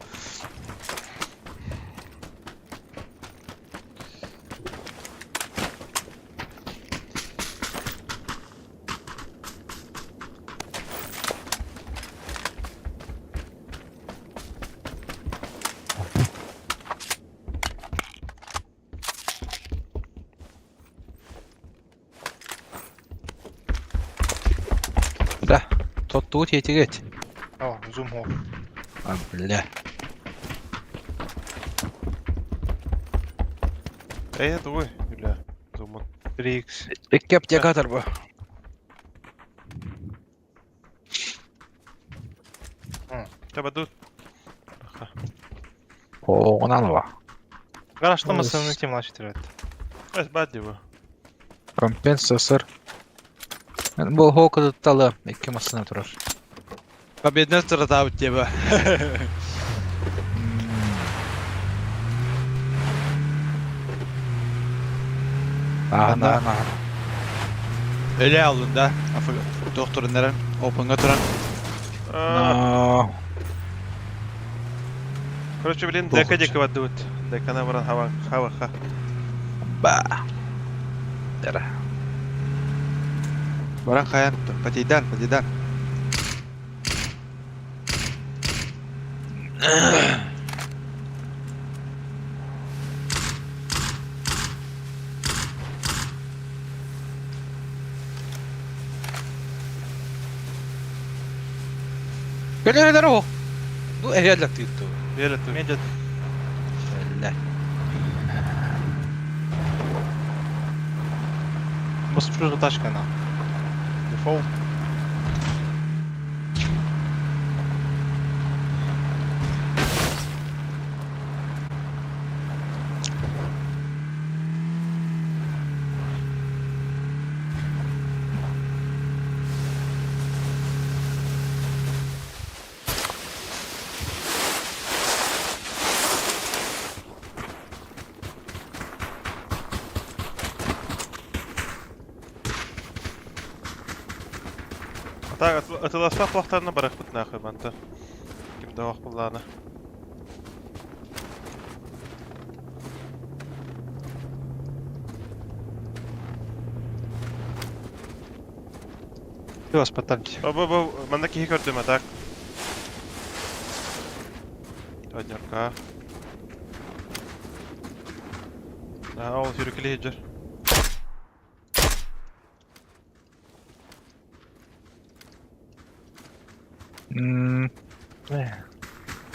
Да, тот тут я тегеть. О, зум хо. А, бля. Эй, дуй, бля. Зумун. 3x. Икки аптекатор бу. Таба тут. Оонан ба. Гаражтамасını kim lan şitiret? Эс бад бу. Компенсатор. Бу хоокутталы икки массына турар. Победный стратабыт диэбэ. Аана аана. Öyle aldın da. Doktorun neren? Open'ga turan. Но Короче, блин, дека дека бадут. Дека на баран хава хава ха. ба. Дара. Баран хаян. Патидан, патидан. Кэлэ даро. Ну эһэллек титту. Беле ту. Медиа Бля. Басып чужа тачка на. Дефолт. Так, атыласта плахтарына барахпыт нахуй манта. Ким да вах буллана. Ты вас потамте. Бу бу манна киһи көрдүм а так. Однерка. Да, ол сүүрүкүлэ сылдьар.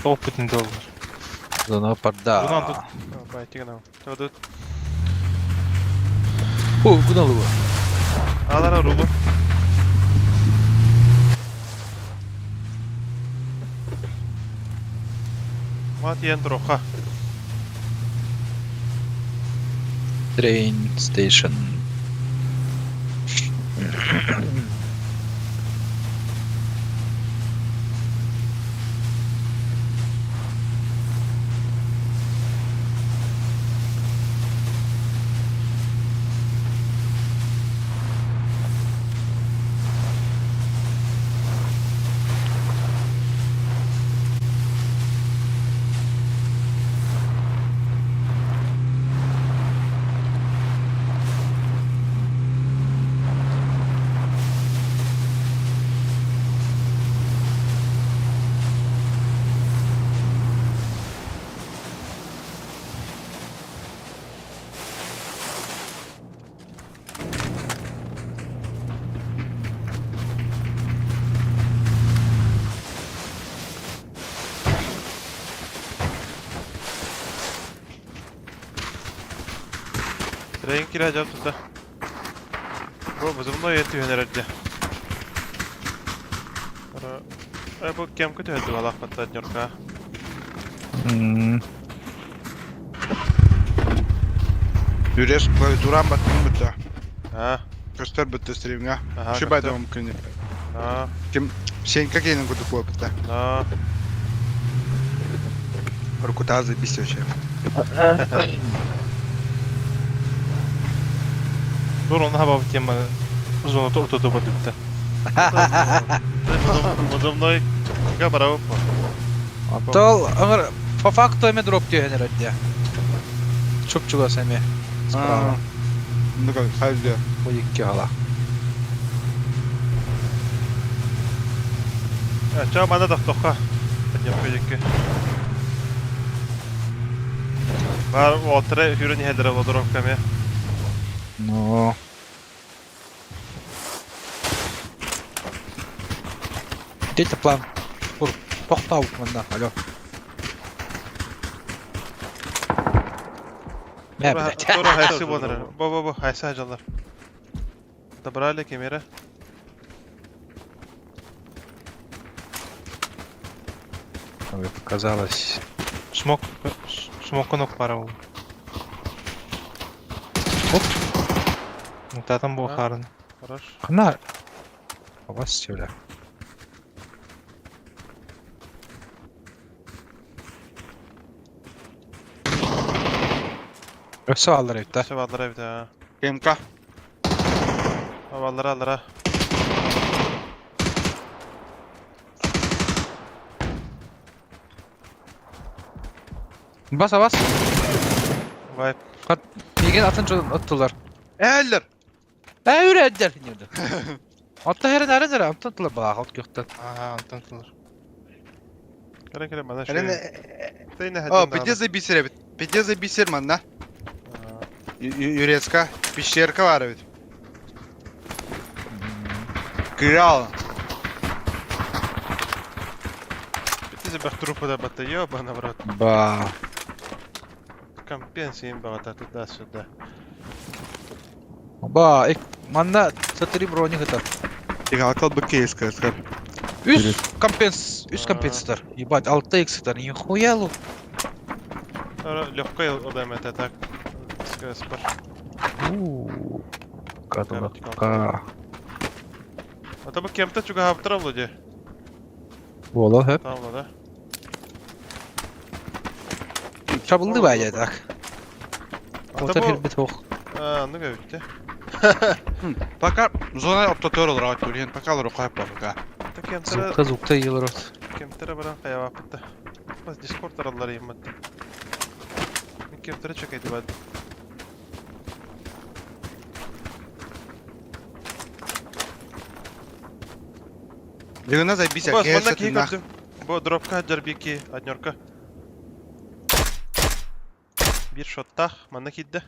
Топ бүтүн доллар. Зона парда. Зона тут. Байтиган Тут. О, куда луга? Алара рулу. Мат иен туруха. Train station. Трейн кире дьон тута. Бу вызывной ен түһэн эрэр дьэ. Э, бу кемка түһэн дуалаах батта днёрка. Юреш клавиатурам баттым бутта. А, Көстөр бутта стримҥа. Аха, Шибай дом күнү. А, Ким Сенька кейнин курдук буолбута. А. Рукутаа заебись вообще. Dur onu hava тема зона ортода бадыбыта. Вызывной га барабы. Тол аңыр по факту эме дроп түһэн эрэр дии. Чуп-чугас эме. Справа. Ну как, хайдя. Бу икки ала. Ча мана тохтохха. Поднёрка дикки. Бар уолтара хүрен иһэллэрэ дропка ме. Ну. Дельта план. Ур, тохтау манна, алло. Мә, блядь. Тура хайсы болар. Бо бо бо хайсы хаҗалар. Добрали камера. Ой, показалось. Смок смоконок пара ол. Оп. Татам бу А. харын. Хорош. Кана. Вас бля. Өссө аллар эбит, да? Все аллара бит. а. КМК. Аллара аллара. Бас, бас. Вайп. Миген атын жолун оттулар. Эллер. Ә, үрәддер. Атта хәрен әрен әрен, антон тулар бала, от көктен. Ага, антон тулар. Кәрә кәрә мана Эрен шуй. Тейне О, пиздец за бит. Пиздец за бисер манна. Юрецка. Пещерка бар бит. Кырал. Пиздец бах трупы да батта ёбана в рот. Ба. Компенсия им багата туда-сюда. Ба, эк, манна сатыри брони хытар. Игалкал бы кейс кырскар. Үс компенс, үс компенсатор. Ебать, 6 икс хытар. Нихуя лу. Легкая одам это так. Спар. У. Катулакка. А то бы кем-то чуга хаптыра вроде. Боло, хөп. Там, да? Чабылды ба так. А то Отар бу... хирбит хох. А, ну га битте. Пока зона оптотөр олар түлен, пока алар кайып пока. Та кемтера Зукта зукта йылыр от. кемтера баран каява битте. Бас Дискорд аралар имматты. Кемтера чекай дип. Дегена заебись, Бас, кейс манна кии нах. көрдүм. Бу дропка жарбики однерка. Бир шоттах, манна кидде.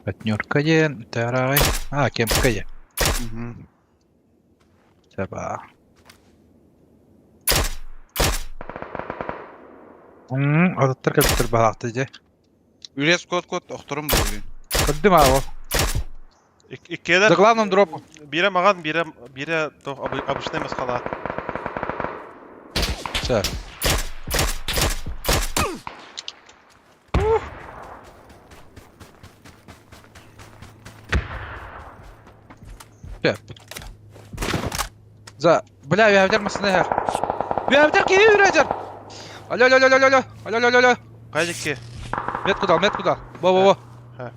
Партнерка ден, тарай. А, кемка де. Таба. Адаттар кәптір балақты де. Юрец кот кот охторум бу. Көрдім ау. Иккелер. За главным дропом. Бире маган, бире бире то обычный маскалат. Все. Все. За, бля, я взял маснер. Я взял киви, Алло, алло, алло, алло, алло, алло, алло, алло. Кайдикки. Метку дал, метку дал. Во, во, во. Ха.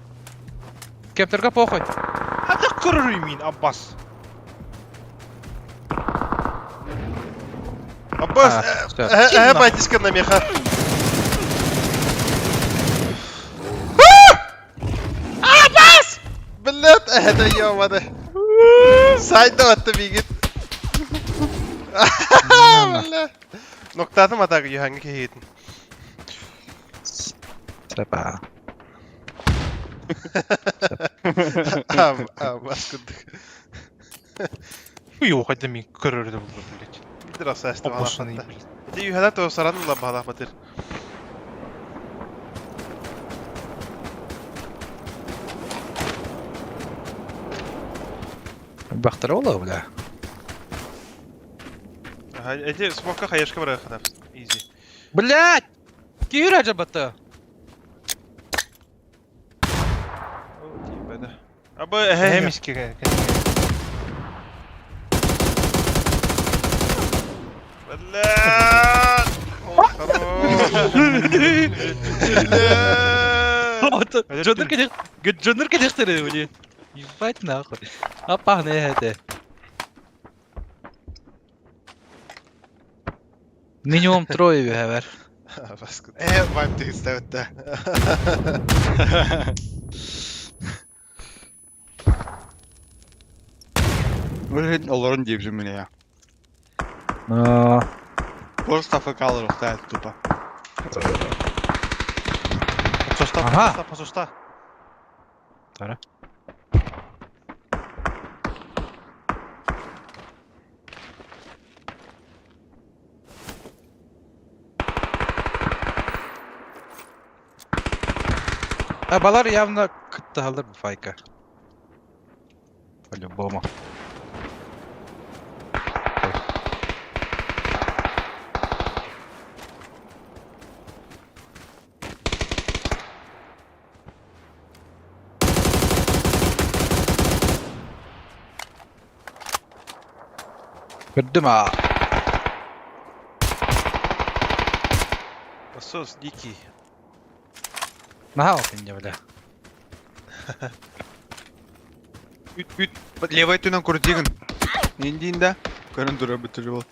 Кемтерга похуй. А так көрөр мин Аббас. Аббас, А, всё. э, батиска на меха. Аббас! Блядь, это ёбаный. Сайда атты бигит. Бля. Ноктатым атагы юханга кейитин. Сапа. Аббас курдук. Уй, хайда мин көрөр деп булды, блядь. Бидер асасты Опосаны, блядь. Ити юхана то саран ла бала батыр. Элбэхтэрэ буолуо, бля. Ага, эти смокка хаешка барыаххына. Изи. Блядь! Киһи дьабата. Тиийбэтэ. Абы эһэ Эһэ мискигэ. Блядь! О, хорош! Блядь! Дьоннор кэлэх дьоннор кэлэхтэрэ били. Ебать нахуй. Аппаһын эһэтэ. Минимум трое үһэбэр. Баскыт. Вайп тигистээбитте. Ол олорон диэбитим мин я. Просто АФК-лар охтаат тупо. Подсоста, Ага. подсоста, подсоста. Тара. А балар явно кыттыһаллар бу файка. По-любому. Көрдүм аа. Посос дикий. Наһаа опинья бля. Үт үт левой өттүнэн курдигин. Индиин да көрөн турар бүтүрү бол.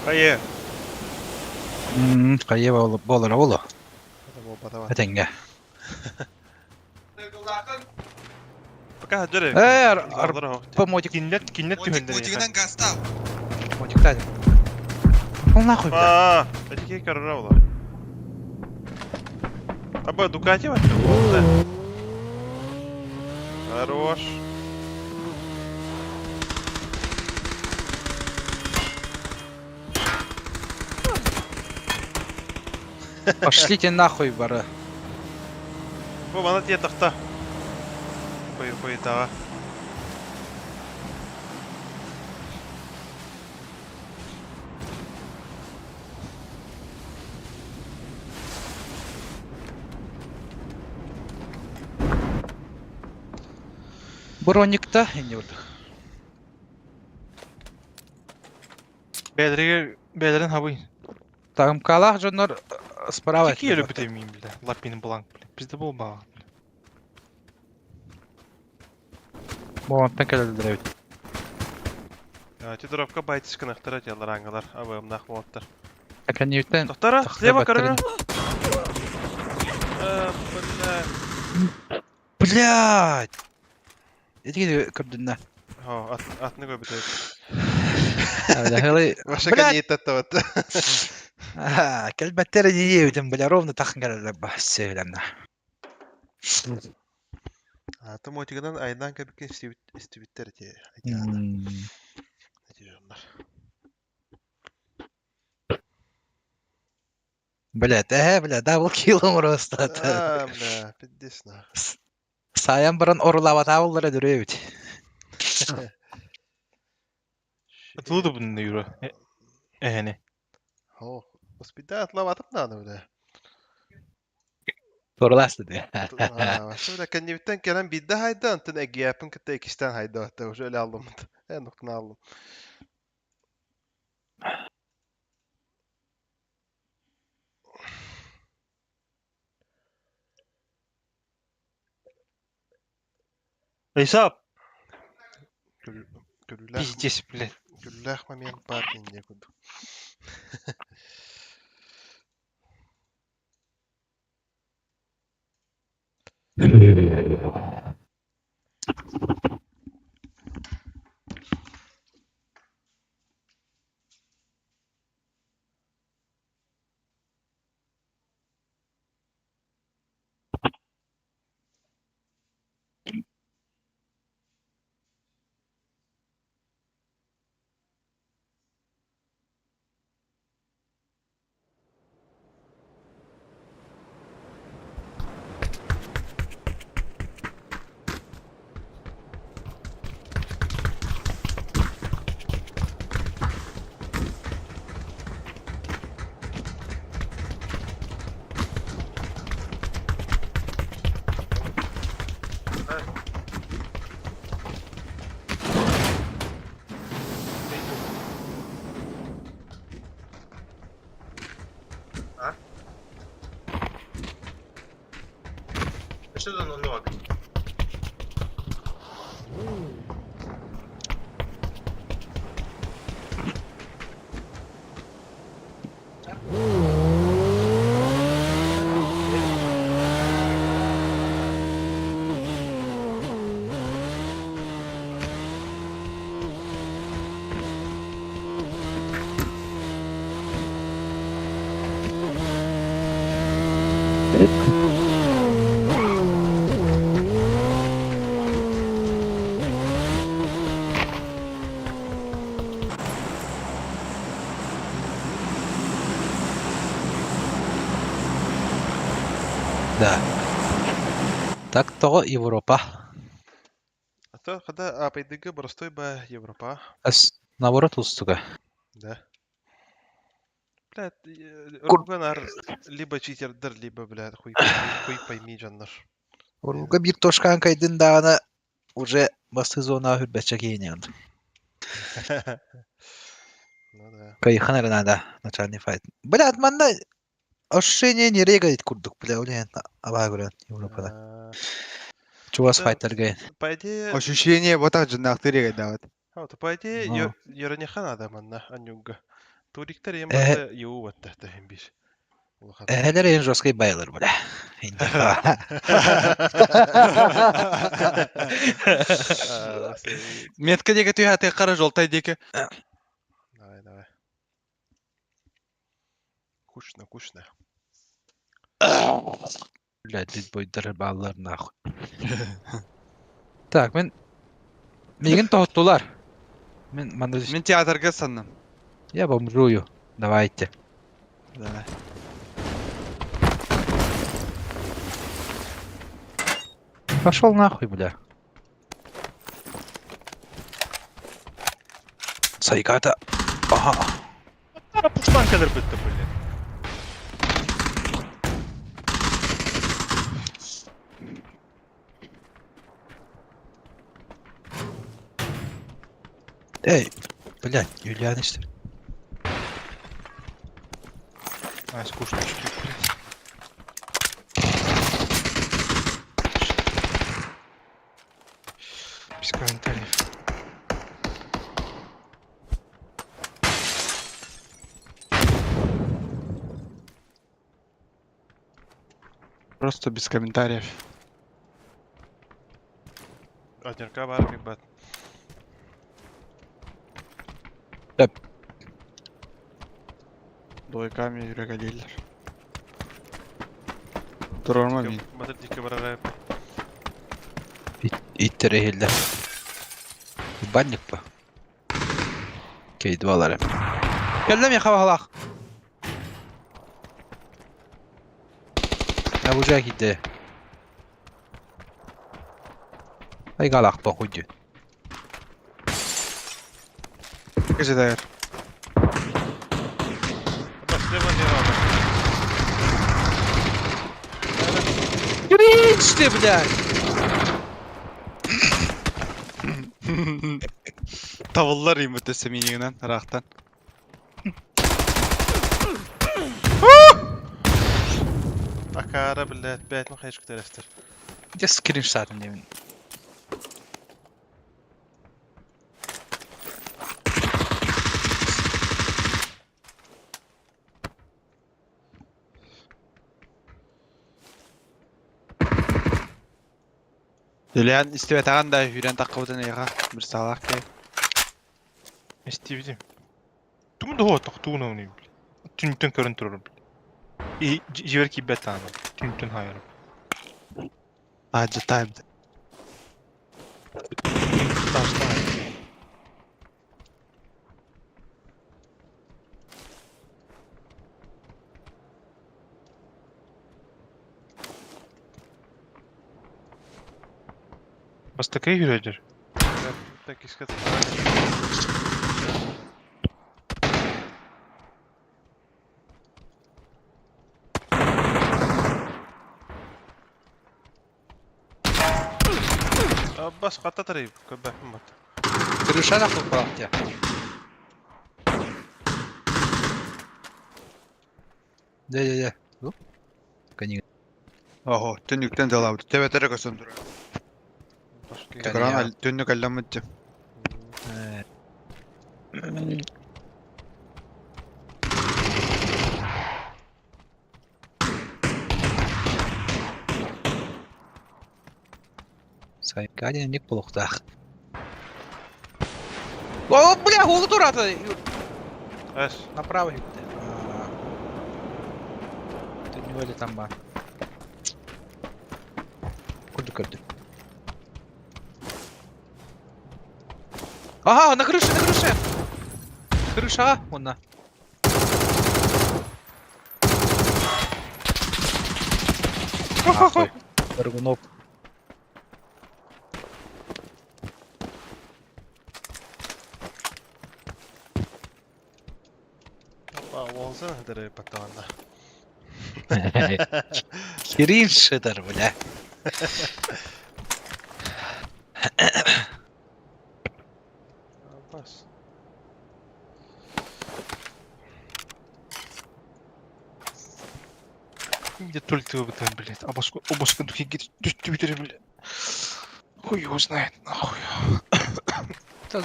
Хайе. Хайа буолара буолуо. Это был подавай. Этэҥҥэ. Пока дөрө. Э, по мотик Кинилэр кинилэр түһэллэр. Мотигынан гастал. мотиктаа. Ол нахуй бля. А, эти кей корора була. Аба Дукати вот. Хорош. Пошлите нахуй бары. Бу мана тие тахта. Кой кой тага. Броникта инде бурдук. Бээлеригэр бээлерин хабый. Тагымкалаах дьоннор справа. Какие любите мин, бля. Лапин бланк, бля. Пизда был ба. Бу онтон кэлэллэр эбит. Ти дропка байтис кынахтара телар аңгалар. Аба ымнах моттар. Аканьютен Тохтара, Тахта слева баттарын. корора. Бля. Блядь! Эти көрдүннэ. Хо, ат атны көбүт. Бля, хылы. Ваша Блядь! коней таттават. Кэлбэттэр диэбитим, бля, ровно тахын кэлэллэр ба, сөйлэмнэ. А то мотигынан айдан кэбикке истибиттер ти. Айтаана. Эти жоннор. Блядь, бля, дабл килл просто. А, бля, пиздец нахуй. Саян баран орулабатаабыллара дүрүөбүт. Атылы да бұны юра. Эһэни. Хо, успеда атлаватып надо, бля. Оруласты де. А, бля, кэннибиттен кэлэн биирдэ хайда, онтон эгиэппин кытта иккистэн хайда, отта уже өлө аллым. Нуктун аллым. Эйсап. Көрүүлээх Пиздец, блядь. көрүүлээх момент баар инне курдук. Да. Так тоҕо Европа? А то когда апайдыга простой ба Европа. Ас наоборот устуга. Да. Блядь, Руганар либо читердер, либо, блядь, хуй пойми, хуй пойми дьоннор. Уруга биир тошкаан кайдын даҕаны уже басты зона хүрбэччэ киһиниэн. Ну да. Кайхан эрэ надо начальный файт. Блядь, манна ощущение не регает курдук, бля, улен абаа көрөн Европада. Чугас файттарга. По идее... Ощущение вот так дьоннаахтыр регайдаабыт. Вот, по идее, Ну. Ерониха надо манна, аннюгга. Туриктар ем Э. барда юу батта тахин бир. Улахан. Эһэлэр эн жесткий байлар, бля. Метка диэки түһэ хара жолтай диэки. Давай, давай. Кучно, кучно. Блядь, бойдар баллар нахуй. Так, мен миигин тоһуттулар. Мин манна Мин театрга санным. я бомжую. Давайте. Давай. Пошел нахуй, бля. Сайгата. Ага. Пуштан кэлэр бытта, блин. Эй, блядь, Юлиан işte. А, скучно чуть-чуть, блядь. Без комментариев. Просто без комментариев. Однерка бар, ребят. Дойками юрөкэлииллэр. Турорма мин. Батыр дике барар. Иттерehiller. Банник па. Кейдвалары. Кэллем я хавалах. Абужа кидде. Айгалах па хуйдю. Кэжедэр. Слева, лево. Крич ты, блядь! Тавыллар им өтөсө минигинен рахтан. Акара, блядь, бәйтін хайш күтәрәстер. Где скриншот мне? Юлиан истибэтаҕан да хүрэн таххыбытын эйиэхэ бір саалаах кэй. Истибитим. Тугун да хуотах тугун ону, блин. Түнтэн көрөн турар, блин. И жибер кийбэт аана. Түнтэн хайар. Аджа тайм. Таштан. Бастакы жүрөдөр. Так искать. Бас қата тарайып, көбәпім бат. Крыша нахуй палте. Да-да-да. Ну, Кони. Охо, түннүктэн далабыт. Төбөтөрө көсөн турар. Көрөн түннүк алламмыт. Сайга ник полухтах. О, бля, голову турата! Эс. Направо. Ты не вали там ба. Куда көрдү? Ага, на крыше, на крыше! Крыша, вон на. Нахуй. Прыгунов. Уолзан хадары паттаҕанна. Херин шитер, бля. Бас. Где только ты об блядь. Обоску, обоску духи гид, блядь. Хуй его знает, нахуй.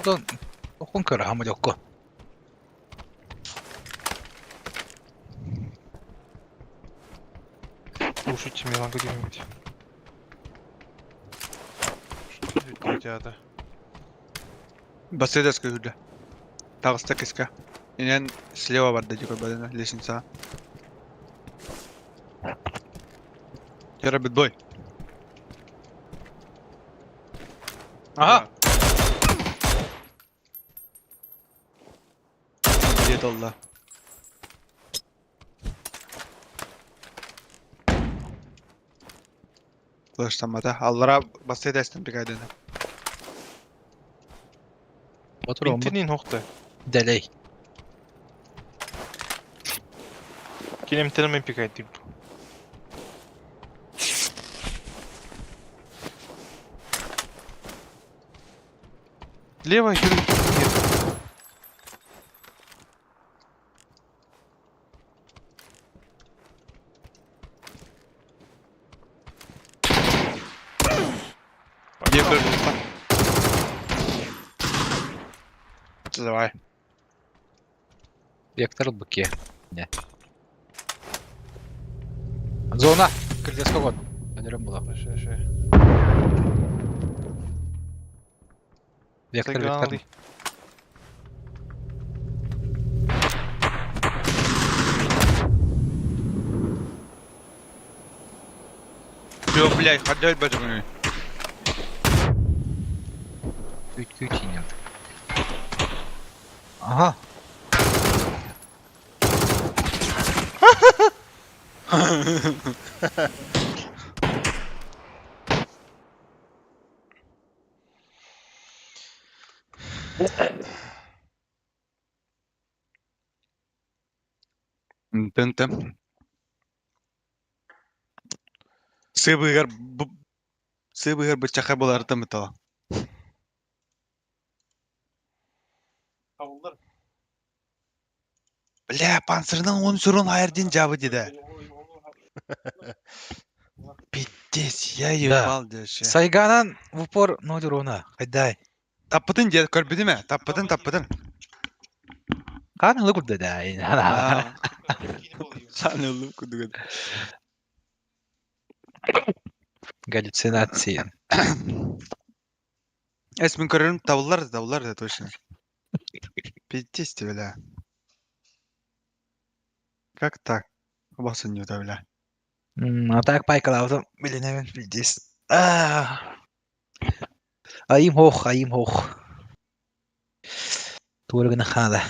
Дон, охун көр хамылокко. Слушайте, Милан где-нибудь. Что Басыдас көһүллэ. Таҕыста киска. Инэн слева барда дии көрбөтүнэ лестница. Кера бой. Ага. Где долла? Флештамата. Аллара басыдастан бигайдена. Отур Интенин хохта. Делей. Кинем телемен пикает тип. Лево, Юрий. Нет. Где Давай. Вектор быке. Не. Зона. Кырдеска год. Өнөрөм була. Вектор, вектор. Всё, блядь, ходят бэтмен. Күт күт нет. Ага. Тын-тын. Сыбыгар сыбыгар бычаха булар тымыта. Табылдар. Бля, панцирның он сүрін айырден жабы деді. Пиздец, я ебал деші. Сайганан в упор ноль урона. Хайдай. Таппытын дед, көрбіді ме? Таппытын, таппытын. Кан лук да. Хан лук дүгін. Галлюцинации. Эс мен көрерім табылар да, табылар да точно. Пиздец ты, бля. Как так? Басы не бля. А так пайкалаутым билинебин пиздец. Айым хох, айым хох. Туыргына хада.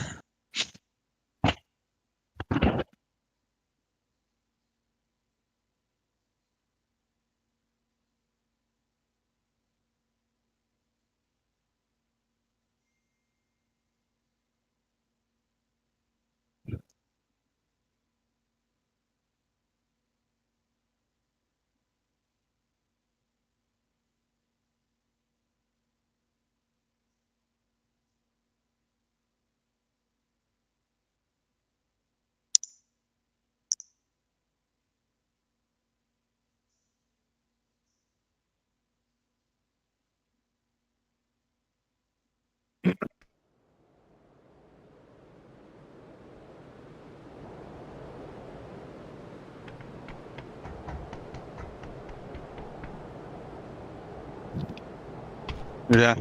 Бля.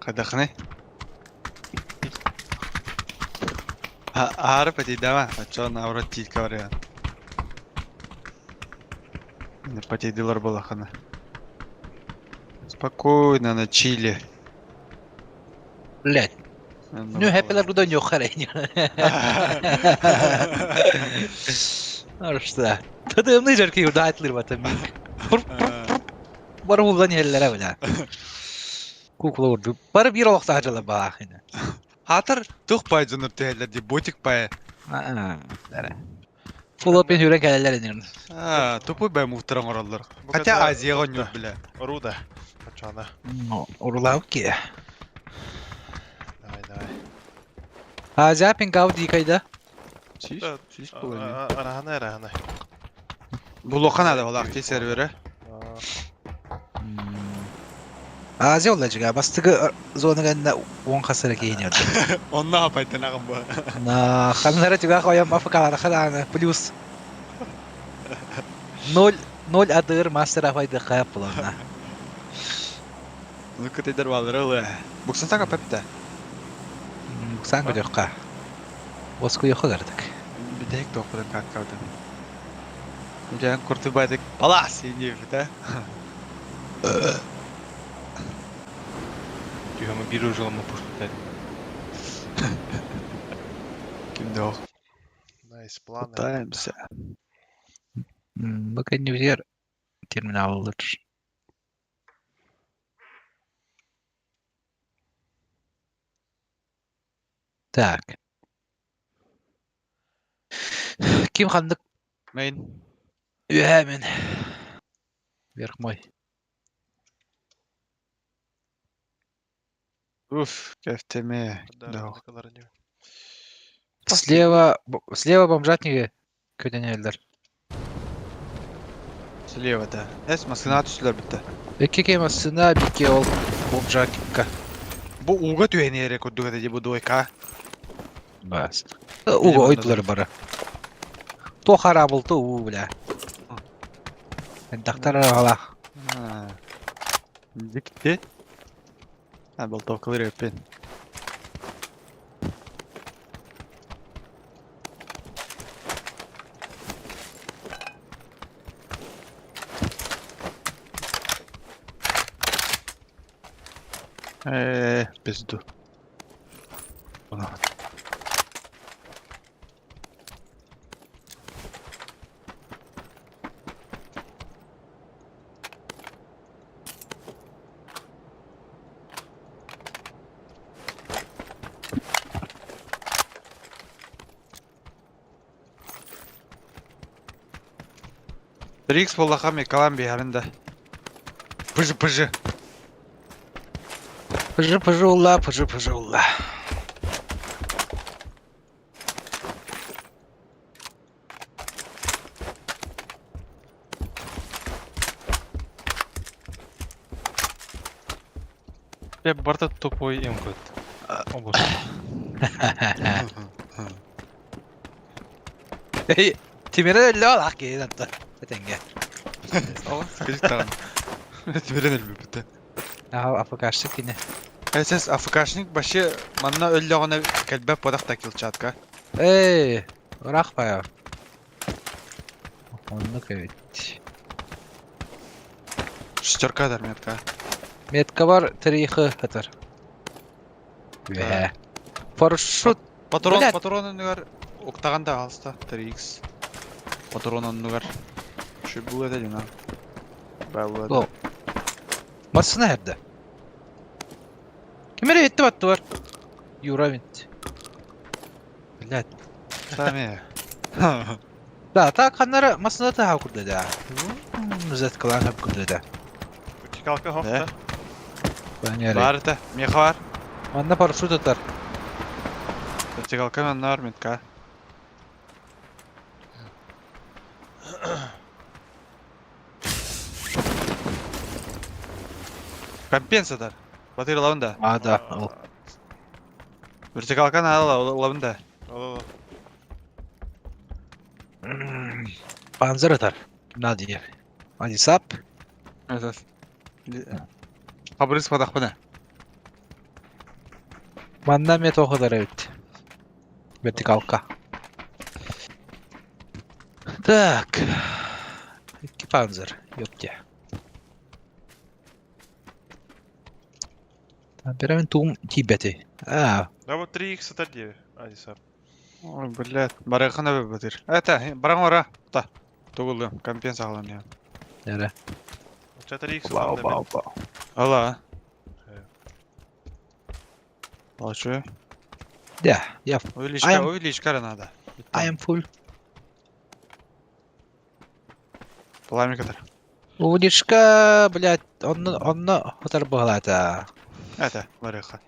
Қадақны? Ары патейдама, а чё наоборот тилька вариант. Не патейдилар была хана. Спокойно на чили. Блять. Ну, хэппелер гудо нюхарей. Арышта. Тадымны жарки удатлыр батым. Бары булдан иһэллэрэ бля. Кукла урду. Бары биир олохтоох дьала баах ини. Хаатар тух пай дьоннор түһэллэр дии, ботик пай. Фулопин хүрэн кэлэллэр ини. Аа, тупой бай муфтар оҥороллор. Хотя Азияҕа оонньуур бля. Руда. Очоно. Урулаабыт киһи. Давай, давай. Азия пингау дикайда. Сүүс, сүүс половина. Араһана, араһана. Булуохха наада буолаах дии серверы. Азия ол дьига бастыгы зона гэннэ уон хасыра киһини өрдө. Онно апайтанаҕым бу. На ханнара түгэх ойом афыкалара хадааны плюс 0 0 адыр мастер афайды хап буланна. Ну кытайдар баалара ылы. Буксан сака пепте. Буксан көтөхха. Оскуйохха гардык. Бүтэһик туохпутун кааккабытын. Дьэ, куртубайтык палас иниэбитэ. Тихо, мы бирю жилому пушту Ким да ох. Найс планы. Пытаемся. Бу кэннибитигэр терминаллар. Так. Ким ханнык Мейн. үөһээ мин. Вверх мой. Уф, кэфтеме. Да. Слева, слева бомжатники көтөнөллөр. Слева, да. Эс, массына түстүлэр бүтте. Икки массына, бикке ол бомжатникка. Бу ууга түһэн курдук этэ бу двойка. Бас. Уга ойдулар бары. То харабыл, то уу, бля. Дактар ала. Дикти. А, болтовкалар өппен. Пизду. Рикс буоллаха Микалан биһэрин да. Пыжы пыжы. Пыжы пыжы улла, пыжы пыжы улла. Я барта тупой имкот. О боже. Эй, Тимире өллө алах киһи атта. Этеңге. Скажи там. Тимирен өлбүпүтэ. Аха, АФКшник кини. СС АФКшник вообще манна өллөҕүнэ кэлбэт буодах та килчатка. Эй, ыраах бая. Оннук эбит. Шестерка дар метка. Метка бар, тарихы хатар. Үһэ. Парашют. Патрон, Блядь. патрон оннугар уктаҕан да хаалыста 3X. Патрон оннугар. Şu бу это дина. Бу О. Массына эрдэ. Ким эрэ итти баттыбар. Юра бит. Блядь. Сами. Да, так ханнара массына таха курда да. Зет клан хап курда да. Чекалка хохта. Баняре. Бар это, меха бар. Манна парашют атар. Вертикалка манна бар метка. Компенсатор. Батыр лабында. А, да. Ол. Вертикалка надо лабында. Ол, Панзер атар. Надо диye. Hadi sap. Esas. Хабырыс падахпына. Манна мет o kadar evet. Вертикалка. Так. Икки панзер. Ёпте. Темперамент туум тибети. А, Да вот 3х это 9. А, не сам. Ой, блядь, барыахын эбэбэтир. Это, бараҥ ора. Та. Тугулым, компенс аҕалан иһэн. Эрэ. Чатыр X Вау, ыллым вау, вау. Ала. Очу. Да, я Увеличка, увеличка надо. I am full. Пламя катар. Увеличка, блядь, онно онно хотар быһалаата. Это, барыха.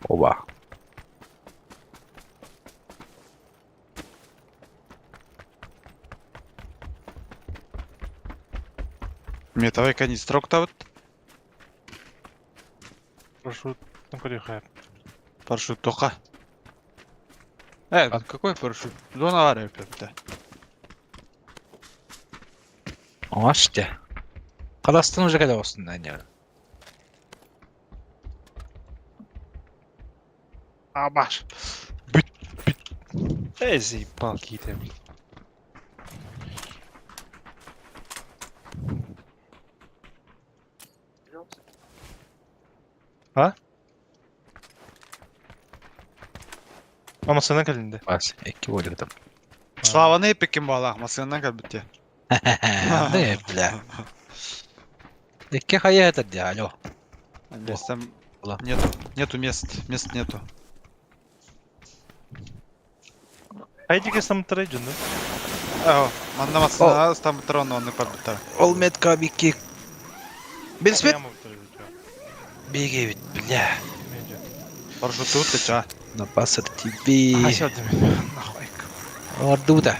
Оба. Метовый канистрок вот. Парашют. Ну, көрүөхэ. Парашют тока. Какой парашют? Зона авария опять. Оҥосте. Казахстан уже кэлэ оҕустун не. Абаш. Бүт, бүт. Эй, заебал киитэ. А? Амасына кэлинде. Бас, икки буолугутум. Славаны эпикин балах, масыннан кэлбитте. Да, бля. Икки хайа этэр дии, алло. Здесь там Була. нету, нету мест, мест нету. Айдиге самтарай дьону. О, манна масына там трон он парбиттар. Ол метка бикки. Билспит? Прямо утары. Беги бля. Парашют тут ты ча. На пасар тебе. Ася нахуй. Ордута.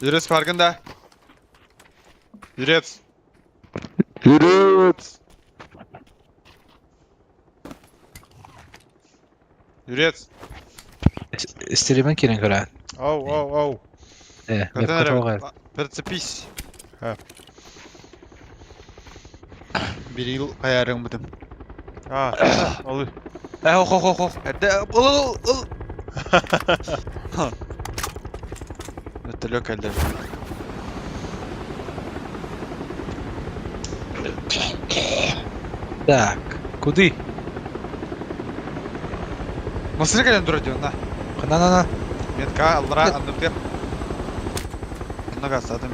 Юрец баргын да. Юрец. Юрец! Юрец. Стримен кирен көрө. Ау, ау, ау. Э, Когда метка тоҕо. Прицепись. Ха. Берил каярың бутым. А, ол. Э, хо хо хо. Это ыл ыл. Вертолет кэллэ. Так, куды? Масына кэлэн турар диэн, на. На на на. Метка аллара аннып Много остатым.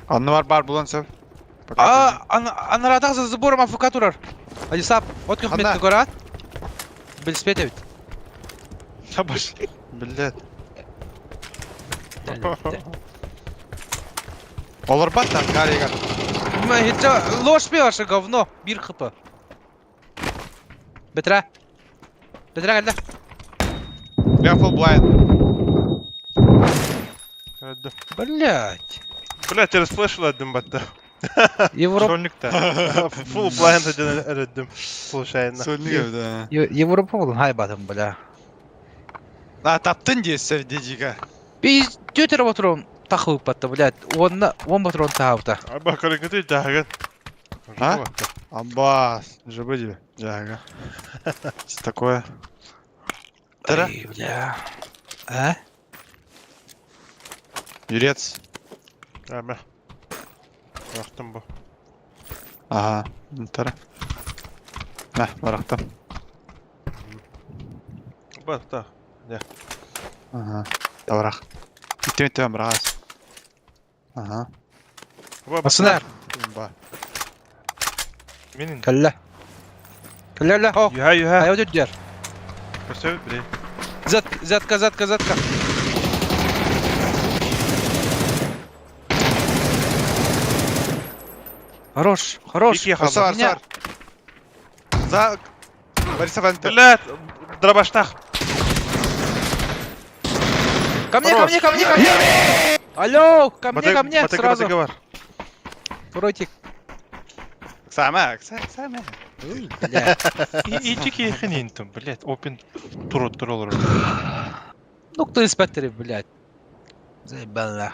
Анны бар бар булан сөп. А, анаратах за забором АФК турар. Адисап, от көх Ханна. метка көрөт. Билспет эбит. Абаш. Блядь. Олар бат там карига. Ложь ваше говно. Бир хп. Бетра. Бетра кэллэ. Я full blind. Блять. Блядь, я расфлешил батта. Европа Шольник-то. Full blind один эрдим. Случайно. Сольник да. Европа болон хайбатым, бля. А таптын дейсіз дедига. Пиздетер патрон тахып батта, блядь. Онна, он патрон тахабыта. Аба көрүнгүтү жаагын. А? Аббас, жыбы тебе. Жага. Что такое? Тара? Ай, бля. А? Юрец. Ама. Бактым бу. Ага, тара. На, барахтам. Бар, та. Ага. Табарах. Иттем иттем барас. Ага. Басына. Ба. Менин. Кэллэ. Кэллэ, кэллэ, хо. Юха, юха. Хайа өтөр. Көрсөбүт били. Зат, затка, затка, затка. Хорош, хорош. Ики халды. Сар, Меня- сар. За Борисов Антон. Блядь, дробаштах. Ко мне, ко мне, ко мне, ко мне! Алло, ко мне, ко мне, сразу. Батыгы бар. Ротик. Сама, сама. Бля. Ити киэхин интим, блядь. Опен турот туролор. Ну кто инспекторы, блядь. Заебала.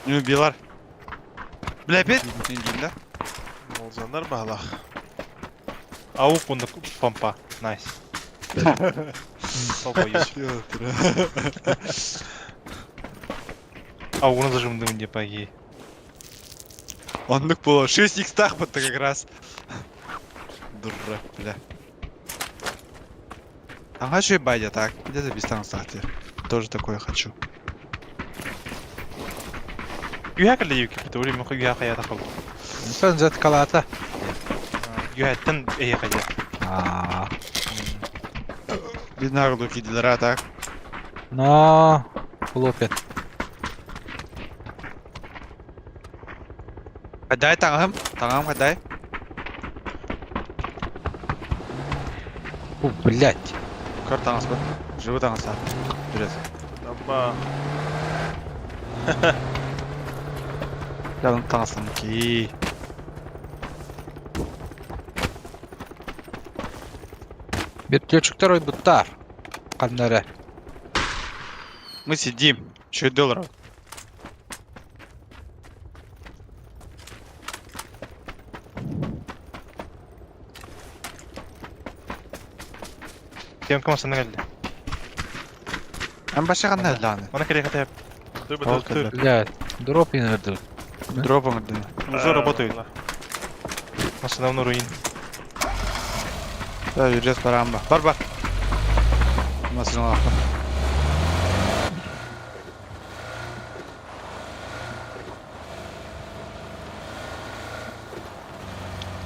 Не убилар. Бля, опять? Да? Молзаннар баһылах. Аук онно помпа. Найс. Толбойук. Аугуна зажимдым деп аги. Оннук было 6 х тахпыт как раз. Дурак, бля. Ага, еще и байдя, так. Где-то без кстати. Тоже такое хочу. Үһэ кэллэ юки, потому что мен үһэ хайата кал. Сон заткалата. Үһэттэн эйэ хайа. Аа. Бинарду кидилера, так. Но хлопет. Хадай таҥаһым, таҥаһым хадай. Фу, блядь. Көр таҥаспын. Живы таҥаса. Дүрес. Амма. Ялын таҥасын ки. Вертолетчиктар ойбуттар. Ханнара. Мы сидим. Еще долларов. Кем кем санна кэллэ. Эн баша ханна ыллааны. Аны кэлэ хатап. Ол кэллэ. Блядь. Дроп не наверное. Дроп оҥордун. Уже работают. Основной руин. Да, юрец барамба. Бар бар. Масыналаахпын.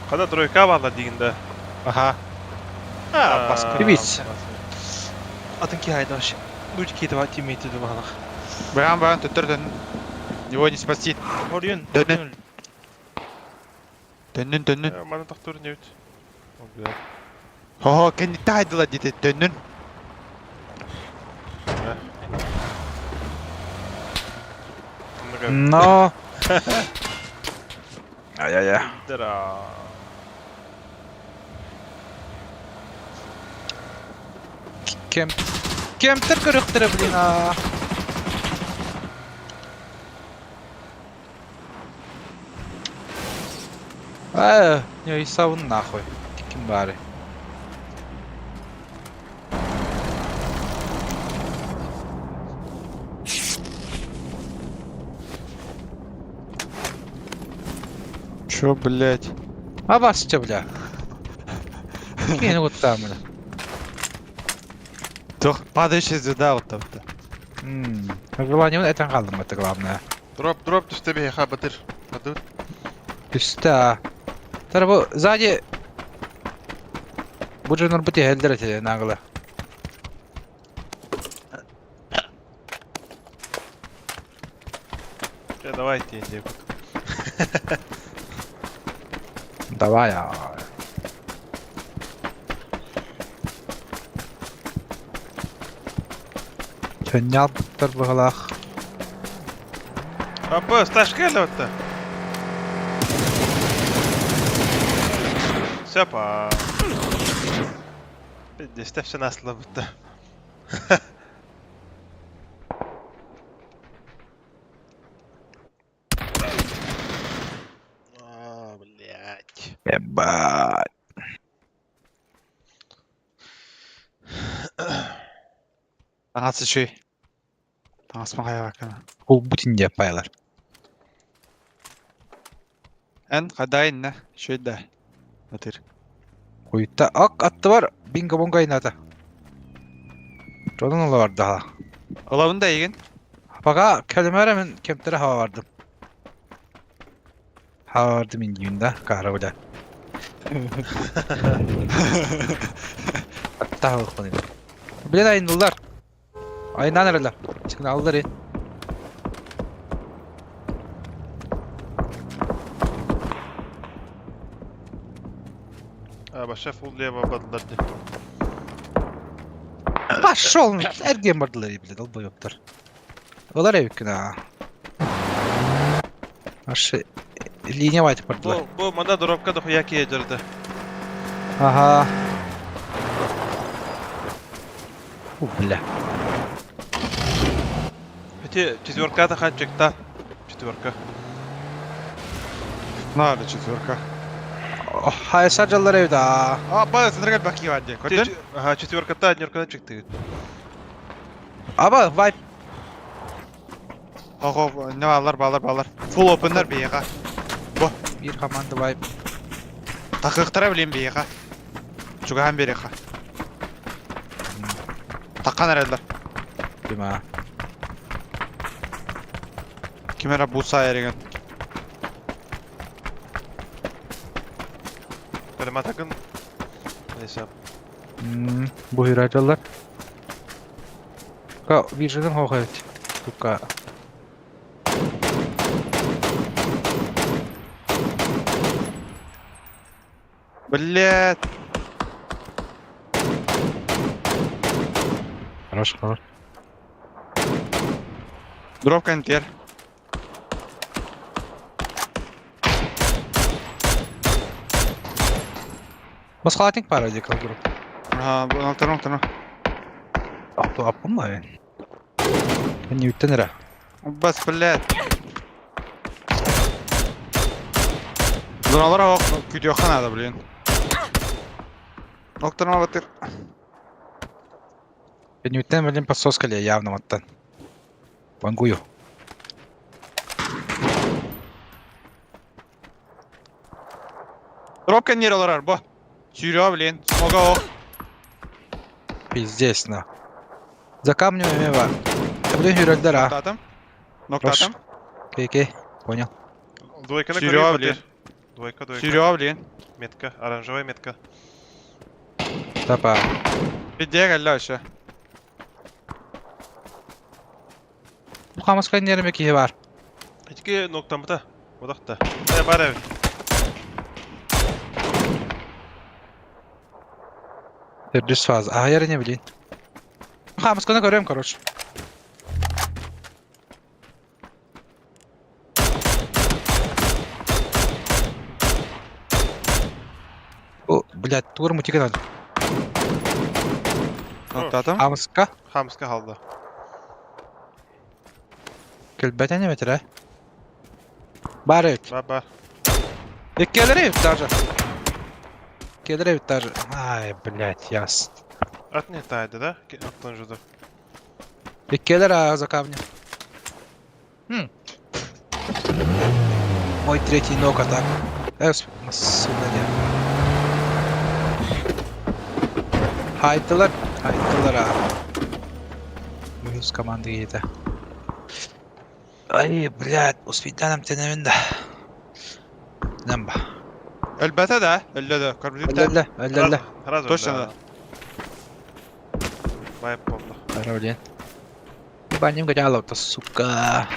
Хана тройка баалар диигин да. Аха. А, баска. Привет. Атын ки хайда вообще. Будь ки два тиммейты два балах. Баран баран төттөр төннүн. Его не спасти. Орион. Төннүн. Төннүн төннүн. Маны тохтуур небит. Хо-хо, кэнниттэ хайдыла диэтэ төннүн. Но. Ай-яй-яй. Кем... Кемтер көрүөхтэрэ, блин, аа. Аа, не, Исавын нахуй. Ким баары. Чё, блядь? Абасча, бля. Кини куттаамына. Туох, падающая звезда вот там-то. Желание этэн хааллым это главное. Дроп, дроп түстэ биһиэхэ батыр. Батыр. Түстэ аа. Тара бу сзади бу дьоннор бу тиһэллэр этэ нагло. Чэ, давай тиэн диэбит. Давай аа. Чөнньаалбыттар быһалаах. Апа, сташка элэбэтэ. Сөп аа. Дестэпсен аслабытта. А, блядь. Ебать. Таҥас үчүгэй. Таҥаспын хайаабаккына. Кулбутин диэп пайалар. Эн хадай иннэ. Үчүгэй да. Атыр. Куйта ак аттыбар бинго бонго айната. Дьонун ыла бардаха. Ылабын да эйигин. Пока кэлимээр мин кемтере хаба бардым. Хаба бардым индиюн да, каара бля. Аттаах Блин айнылар. Айнан эрэлэр. Сигналлар ин. А, баша фул лево бадылар ди. Пошел, эргиэн бардылар бля, долбоебтар. Олар эбиккин аа. Аш линия байтып бардылар. Бу, бу манда дропка дохуя киэдерді. Ага. У, бля. Эти четверка-то ханчикта. Четверка. Надо четверка. Хайса дьаллар эбит аа. А, баа, сындырга баки бар дии. Көрдүн? Ага, четверката, однеркада чыктыгыт. Аба, вайп. Ого, не балар, балар, балар. Full open'lar биһиэхэ. Биир команда вайп. Такыктара билин биһиэхэ. Чугаһан биэриэхэ. Таккан эрэллэр. Дима. Ким эрэ буса эреген. Калиматакын. Neyse. Бу дьаллар. Ка, биржадан хоох эбит. Тукка. Блять. Хорош, хорош. Дроп контер. Басқалатинг пара дии кылгырып. Ага, алтан алтан. Ахту аппым мен. Ньюттен эрэ. Бас, блять. Зоналар ох, күтүөххэ надо, блин. Октарма батыр. Ньюттен блин подсоска ли явно маттан. Вангую. Дроп контер олорор, бо. Сүүрүө, блин. Смога ох. Пиздец, на. За камнем эме бар. Блин, хүрэлдэр а. Ноктатым. Ноктатым. Окей, окей. Понял. Двойка на Серега, блин. Двойка, двойка. Сүүрүө, блин. Метка, оранжевая метка. Тапа. Бидиэ кэллэ вообще. Бу хамаска нерме киһи бар. Итики ноктамыта. Одақта. Э, бар эбит. Төрдүс фаза. А, я не блин. Хамасканы көрөм, короче. О, блядь, тур мутика надо. Ноктатым. Хамаска. Хамска халда. Кэлбэтэ не бэтэрэ. Бар эбит. Бар, бар. Иккиэлэр эбит даже. Иккиэлэр эбит даже. Ай, блядь, яс. Ат не тайды, да? Аттан жуду. Иккиэлэр а, за камнем. Хм. Мой третий ног атак. Массивно не. Хайдылар, хайдылар а. Минус команда киһитэ. Ай, блядь, успейданым тэнэбин да. Нэмба. Өлбөтө да, өллө да. Көрбүтүм. Өллө, өллө, өллө. Сразу Точно да. Бай помню. Здорово, блин. Ебаним гоняла-то, сука.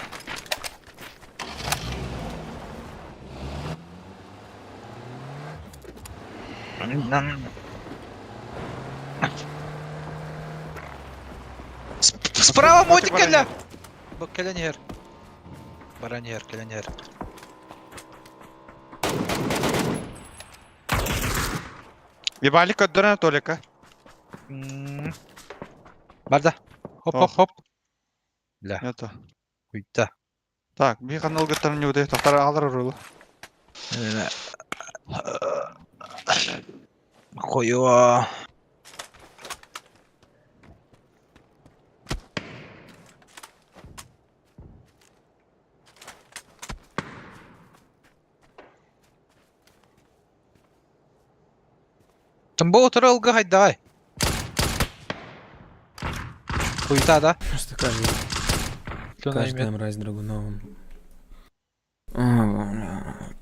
Справа мотик кэллэ! Бу кэлэн иһэр. Баран иһэр, кэлэн иһэр. Ебали көрдөрөн Толика. Барда. Хоп, хоп, хоп. Бля, Нету. уйда. Так, би канал гыттан не удай, тохтар алар урулу. Хуёво. Тамбо утары ылга хайдай. Хуйта, да? Просто каждый, Кто каждая наймет? мразь Драгуновым. А, бля.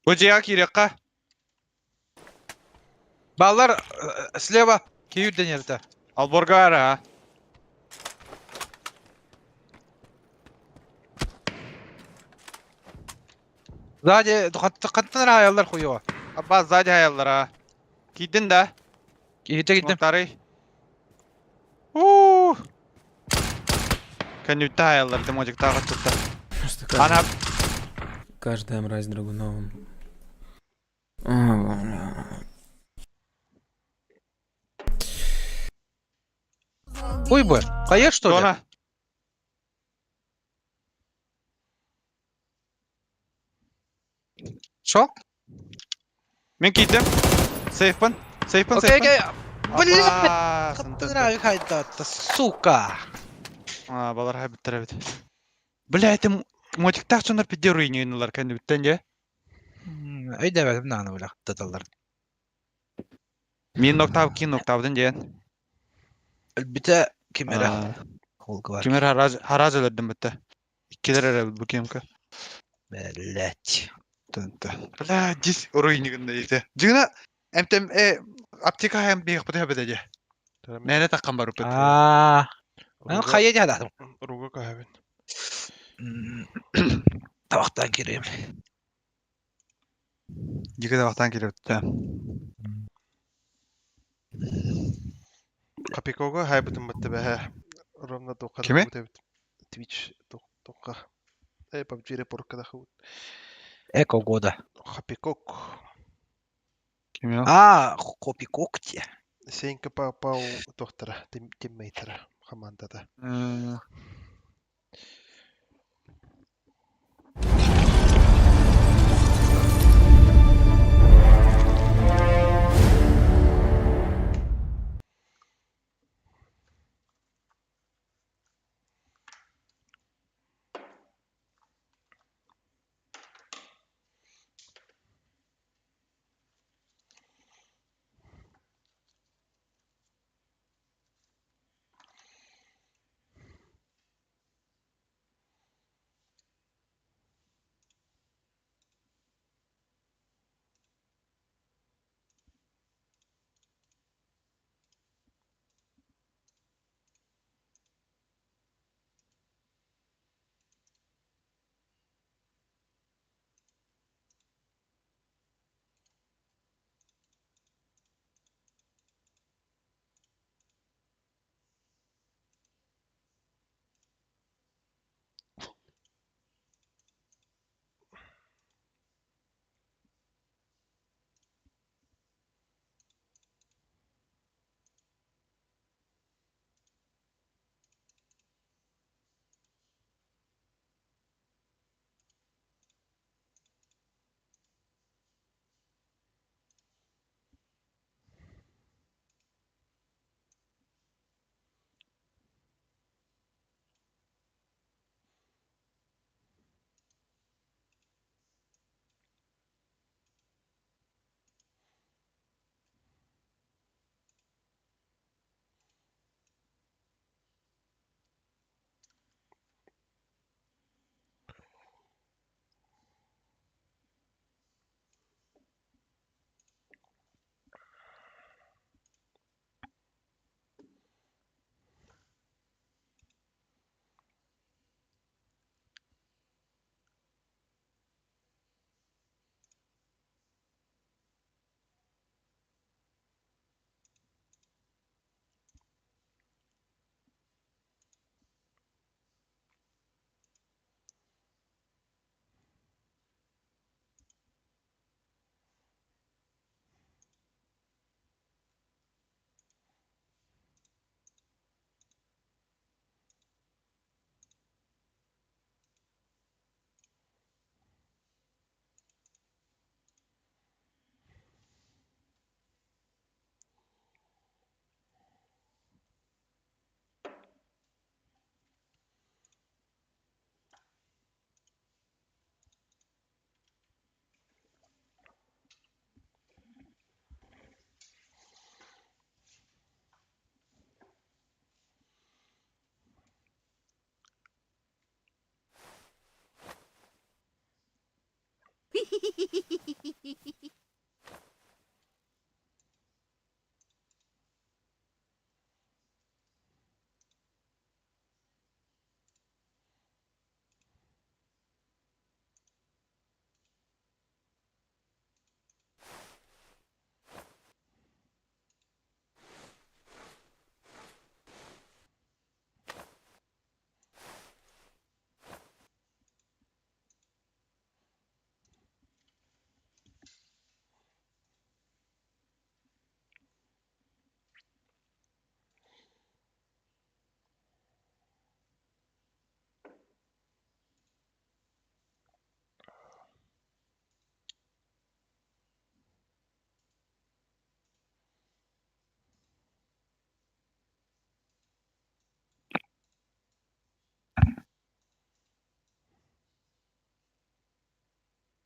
Бу дьиэҕэ киириэххэ. Баллар слева. Киюр денерді. Алборга ара. Сзади, қаттан аялар хуёва. Абба сзади аяллар Киирдин да. Киирде киирдим. Муктарый. У. Кэннүттэ аяллар деможиктааҕа чытта. Просто каждый, Ана каждая мразь Драгуновым. А, бля. Хуй бы. Хайа что ли? Зона. Шо? Мен киирдим. Сейфпын. Сейфпын, Окей, сейфпын. окей. Блин, Апа, сынтырды. хайдатта, сука. А, балар хайбыттар эбит. Бля, это мотиктаах дьоннор пидде руйнуйнулар кэннибиттэн дьэ. Өйдөбөтүм даҕаны бля, таталлар. Мин ноктав кин ноктавдын диэн. Өлбүтэ ким эрэ холга бар. Ким эрэ харааж өлөрдүм бытта. Иккилер эрэ бу кемка. Блять. Бля, дис руйнигын дейте. Дьиҥэ эмтем э аптека хэм биэх бутэ бэтэ дьэ. Мээнэ таккан барыппыт. Аа. Хайа дьаадатым. Руга көһөбүн. Табахтан кириэм. Дьигэ табахтан кириэбит. Капикога хайбытын бытты бэһэ. Ровно тоққа Кими? Twitch тоққа. Э, PUBG репорка да хут. Эко года. Хапикок. Кими? А, копикокти. Сенька пау пау доктора, тиммейтера командада.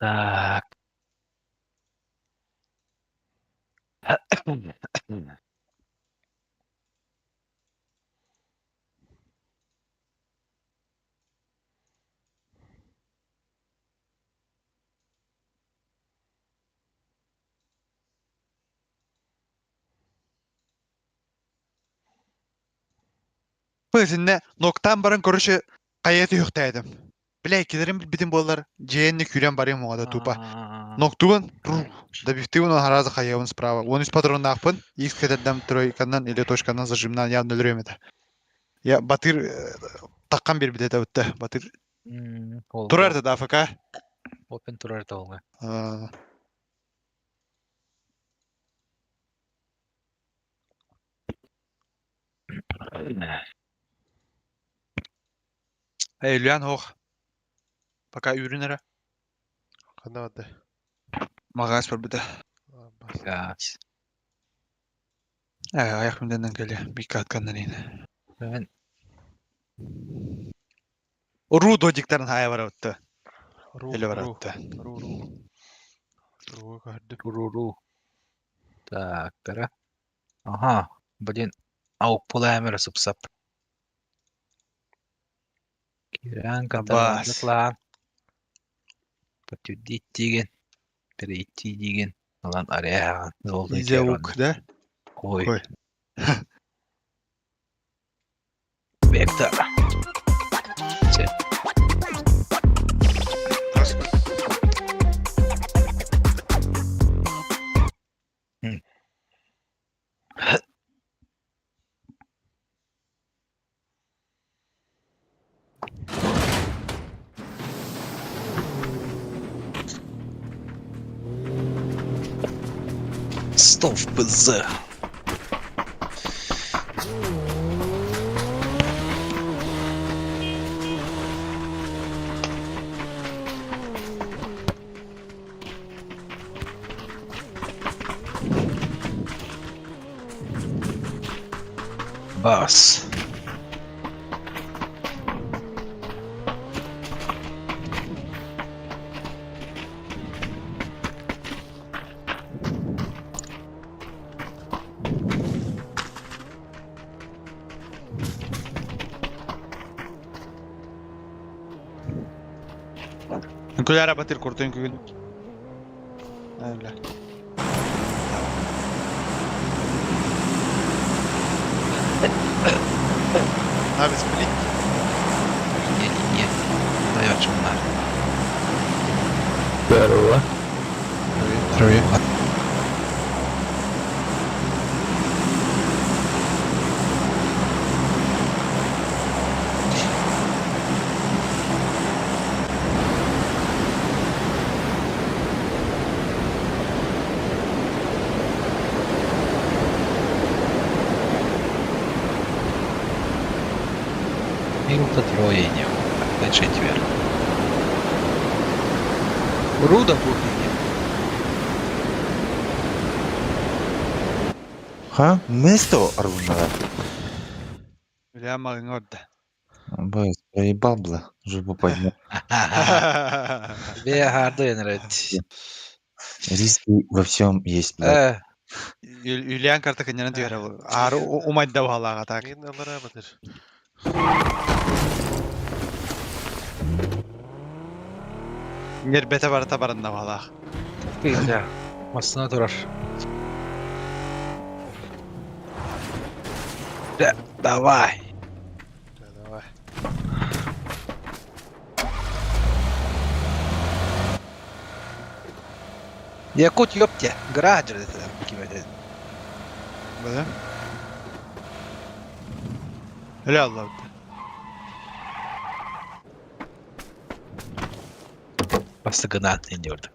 Так. Итиннэ ноктаан баран короче хайа түһүөхтээтим. Бля иккилэрин билбитим буоллар дьиэнни күүрэн барыам оҕото тупо. Ноктубун добивтыбын он хараза хайабын справа. 13 патроннаахпын X кэтэрдэм тройканан или точканан зажимнан явно өлөрүөм этэ. Я Батыр таххан биэрбит этэ бутта. Батыр турар да АФК. Опен турар да Эй, Ильян һуох. Пока үүрүн эрэ. Ханна барда? Маҕаас барбыта. Газ. Ээ, айах мүндэнэн кэлиэ. Биикка атканнар иһин. Мен Уруу додиктарын хаайа барабытта. Ру, Эле ру, барабытта. ру, ру. Руга көрдүм. Ру-ру. Так, кара. Ага, блин. Аук пулаэмэр сып-сап. Киран Абаас. катарбытлаан. Подтвердить деген. Перейти деген. Ылан арыйаҕын. Золотой Изеук, да? Ой. Ой. Вектор. Чэ. Стов ПЗ. Бас. Күләра батыр куртуйын күгүн. Öyle. Abi split. Линия, линия. Даешь на. Здорово. Здравия. Минута трое не было. Четверо. Руда будет. Ха? Место арбунара. Бля, маҕыҥа орда. Б, проебал, бла. Жопу поднял. Бе харды нравится. Риски во всем есть, бля. Юлиан карта кынньанан түһэрэ буолуо. Аары умайда баһалааҕа так. Мин аллараа батыр. Ньирбэтэ барыта баранна баһалаах. Ты Массына турар. Да, давай. Да, давай. Якут, ёпте, граджер это кимете. Бля. Өлө аллабыт. Бастыгынан индиорду.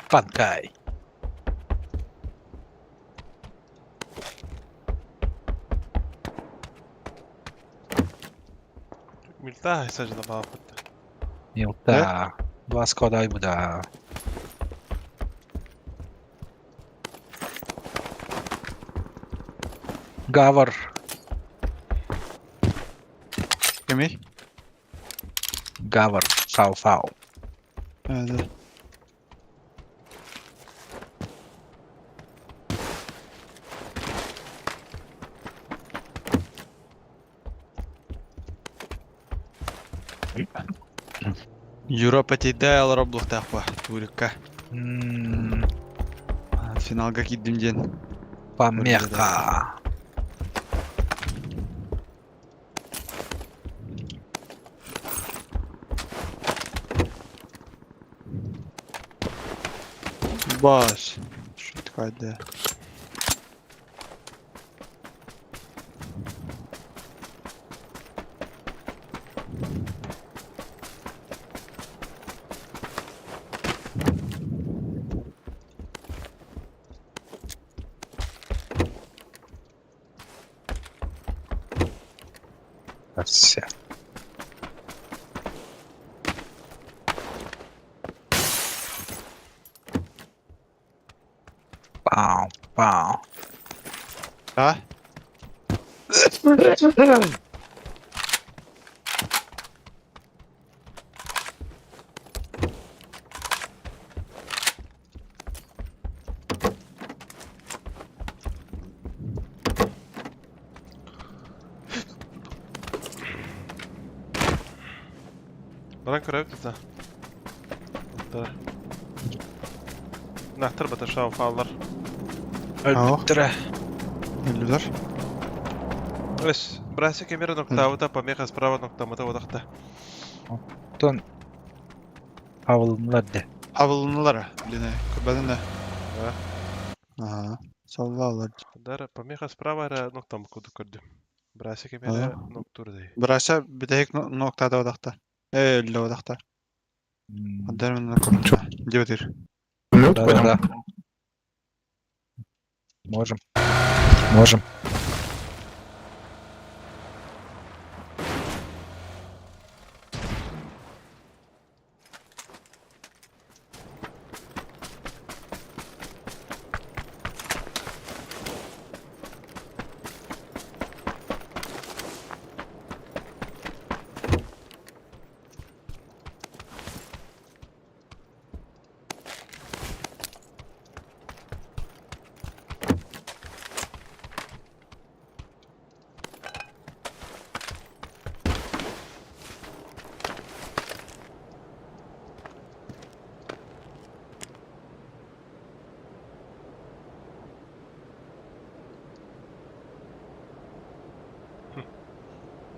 Панкай. Милта сажала бааппыт. Милта. Два скода буда. Гавар. Кимий? Гавр, фау-фау. Да. Европа тиийдэ олорор буолуохтаах Турикка. Финалга киирдим диэн. Помеха. Бас. Что такое, да? Все. Пау, пау. А? Баран көрөбүт да. Оттар. Нахтар баташау фаллар. Өлбүттэрэ. Өллүлэр. Өс, брася камера ноктаабыта, помеха справа ноктамыта бодахта. Оттон хабылыннылар дэ. Хабылыннылар, блин, көрбөтүн да. Ага. Саллалар. Дар помеха справа эрэ ноктам курдук көрдүм. Брася камера ноктур дей. Брася бүтэһик ноктаата бодахта. Э, өллө бодахта. Адар мен Дебетир. Да, да, да. Можем. Можем.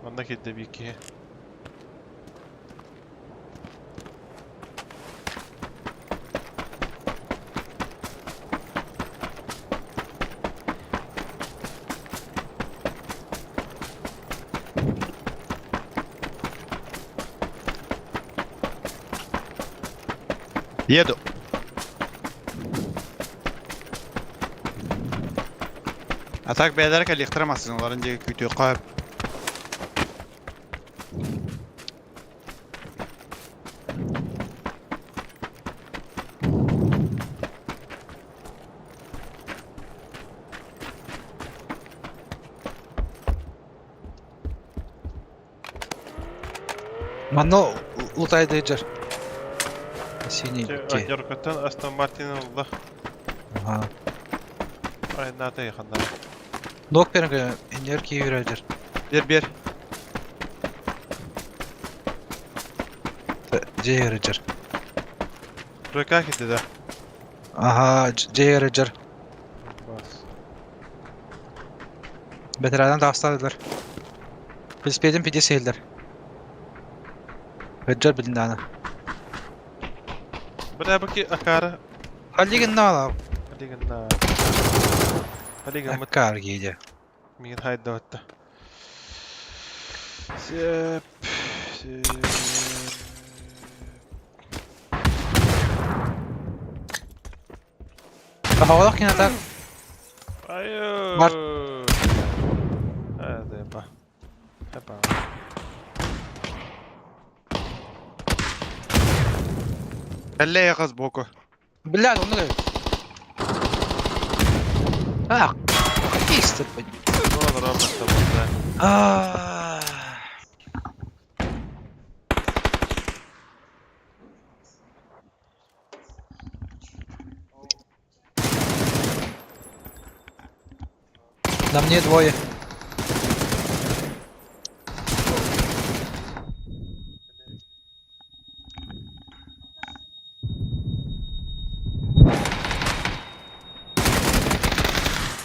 Манна киирдэ биир киһи. Еду. А так бэйэлэрэ кэлиэхтэрэ массыыналарын диэки күүтүөххэ сөп. Манна лутайдыйдьар. Синий ки. Однеркаттан Астон Мартин ылла. Ага. Айнаата яханна. Нок беринге энергия берер. Бер бер. Же берер. Тройка китти да. Ага, же берер. Бас. Бетерадан тахсалар. Велосипедин пиде сейлдер. Өджөр билин дааны. Бля бу ки акара. Халлигин наала. Халигин Халигин мыт. Акар гиде. Мигин хайда Сеп. Сеп. Ахалах кинатар. Айы. Бар. Hadi ба. Хепа. Кэллэ сбоку. Блядь, он нагай. А, кисты, Ну, ровно с тобой, да. А. На мне двое.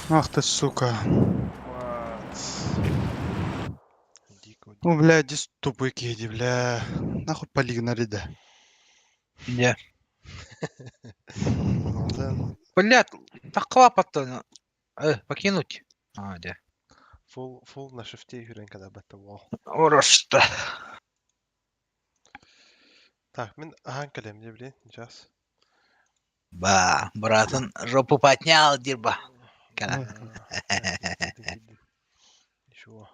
Ах ты, сука. Дико, Ну, бля, здесь тупые кеди, бля. Нахуй полигнали, да. Не. Да, Блядь, так клапа-то. Покинуть. А, де. Фул, фул на шифте жүрен когда бетте вол. Урушта. Так, мен ахан кэлем не блин, сейчас. Ба, братан, жопу поднял, дирба. Ничего.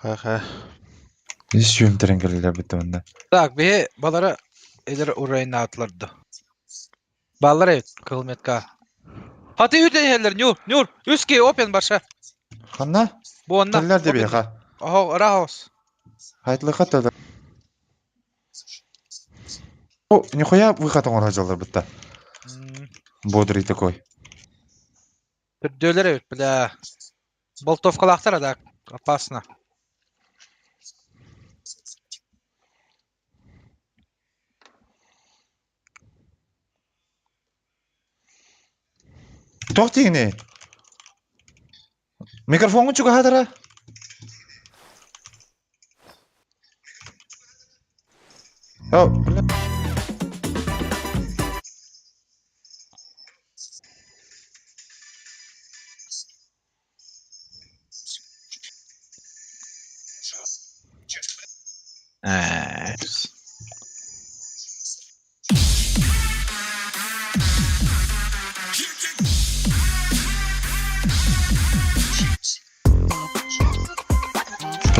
Ха-ха. Ис сүүмтэрэн кэллилэр битте манна. Так, биһи балары элер урайнаатылар да. Баллар эбит, кыл метка. Хаты үтэн иһэллэр, Нюр, Нюр, үс ки опен барша. Ханна? Бу онна. Кэллэр дебиэхэ. Оһо, ыраах Хайтлыха төлөр. О, нихуя выход оҥоро дьаллар бытта. Бодрый такой. Төрдүөлэр эбит, бля. Болтовкалаахтар да, опасно. Туох диигиний? Микрофоҥҥун чугаһаатара? О, бля. Э,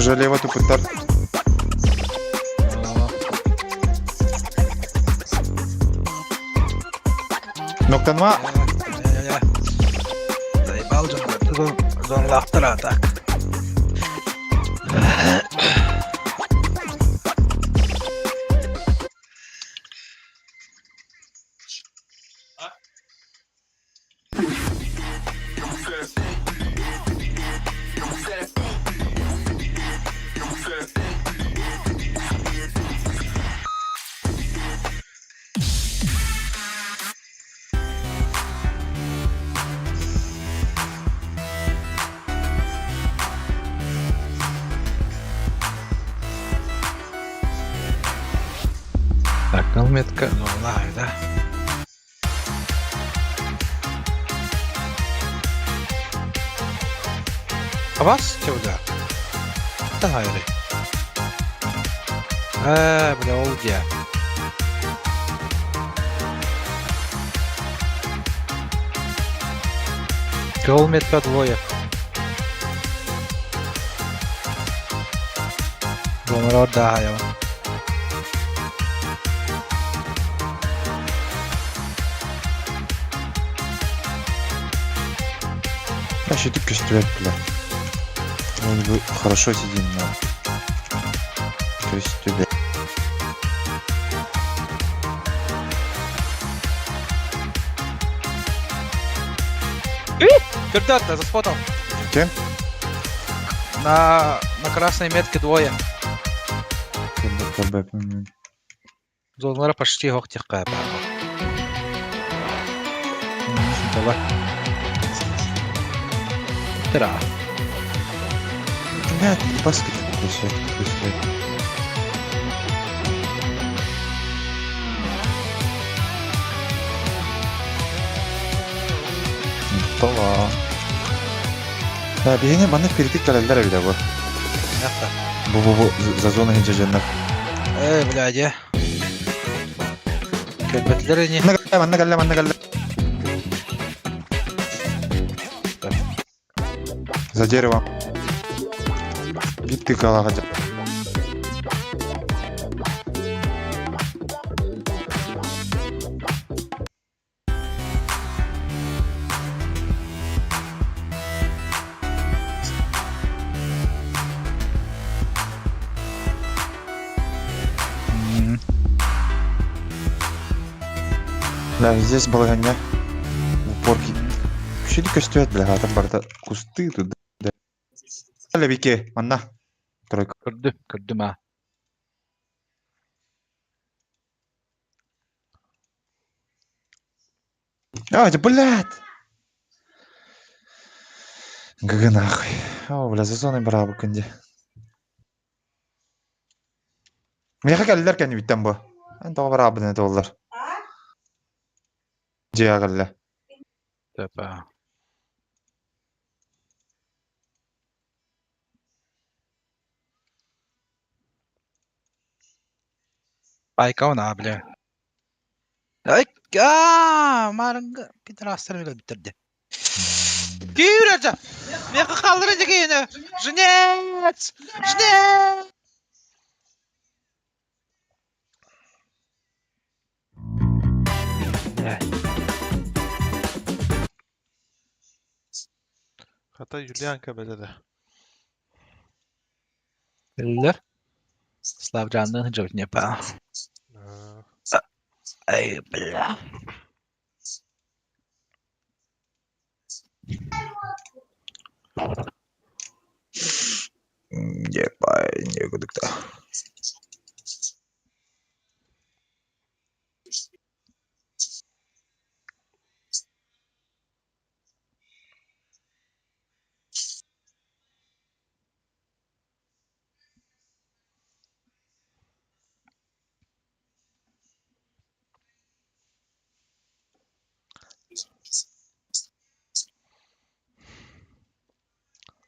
Жалева тупыттар. Ноктанма. Заебал дьон зонлаахтар а так. Так, ну метка, ну знаю, да. А вас тебя? Давай, Э, бля, ол где? Гол метка двое. Гоморор да, я. Я щитик көстүбэт, бля. Вроде бы хорошо сидим, но... Көстүбэт. Ребята, заспотал. Кем? На красной метке двое. КБ, КБ, м. Зоналара почти хох тихка. Давай. Тра. Блядь, баскет көстүбэт, көстүбэт. Тола. Да, биһини маннык впереди кэлэллэр эбитэ бу. Яхта. Бу-бу-бу за зона хинча Эй, блядь. Кэлбэтилэр ини. Манна кэллэ, манна кэллэ, манна кэллэ. За деревом. Битты калаға. Да, здесь балаганья. В упорке. Вообще көстүбэт, бля, там барда кусты тут. Да. Левике, манна. Тройка. Көрдүм, көрдүм а. А, это, блядь! ГГ нахуй. О, бля, за зоной бара күнде. Меха кэллэр кэнниттэн бу. Эн тоҕо бараабын это оллар. Дьиэ кэллэ. Тепа. Байка она, бля. Ай, а, марынга пидорастар биттерди. Киирэ Меха халлары дегені! Жнец! Жнец! Хата Юлианка бэлэрэ. Биллэр. Славжанныын сылдьабыт ньыпаа. Ай, бля. Ебай, некуда.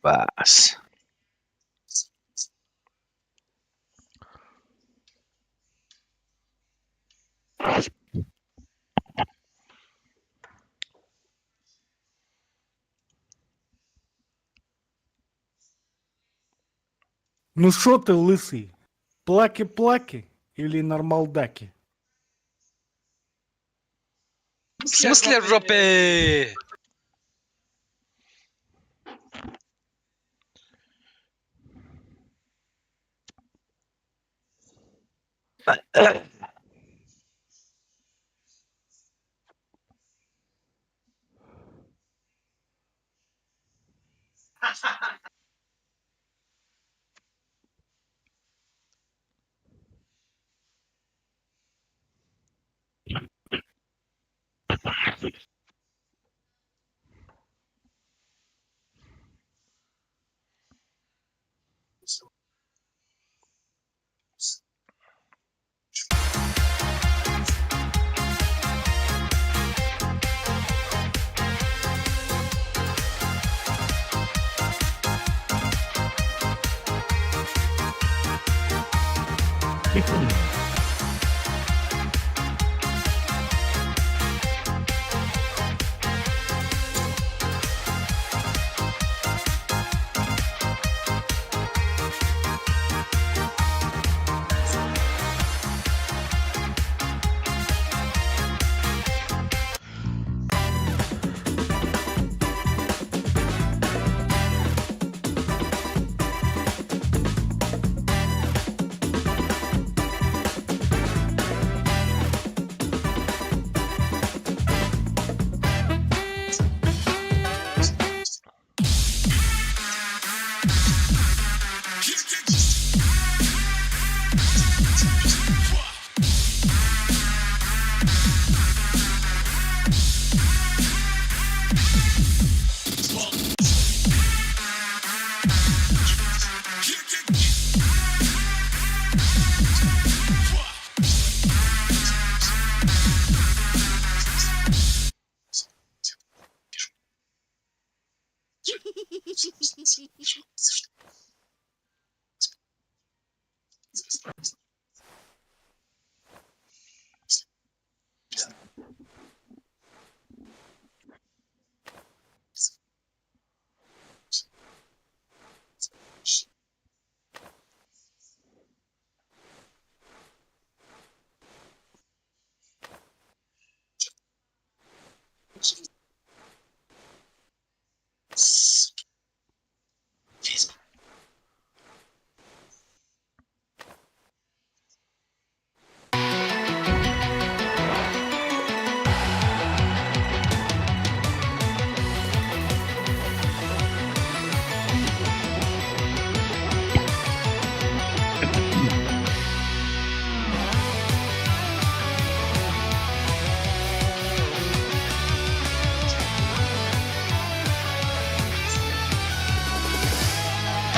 Бас. Ну шо ты, лысый, плаки-плаки или нормалдаки? В смысле в жопе?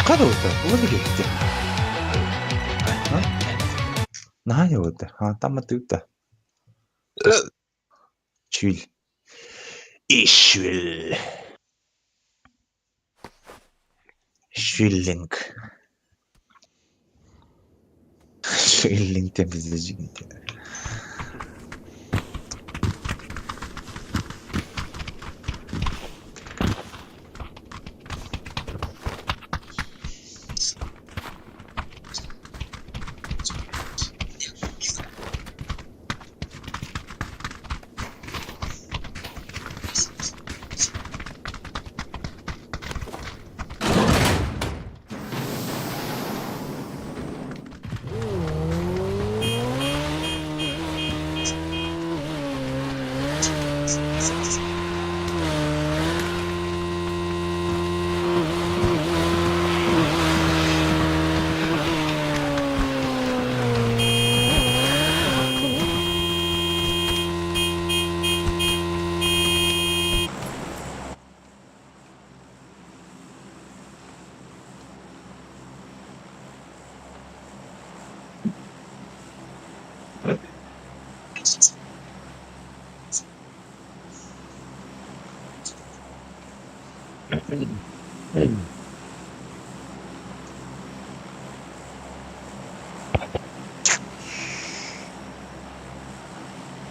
Кадывыта, улы кетти. Наһаа А там атыыта. Чүл. Ишвил. Швиллинг. Швиллинг temizleyici.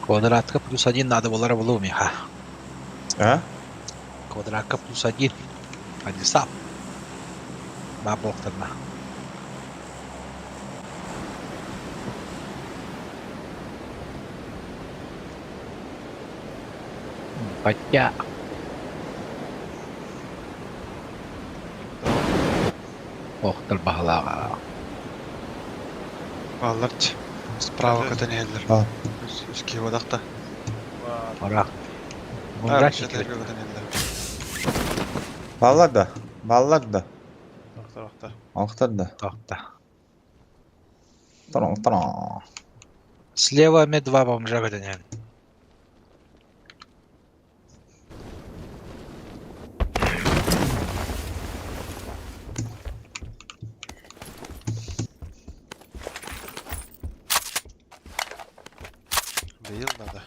Квадратка плюс один надо было булуум миха. А? Квадратка плюс один. Адисап. Баа буолуохтарына. Хотя охтор баһылааҕа. Баллар справа көтөн иһэллэр. А. Үс киһи бодахта. Ора. А, үс көтөн иһэллэр. Баллар да. Баллар да. Охтор, охтор. Охтор да. Тохта. Таран, таран. Слева ме два бомжа көтөн Бейл надо.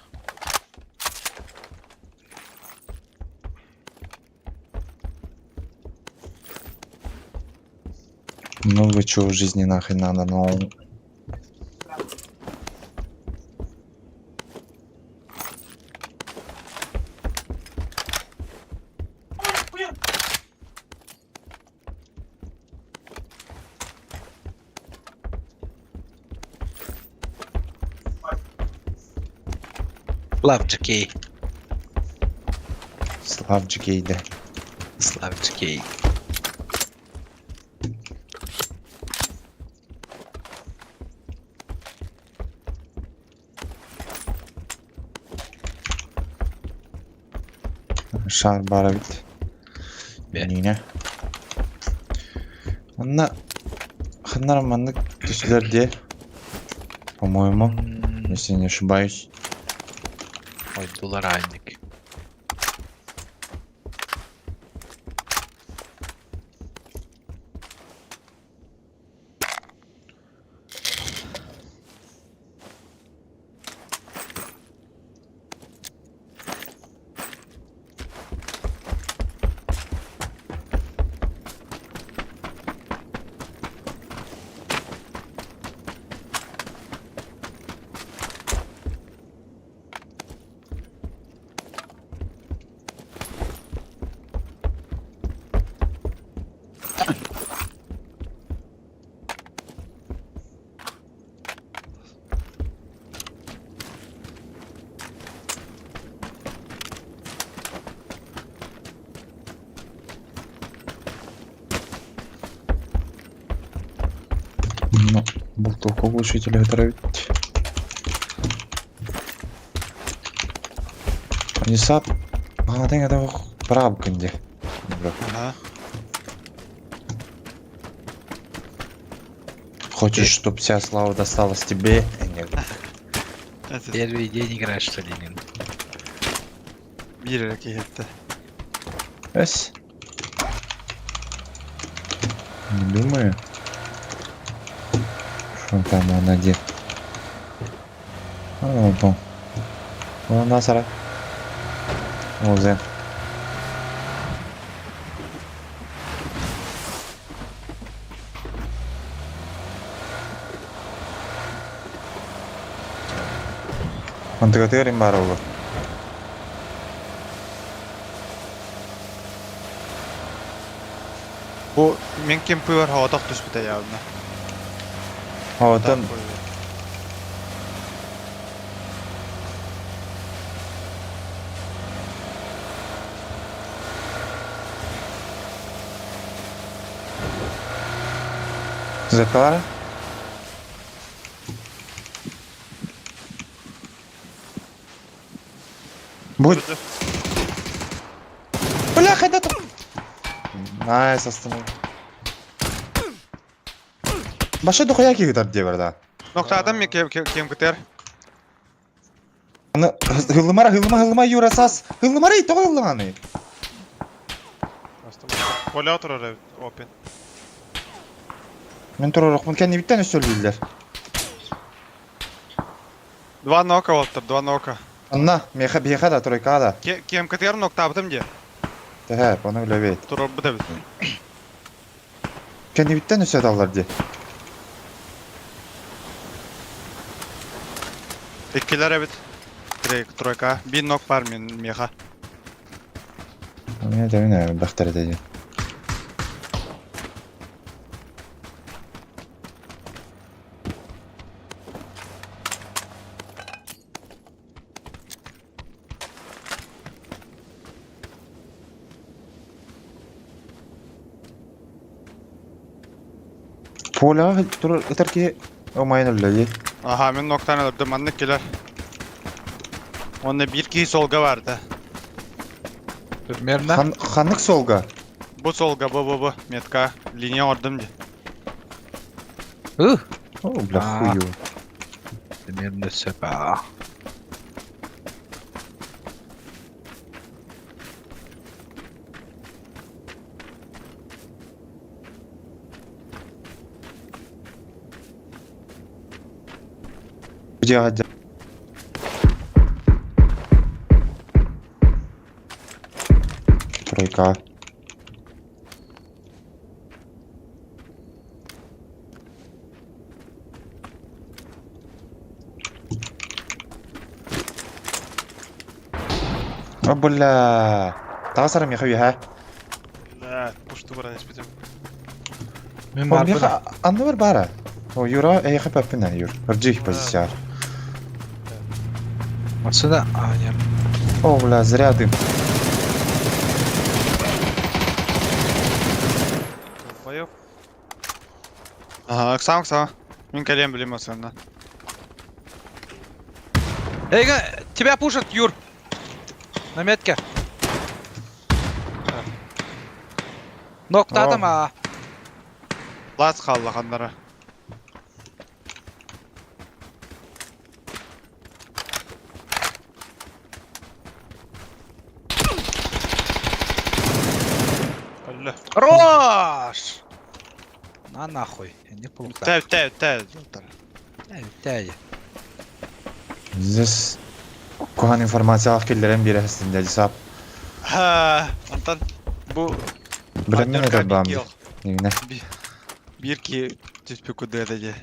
Много чего в жизни нахрен надо, но... Славчикей. Славчик ейді. Славчикей. Шар бара бит. Бе. Нине. Онна ханнар маннык түсілер де. По-моему, если не ошибаюсь. Ойдулар айнык. Ну, бутылку глушителя отравить. Анисап, ағадан адам прав күнде. Ага. Хочешь, чтоб вся слава досталась тебе? Это Первый день играешь, что ли? Нин? биир эрэ киһи Эс. Не думаю. Что там он один. А, вон там. Вон насара. Озе. Антыгатыгар им бар олар. Бу мен кемпи бар хаватах түспүтэ явно. Хаватан Зеркалара? Будь. Бляха, да там. Найс, остановил. Баша дохуя кигитар дебер да. Ноктадан мен кем кытер. Аны хыллымара хыллыма хыллыма Юра сас. Хыллымара и тоҕо хыллыманы. Коля отырар опен. Мен турар кенни биттен өссөлүүллэр. Два нока болтыр, два нока. Анна, меха беха да тройка да. Кем кытер ноктабытым де. Тэһэ, ону билэбит. Турарбыт эбит. Кэннибиттэн өссө аталлар дии. Иккилэр эбит. Тройка. Биир нок бар мин миэхэ. Мин этэбин ээ, элбэхтэр этэ диэн. Поляҕа турар ытар киһи омайан өллө дии. Аха, мин ноктан өлөрдүм, маннык кэлэр. Уонна биир киһи суолга баарда. Примерно. Хан, ханнык суолга? Бу суолга, бу бу бу, метка. Линия оҥордум дии. Ы, О, бля, А. хую. примерно сөп аа. Дьэ, Тройка. О, бля. Таҕыс миэхэ үөһэ. Бля, пушту баран испитим. Мин О, барбын. миэхэ анныбар баара. О, Юра, эйиэхэ пэппин Юр. Ырдьый позиция. Отсюда, а, нет. О, бля, зря дым. Долбоёб. Аха, ыксаама ыксаама. Мин кэлиэм билим осанна. Эй, тебя пушат, Юр! На метке. Ноктатым, а. Лас хаалла ханнара. Алла. Хорош! На нахуй, не получается. Тэ, тэ, тэ. Тәй, Здесь куһаҕан информациялаах киллэрэн биэрэ сылдьан сап. Ха, Антон, бу Билэммин Ардьарка этэр баам. биир Нигне. Биир киһи түспүт курдук дии.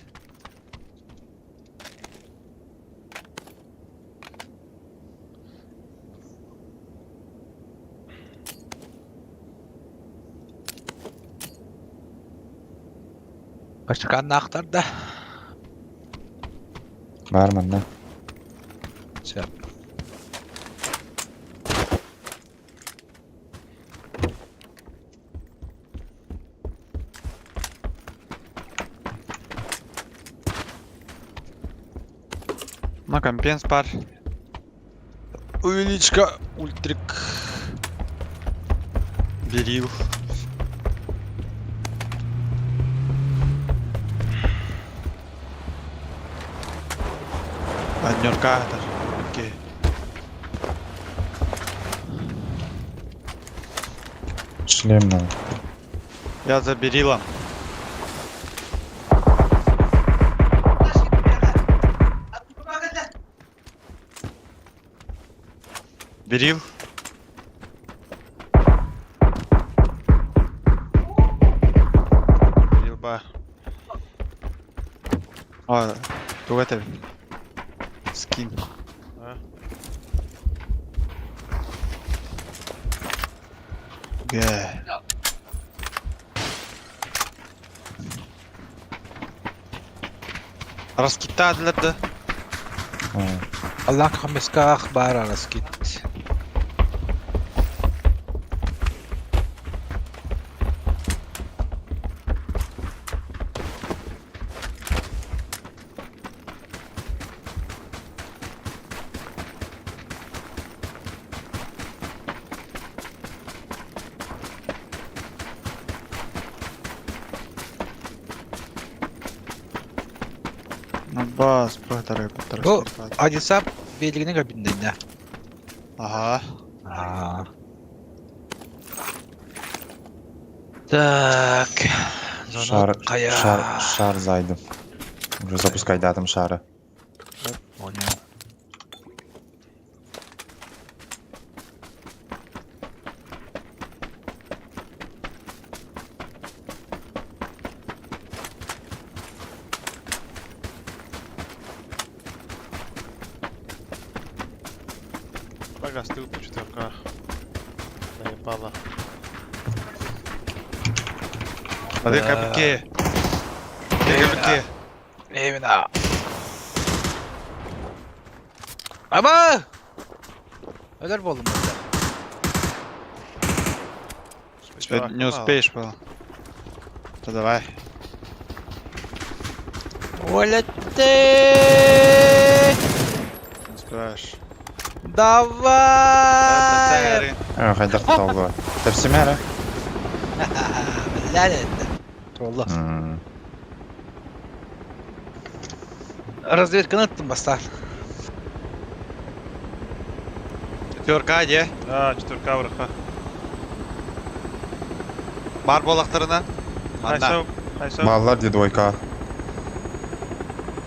Башканнаахтар да. Бар манна. Сөп. На компенс пар. Увеличка ультрик. Берил. Однерка даже. Окей. Шлем надо. Я за берилом. Берил. Берил ба. А, туга это скин. А. Гэ. Раскитадылар да. А, Аллах хамисках бара раскит. Бас, братары, Бу Адисап белигини көрбүннэ. Ага. Аа. Так. Шар, Зона шар, кая. шар зайдым. Уже запускай датым шары. Понял. Ага, стыл по четверка. Наебала. Hadi кабике. Кабике. Именно. Аба! Өлөр болдум бля. Не успеешь, понял. Да давай. Улетте! Не успеваешь. Давай! Хайдах толгу. Тепсимere. Бля, это. Толла. Разведканы ыттым бастан. Четверка, де. Да, четверка враха. Бар болақтарына. Анда. Хайсау, хайсау. Баллар ди двойка.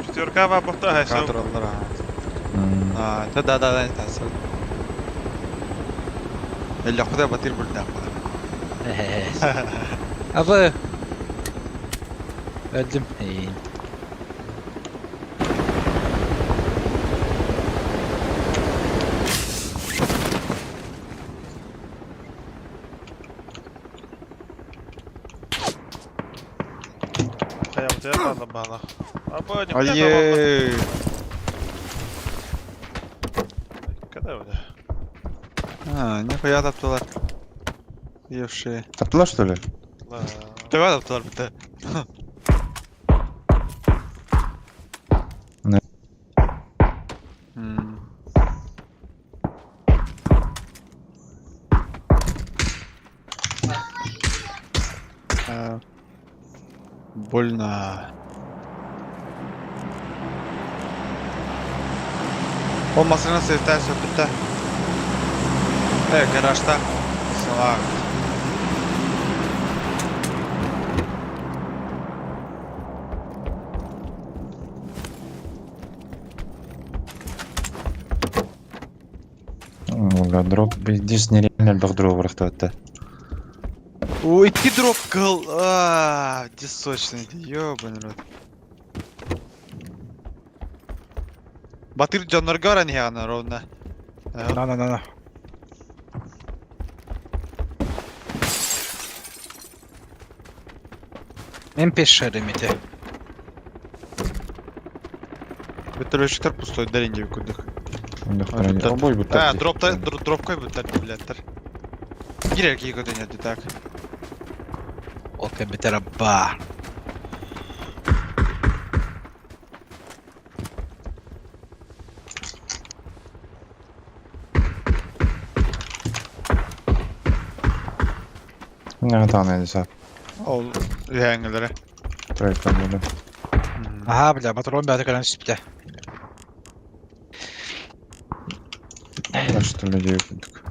Четверка ва бохта хайсау. Контроллер. А, да да да, да, Элле куда батыр булда. Абы. Öldüm. Хайам тебе бала бала. Абы не Ае. Когда бля? А, нихуя таптылар. Евшие. Таптылар что ли? Ла. Төбә таптылар бит. Не. А, Больно. Ол машина сейфтен сөпүттэ. Э, гаражта. Салак. Бля, дроп здесь нереально бах дроп рахтатта. Ой, ты дроп гыл. А, где сочный, ёбаный рот. Батыр дьоннорго оран иһэҕинэ ровно. На на на на. Мен пешеремите. Бөтөлөшүктөр пустой дәрин деп күрдүк. Обой бут. А, дропта дропкой бүттер блядтер. Кирер кий көтөн так. Окей, битер ба. Не, там не сап. Ол үһәңгелere. Тройка буду. Ага, бля, патрон бәті калан сүпті. Да что людей күрдүк.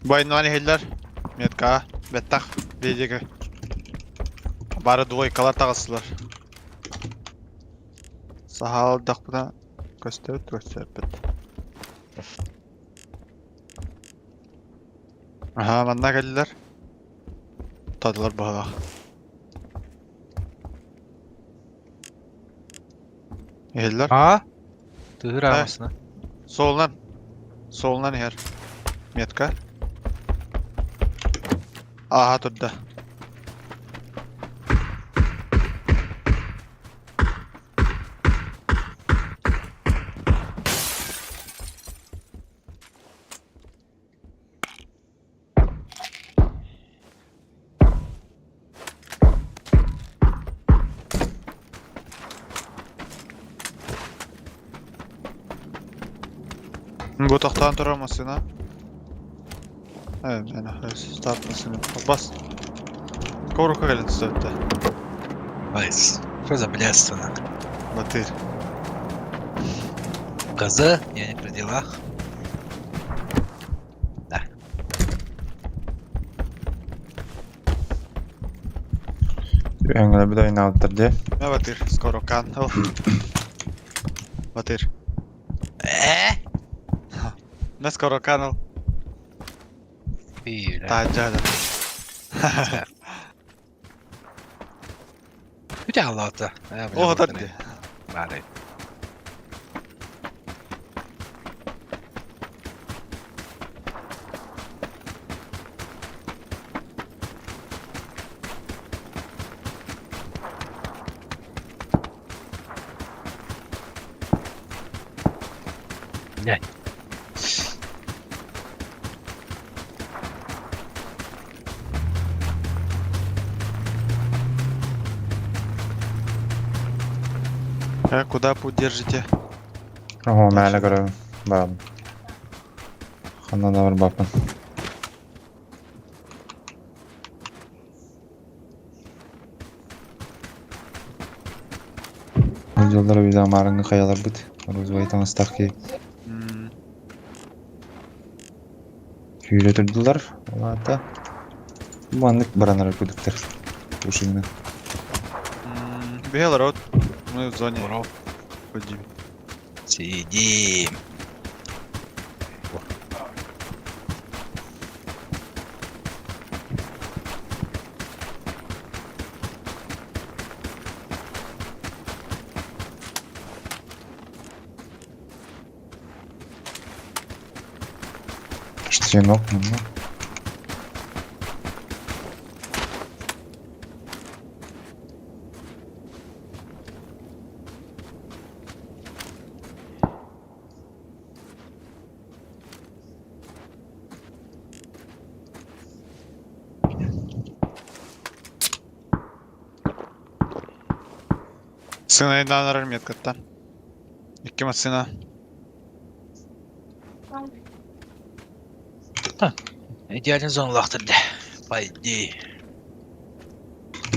Байнуан хеллер. Метка, беттах, бедеге. Бары двойкалар тағысылар. Сахал дақпына көстөт, көстөт. Аха, манна келдилер. Тадылар баға. Хеллер. А? Тыгыр амасына. Солунан. Солунан ихер. Метка. Аха турда. Бу тохтоон турар машина. Э, мен старт машина. Бас. Корука келет сөйтті. Найс. Что за блядство? Батыр. Козы, я не при делах. Да. Үһәңгеле бит айналдыр де. Мә Батыр, скоро кан. Батыр. Э? Мә скоро канал. Пи, бля. Таһырдьа да. Бүтэ халлаата. О, хатар дии. Бары. Блядь. Э, куда путь держите? Ого, мээнэ көрөбүн. Барабын. Ханна да барбаппын. Бу дьыллар биз амаарыҥҥы хайаларбыт. Розовай таҥастаах киһи. М, Сүүрэ турдулар. Ол аата маннык баранар кудуктар. Ушинна. м, Белород. Мы в зоне. Ходим. Сидим. Штенок, ну. Сына инанар меткаттан. Икки массына. Идеальный зоналаахтар дэ. По идее.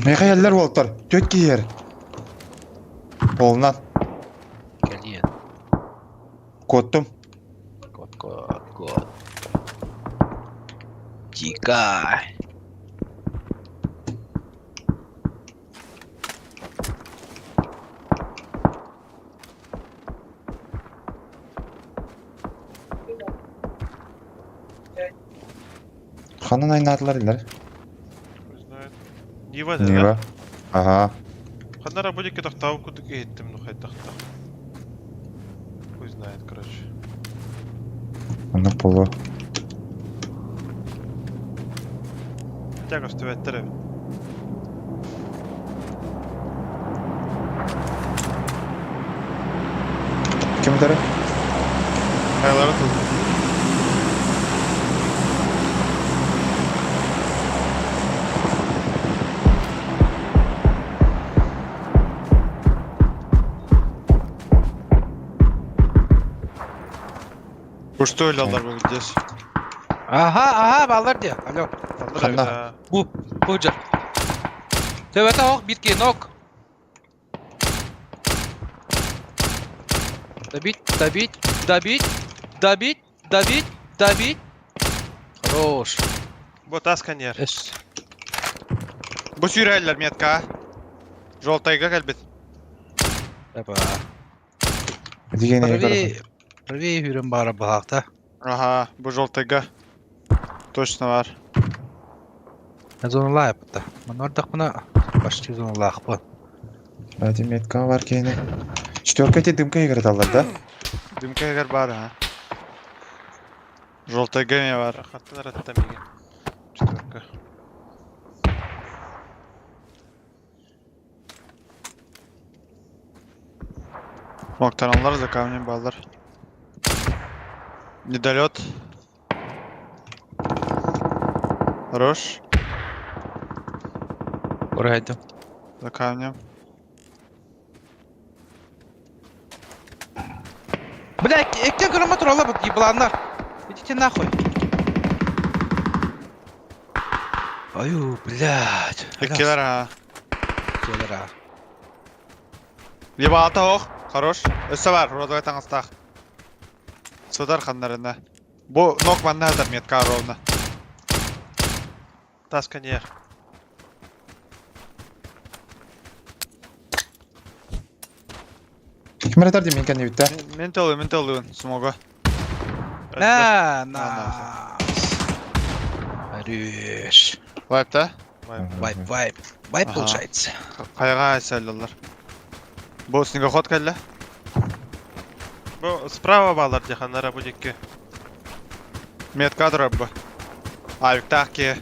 Михаэллер уолтар, түөт киһиэр. Полнан. Кэлиэн. Куоттум. Кот, кот, кот. Тикай. Ханан айнаатылар илэр. Хуй знает. Нива да? Нива. Ага. Ханна работники тохтау кудук иһиттим, ну хайдахта. Хуй знает, короче. Оннук буолуо. Хотя көстүбэттэр эбит. Ким этэрэ? Хайлары тут. Что өлелер бу здесь? Ага, ага, баллар дии. Алло. Ханна? Бу, бу дьар. Төбөтө ох, биир киһи нок. Добить, добить, добить, добить, добить, добить. Хорош. Бу тас каньер. Эс. Бу сүүрэллэр метка. Желтайга кэлбит. Опа. Дигэн Правее, правее хүрэн баара баһаахта. Ага, бу желтайга. Точно бар. Зоналаах Манна бардахпына почти зоналаахпын. Ради метка бар киһини. Четверка эти дымка играть да? Дымка эгер бар, а. Желтайга эмиэ бар. Хаттан аратта миигин. Четверка. Мактаналлар за камнем баллар. Недолет. Хорош. Урайдым. За камнем. Бля, эктен көрөмө туралар бут ебланнар. Идите нахуй. Аю, блядь. Иккилэр а. Иккилэр а. Ебаата ох. Хорош. Өссө бар, розовый таҥастаах. Сытар ханнарына. Бу нок манна сытар метка ровно. Тас каньер. Ким этэр дии мин кэннибиттэ? Мин толуйун, мин толуйун, смога. На, на. Хорош. Вайп да? Вайп, вайп. Вайп Ага. получается. Хайаҕа айсаллаллар. Бу снегоход кэллэ. Бу справа баалар дии ханнара бу дикки. Метка турар бу. Авиктаах киһи.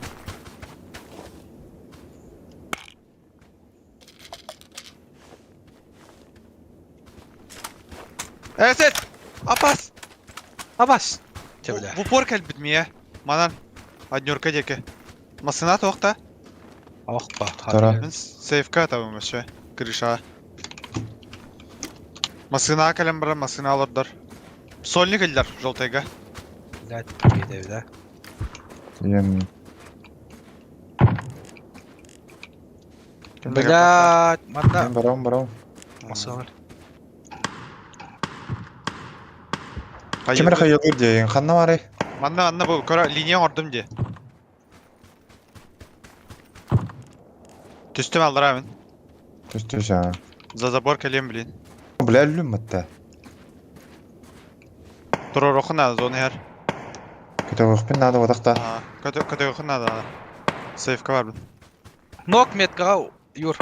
Эсет! Апас! Абас. Че, бля. В упор кэлбит мия. Манан. Однерка диэки. Массына туохта? Ох, ба. Тара. Мин сейфка атабым вообще. Крыша. Массына кэлэн баран массына олордор. Сольник иллар желтайга. Блядь, беде, да. Ем. Блядь, манна. Барам, барам. Масалар. Ким эрэ хайалыыр диэйин, ханна баарый? Манна анна бу көрө линия оҥордум дии. Түстүм аллараа мин. Түс түс аа. За забор кэлиэм блин. Бля өллүм батта. Туруоруххун наада зона иһэр. Көтөҕүөхпүн наада буотах да. Көтөҕүөххүн наада. Сейфка барбын. Нок меткаҕа Юр.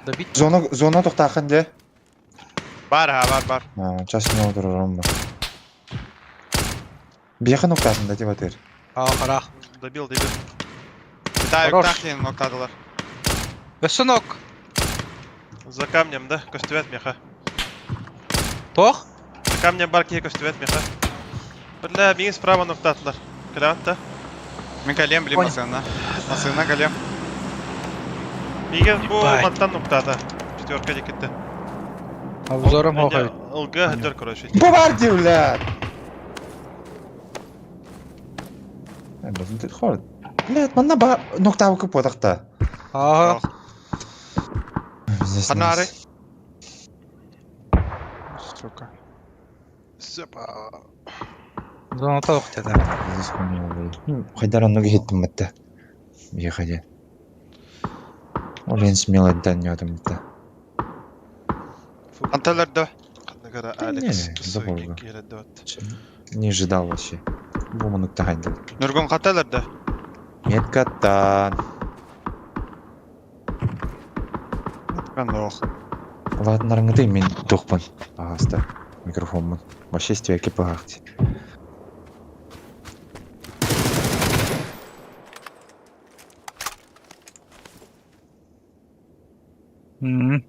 Добить. Зона зона тохтааххын дьэ. Бар аа бар бар. Аа, час не отырорум ба. Биэхэ ноктаатын да тибатыр. Аа, харах. Добил, добил. Виталик Хорош. тахтин ноктаатылар. Өссө нок. За камнем, да? Көстүбэт меха. Тох. За камнем бар киһи көстүбэт меха. Бля, миигин справа ноктаатылар. Кэлэҕит да? Мин кэлиэм блин Понял. массыына. Массыына кэлиэм. Миигин бу Ебать. мантан нуктаата. Четверка диэкиттэн. Обзором хохой. Ылга сылдьар, короче. Бу бар дии, блядь! Хор. Блядь, манна ба ноктаабыкка буотахта. Ага. Здесь Ханна нас. арый. Сука. Сепа. Зоната охтеда. Здесь хуйня, блядь. Ну, Хайдар оннуга иһиттим батта. Ехали. Олен смело дәннедім да. Анталар да. Ханнагара Да Алекс не, забыл. киирэ Не ожидал вообще. Бу мануктахан Нургун хаталар да. Меткаттан. Ох. Ладно, нарыңыты мен тухпын. Ағаста. Микрофонмун. Вообще стивеки пағақти.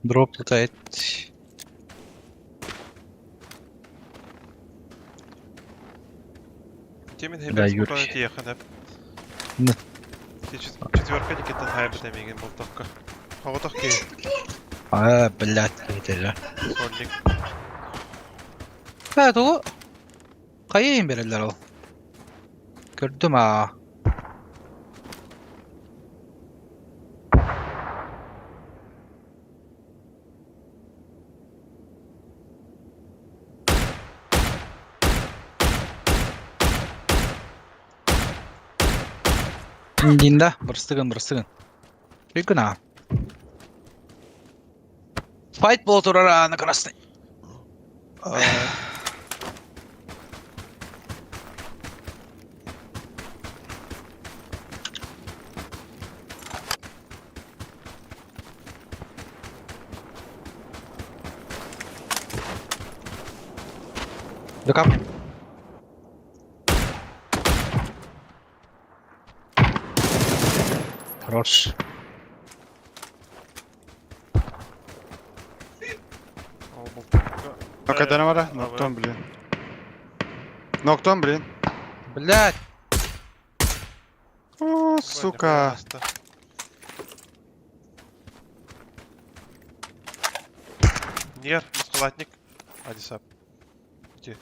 Дроп летает. Тимин Да, хебет Юрий. спокойно тиэхэнэп. Не. Четверка дикеттен хайбыта миигин болтокко. Хоҕотох киһи. А, блядь, это Сольник. Бля, тугу хайыйын береллер ол. Көрдүм аа. Динда, бырыстыгын, бырыстыгын. Прикольно. аа. Файт буола турар аа, на красный. До камня. Хорош. Ол болтокко. Нокадан бара. Ноктон блин. Ноктон блин. Блядь. О, сука. Нер, маскалатник. Адисап. Где?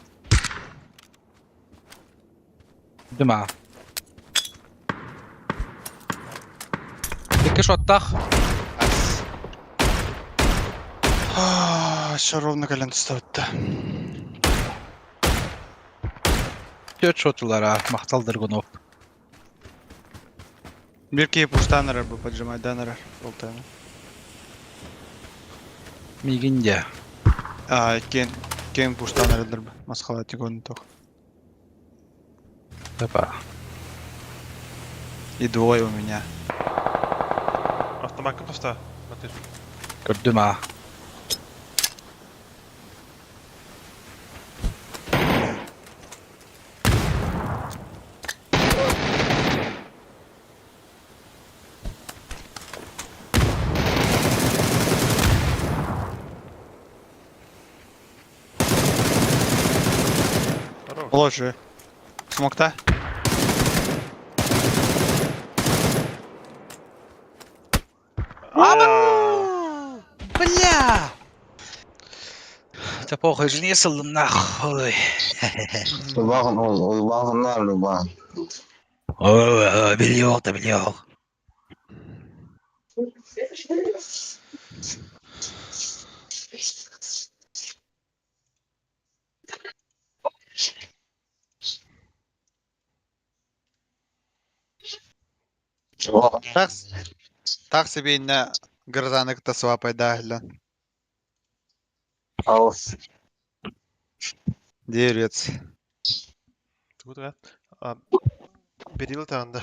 Дыма. Икки шоттах. Еще ровно кэлэн түстэ. Төрт шотулар махтал Драгунов. Биир киһи пуштаан эрэр бу поджимайдаан эрэр. Болтайна. Миигин дьэ. Аа, кен кен пуштаан эрэллэр бу. Масхалатик онун тох. Опа. И двое у меня. Автомакка поста. Матыр. Көрдүм аа. Хорош. Положи. Смокта. Бля! Это похуй, жене сылдым нахуй. Ой, Билёк да билёк. Так, так себе инна грозаны кытта свапайдаахлан. Дерец. Тут да. Берил танда.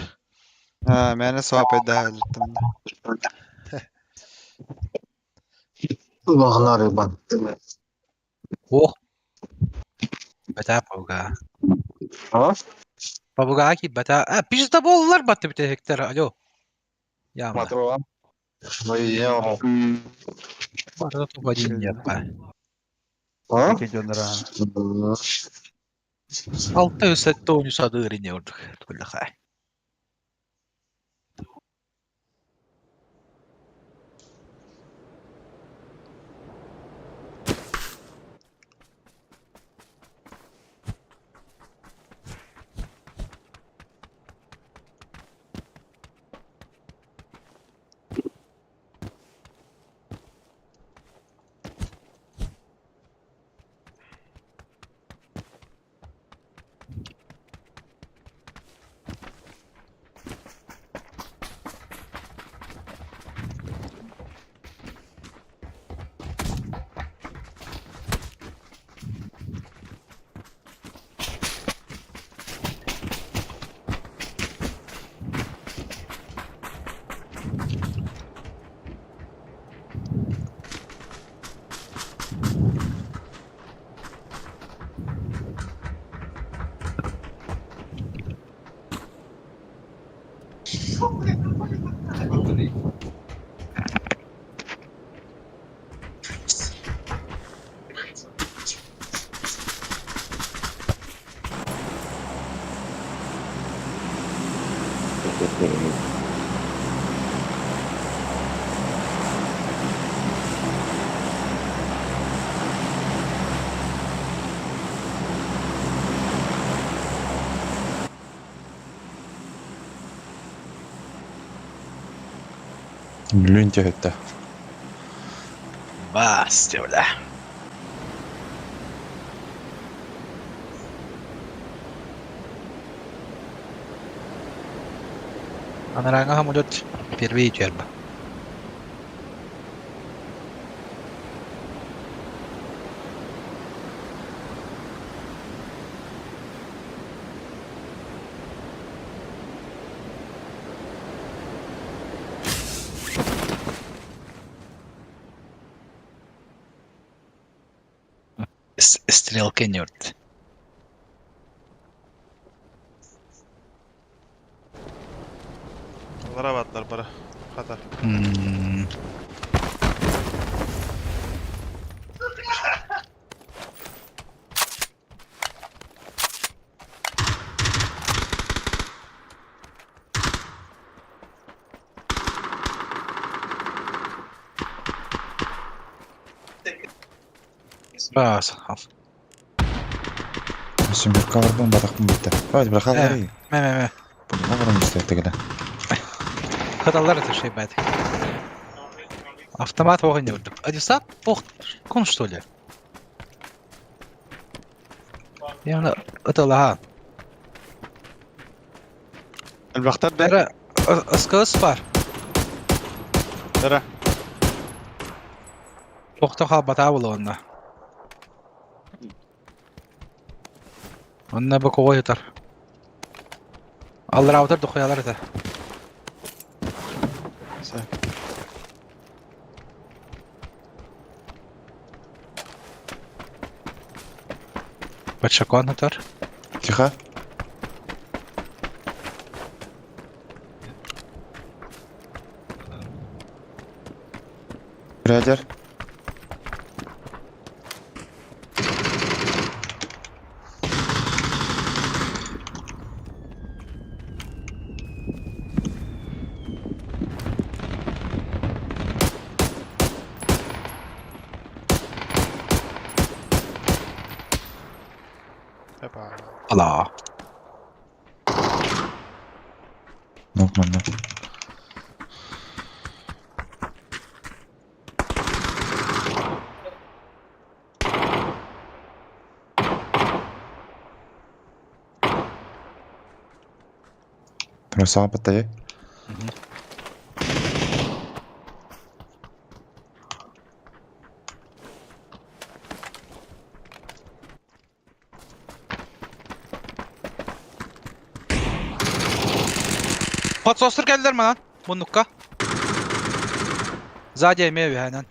А, мээнэ свапайдаахлан. О! Бата пауга. Пабуга ки бата. А, пизда боллар батты бите гектар. Алло. Яма. Бата тут один нет. Алты өсәт тооню садыр ине ордук. Туллаха. Блин, это. Бас, бля. Анаранга хамудот первый черба. Стрелка нерд. Лара баттар бара. Хата. Бас. Семерка барбын батақпын бітті. Давайте, бля, халары. Мә, мә, мә. Бұны істеттігіді. Хаталар это шей бәт. Автомат оғын не үрдік. Адисап пох кун что ли? Я это лага. Элбэхтэр да? Бәрі СКС бар. Эра. Похто хал бата болу онна. Онна бу кого ютар. Аллар аутар духуялар это. Подшакон атар. Тихо. Рядер. Опа. Ала. Ну, манна. Красава батарея. Подсостер geldiler mi lan? Муннукка. Сзади имею aynen.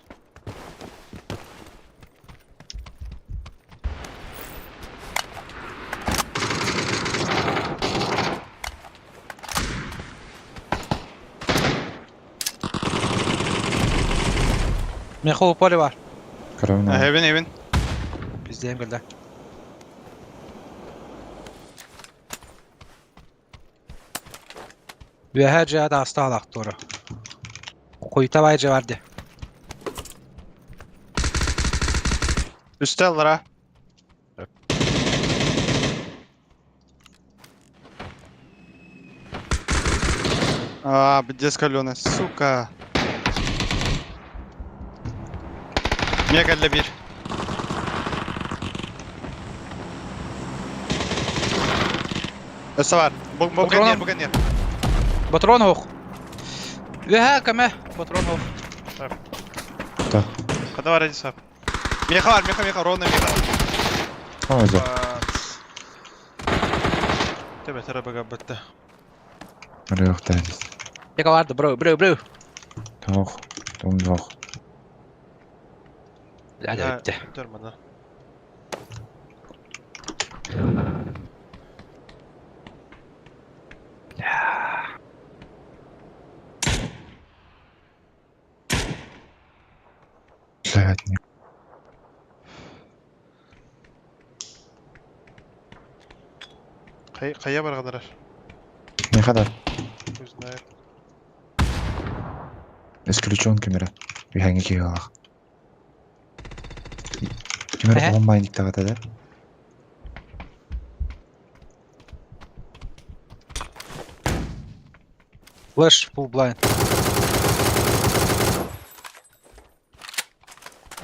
Мехо поле var. Кровно. Эбин, эбин. Биздейм geldi. Үөһэ дьиэ таастаах туора. Куйта бай дьиэ бар дии. Үстэ аллара. А, где скаленая, сука. Мега для бир. Өссө бар. Бу бу Патрон. бу генер. Патрон ох. Үөһэ көмө. Патрон ох. Да. Когда бар Эдисап? Меха бар, меха, меха, ровно меха. О, за. Тебе тара бага бітті. Рых, да, здесь. Тека барды, бро, бро, бро. Тох. Том двох. Бля, бітті. Дөрмана. Блядь, не. Қая барғандар? Не хадар. Хуй знает. Исключен камера. Виханги кигалах. Камера Э? онлайн тагата да? Флэш, full blind.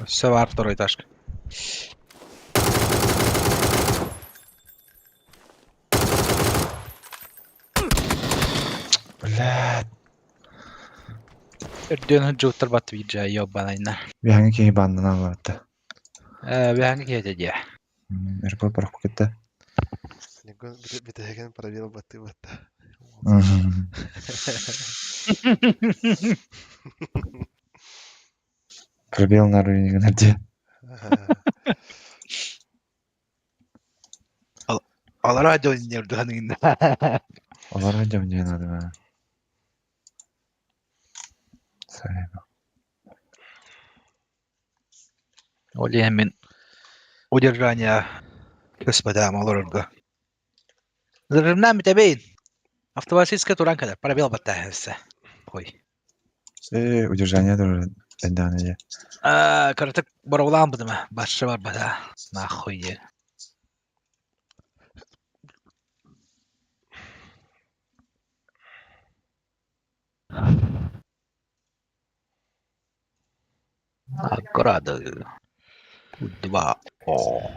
Все бар второй этаж. Блядь. Өрдөн жуттар бат виджа ёбанайна. Виханги киги баннан алатта. Э, бяңги кете де. Эрпо барах кетті. Бітеген пробел баты батты. Пробел на уровень где? Алар радио не өрдөн. Олар мне надо. Сайба. Оле мен удержание господа малорга. Зырнам табейн. Автоматическая туранка да пробел баттахса. Ой. Э, удержание тоже да, А, карата бараулан бдыма. Башы бар бада. Нахуй. Награды. Два. О.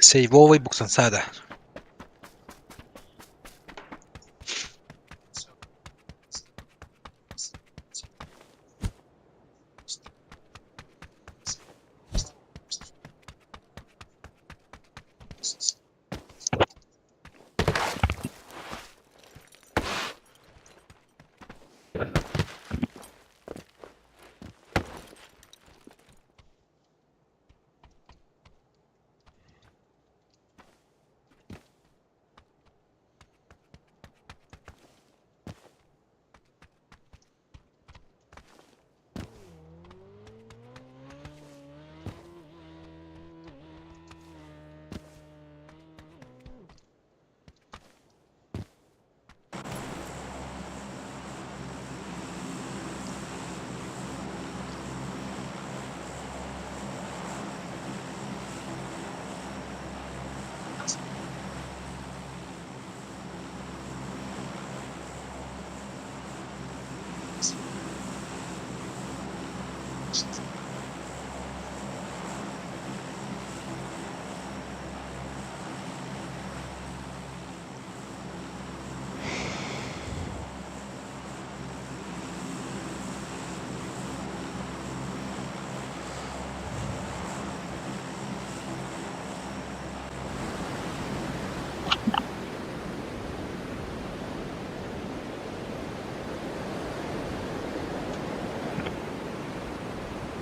Сейвовый буксансада.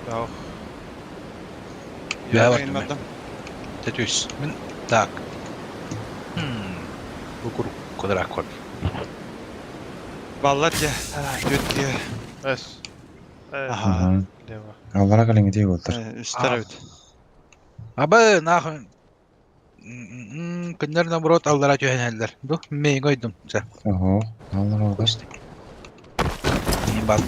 Ох. Я Я бардым. Тетюс. Мин так. Бу курук квадрат кор. Баллар дьэ. Түөт киһи. Эс. Э, Аха. Лево. Аллара калиңити болтар. Үстер эбит. Абы нахуй. Күннер наоборот аллара түһэнэллэр. Бу мен койдум. Ча. Ого, аллара олгас. Мен бар.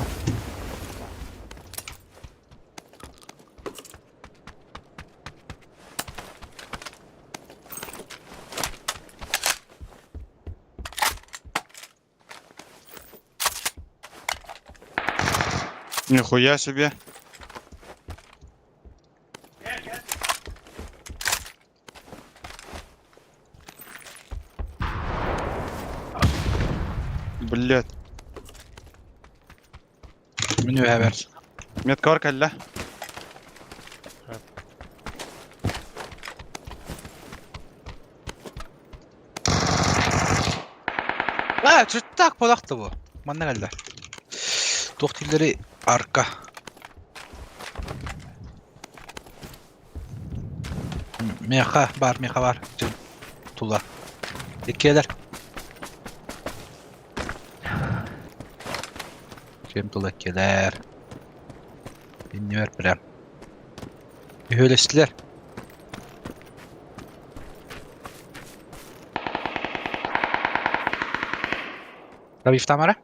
Нихуя себе. Блять. Мен өһәбер. Метка бар кэллэ. А, так полакты бу. Манна келді. Тоқтилleri арка. Меха бар, меха бар. Тула. Иккелер. Чем тула келер. Иннер прям. Үһөлестилер. Табив Тамара?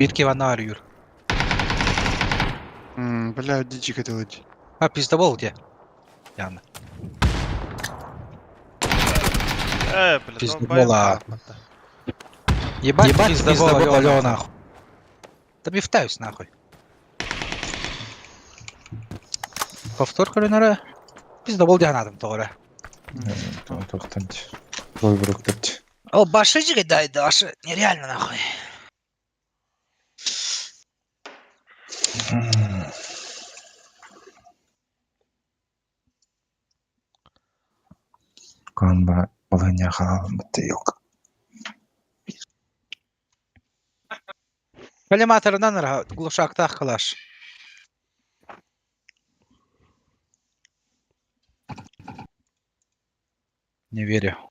Bir кивана арıyor. Бля, дичи хотел идти. А, пиздобол где? Яна. Э, блин, Пиздобола. Ебать, Ебать пиздобола, алё, нахуй. Да бифтаюсь нахуй. Повтор көрінәрі. Пиздобол дианадым тоғыры. Тоқтанч. Бой бұрықтырч. О, башы жиги дайды, башы нереально нахуй. Канба балыня халалым бітті yok. Коллиматорынан ра глушактах калаш. Не верю.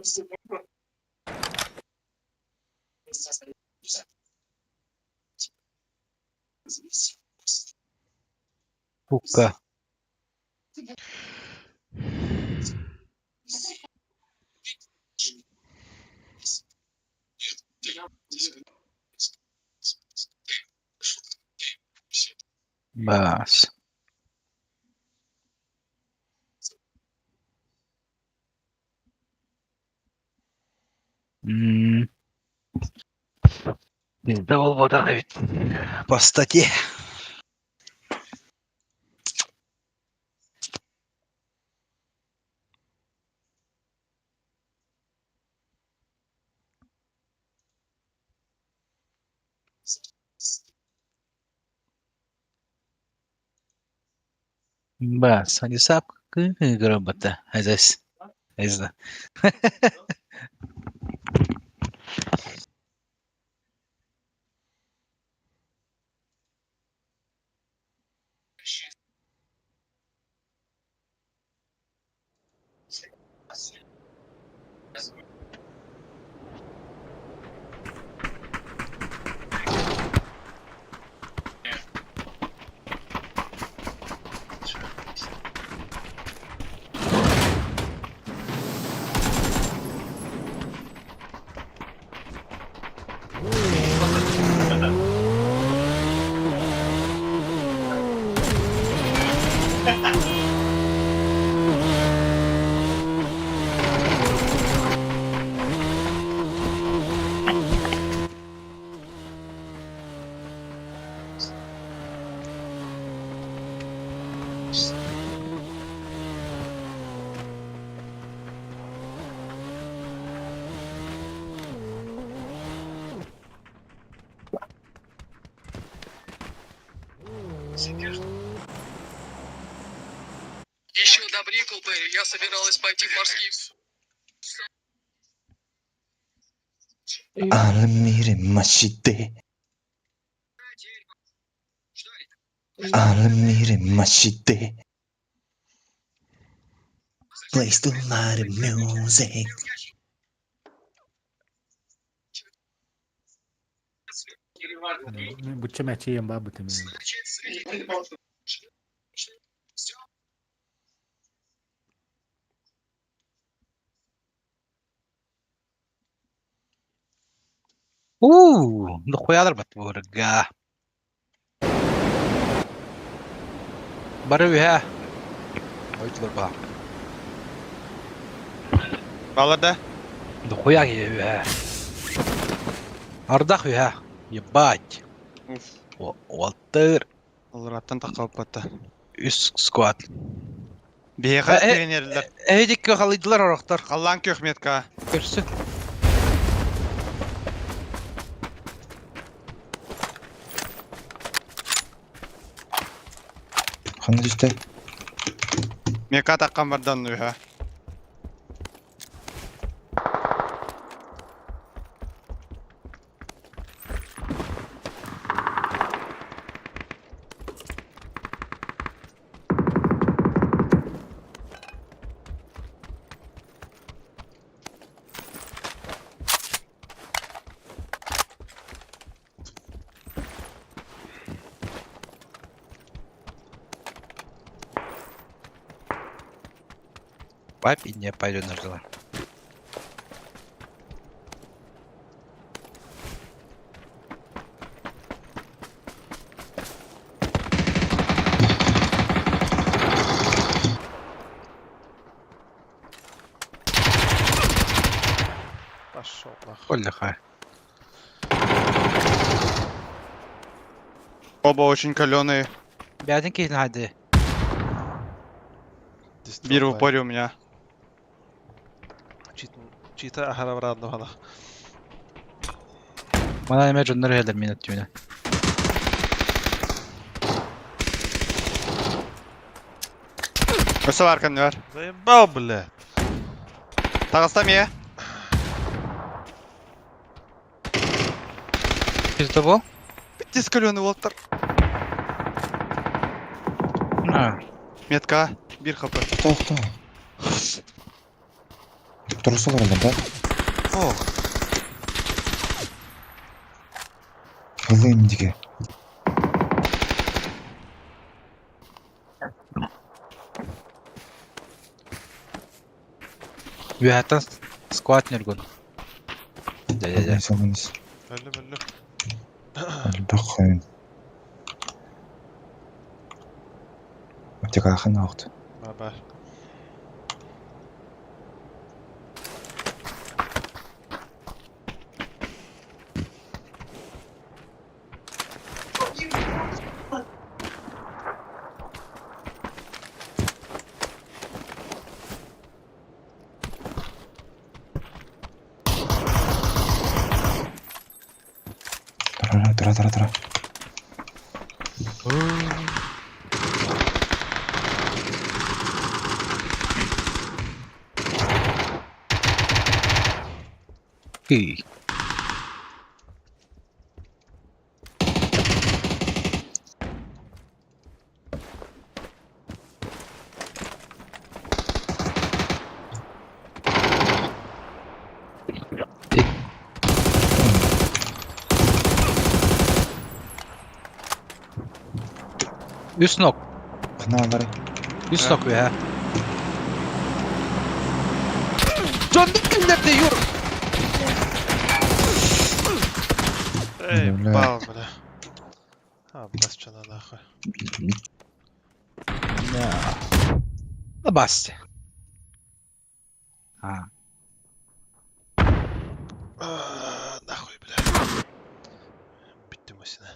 Сука. Бас. М. Пизда буолбатах эбит. По статье. Бас, Анисап грамота. Азас. Азда. Алмире мачете. Алмире мачете. Place to light the music. Бучча мэчиэн баабыт эмиэ. Уу, нохуялар батбурга. Бары үһэ. Ойтулар ба. Балар да? Дохуя үһэ. Ардах үһэ. Ебать. Уолтыр. Олораттан таххалпатта. Үс сквад. Биһиэхэ тренерлэр. Эһидикки халыйдылар орохтор. Халлаан күөх метка. Көрсү. Ханна түстэ? Мека таххан бардан үһэ. Папе не пойдет нажила. Пошел нахуй. Коллеха. Оба очень каленые. Бятин кейтин хады. Бир в упоре у меня. Чита ахара бана. Мана эме жоннор хелер минут түйүнэ. Өсө бар кәннер. Заебал, блядь. Тағыста мия. Пизда бол? Битте каленый болыптар. А. Метка. Бир хп. Тоқта. Турсалар да? Ох, Ылыым диге. Үөһэттэн сквад ньургун. Дьэ дьэ дьэ. Салыныс. Өллүм өллүм. Элбэх хойун. Атикахан аахт. Ба бар. Тара тара тара тара. Хүй. Үс нок. Каналары. Үс нок үһэ. Дьон киллэрди юр. Эй, Бля. бал, бля. А, басчана нахуй. Да. Басты. А. А, Нахуй, бля. Бүттүм осина.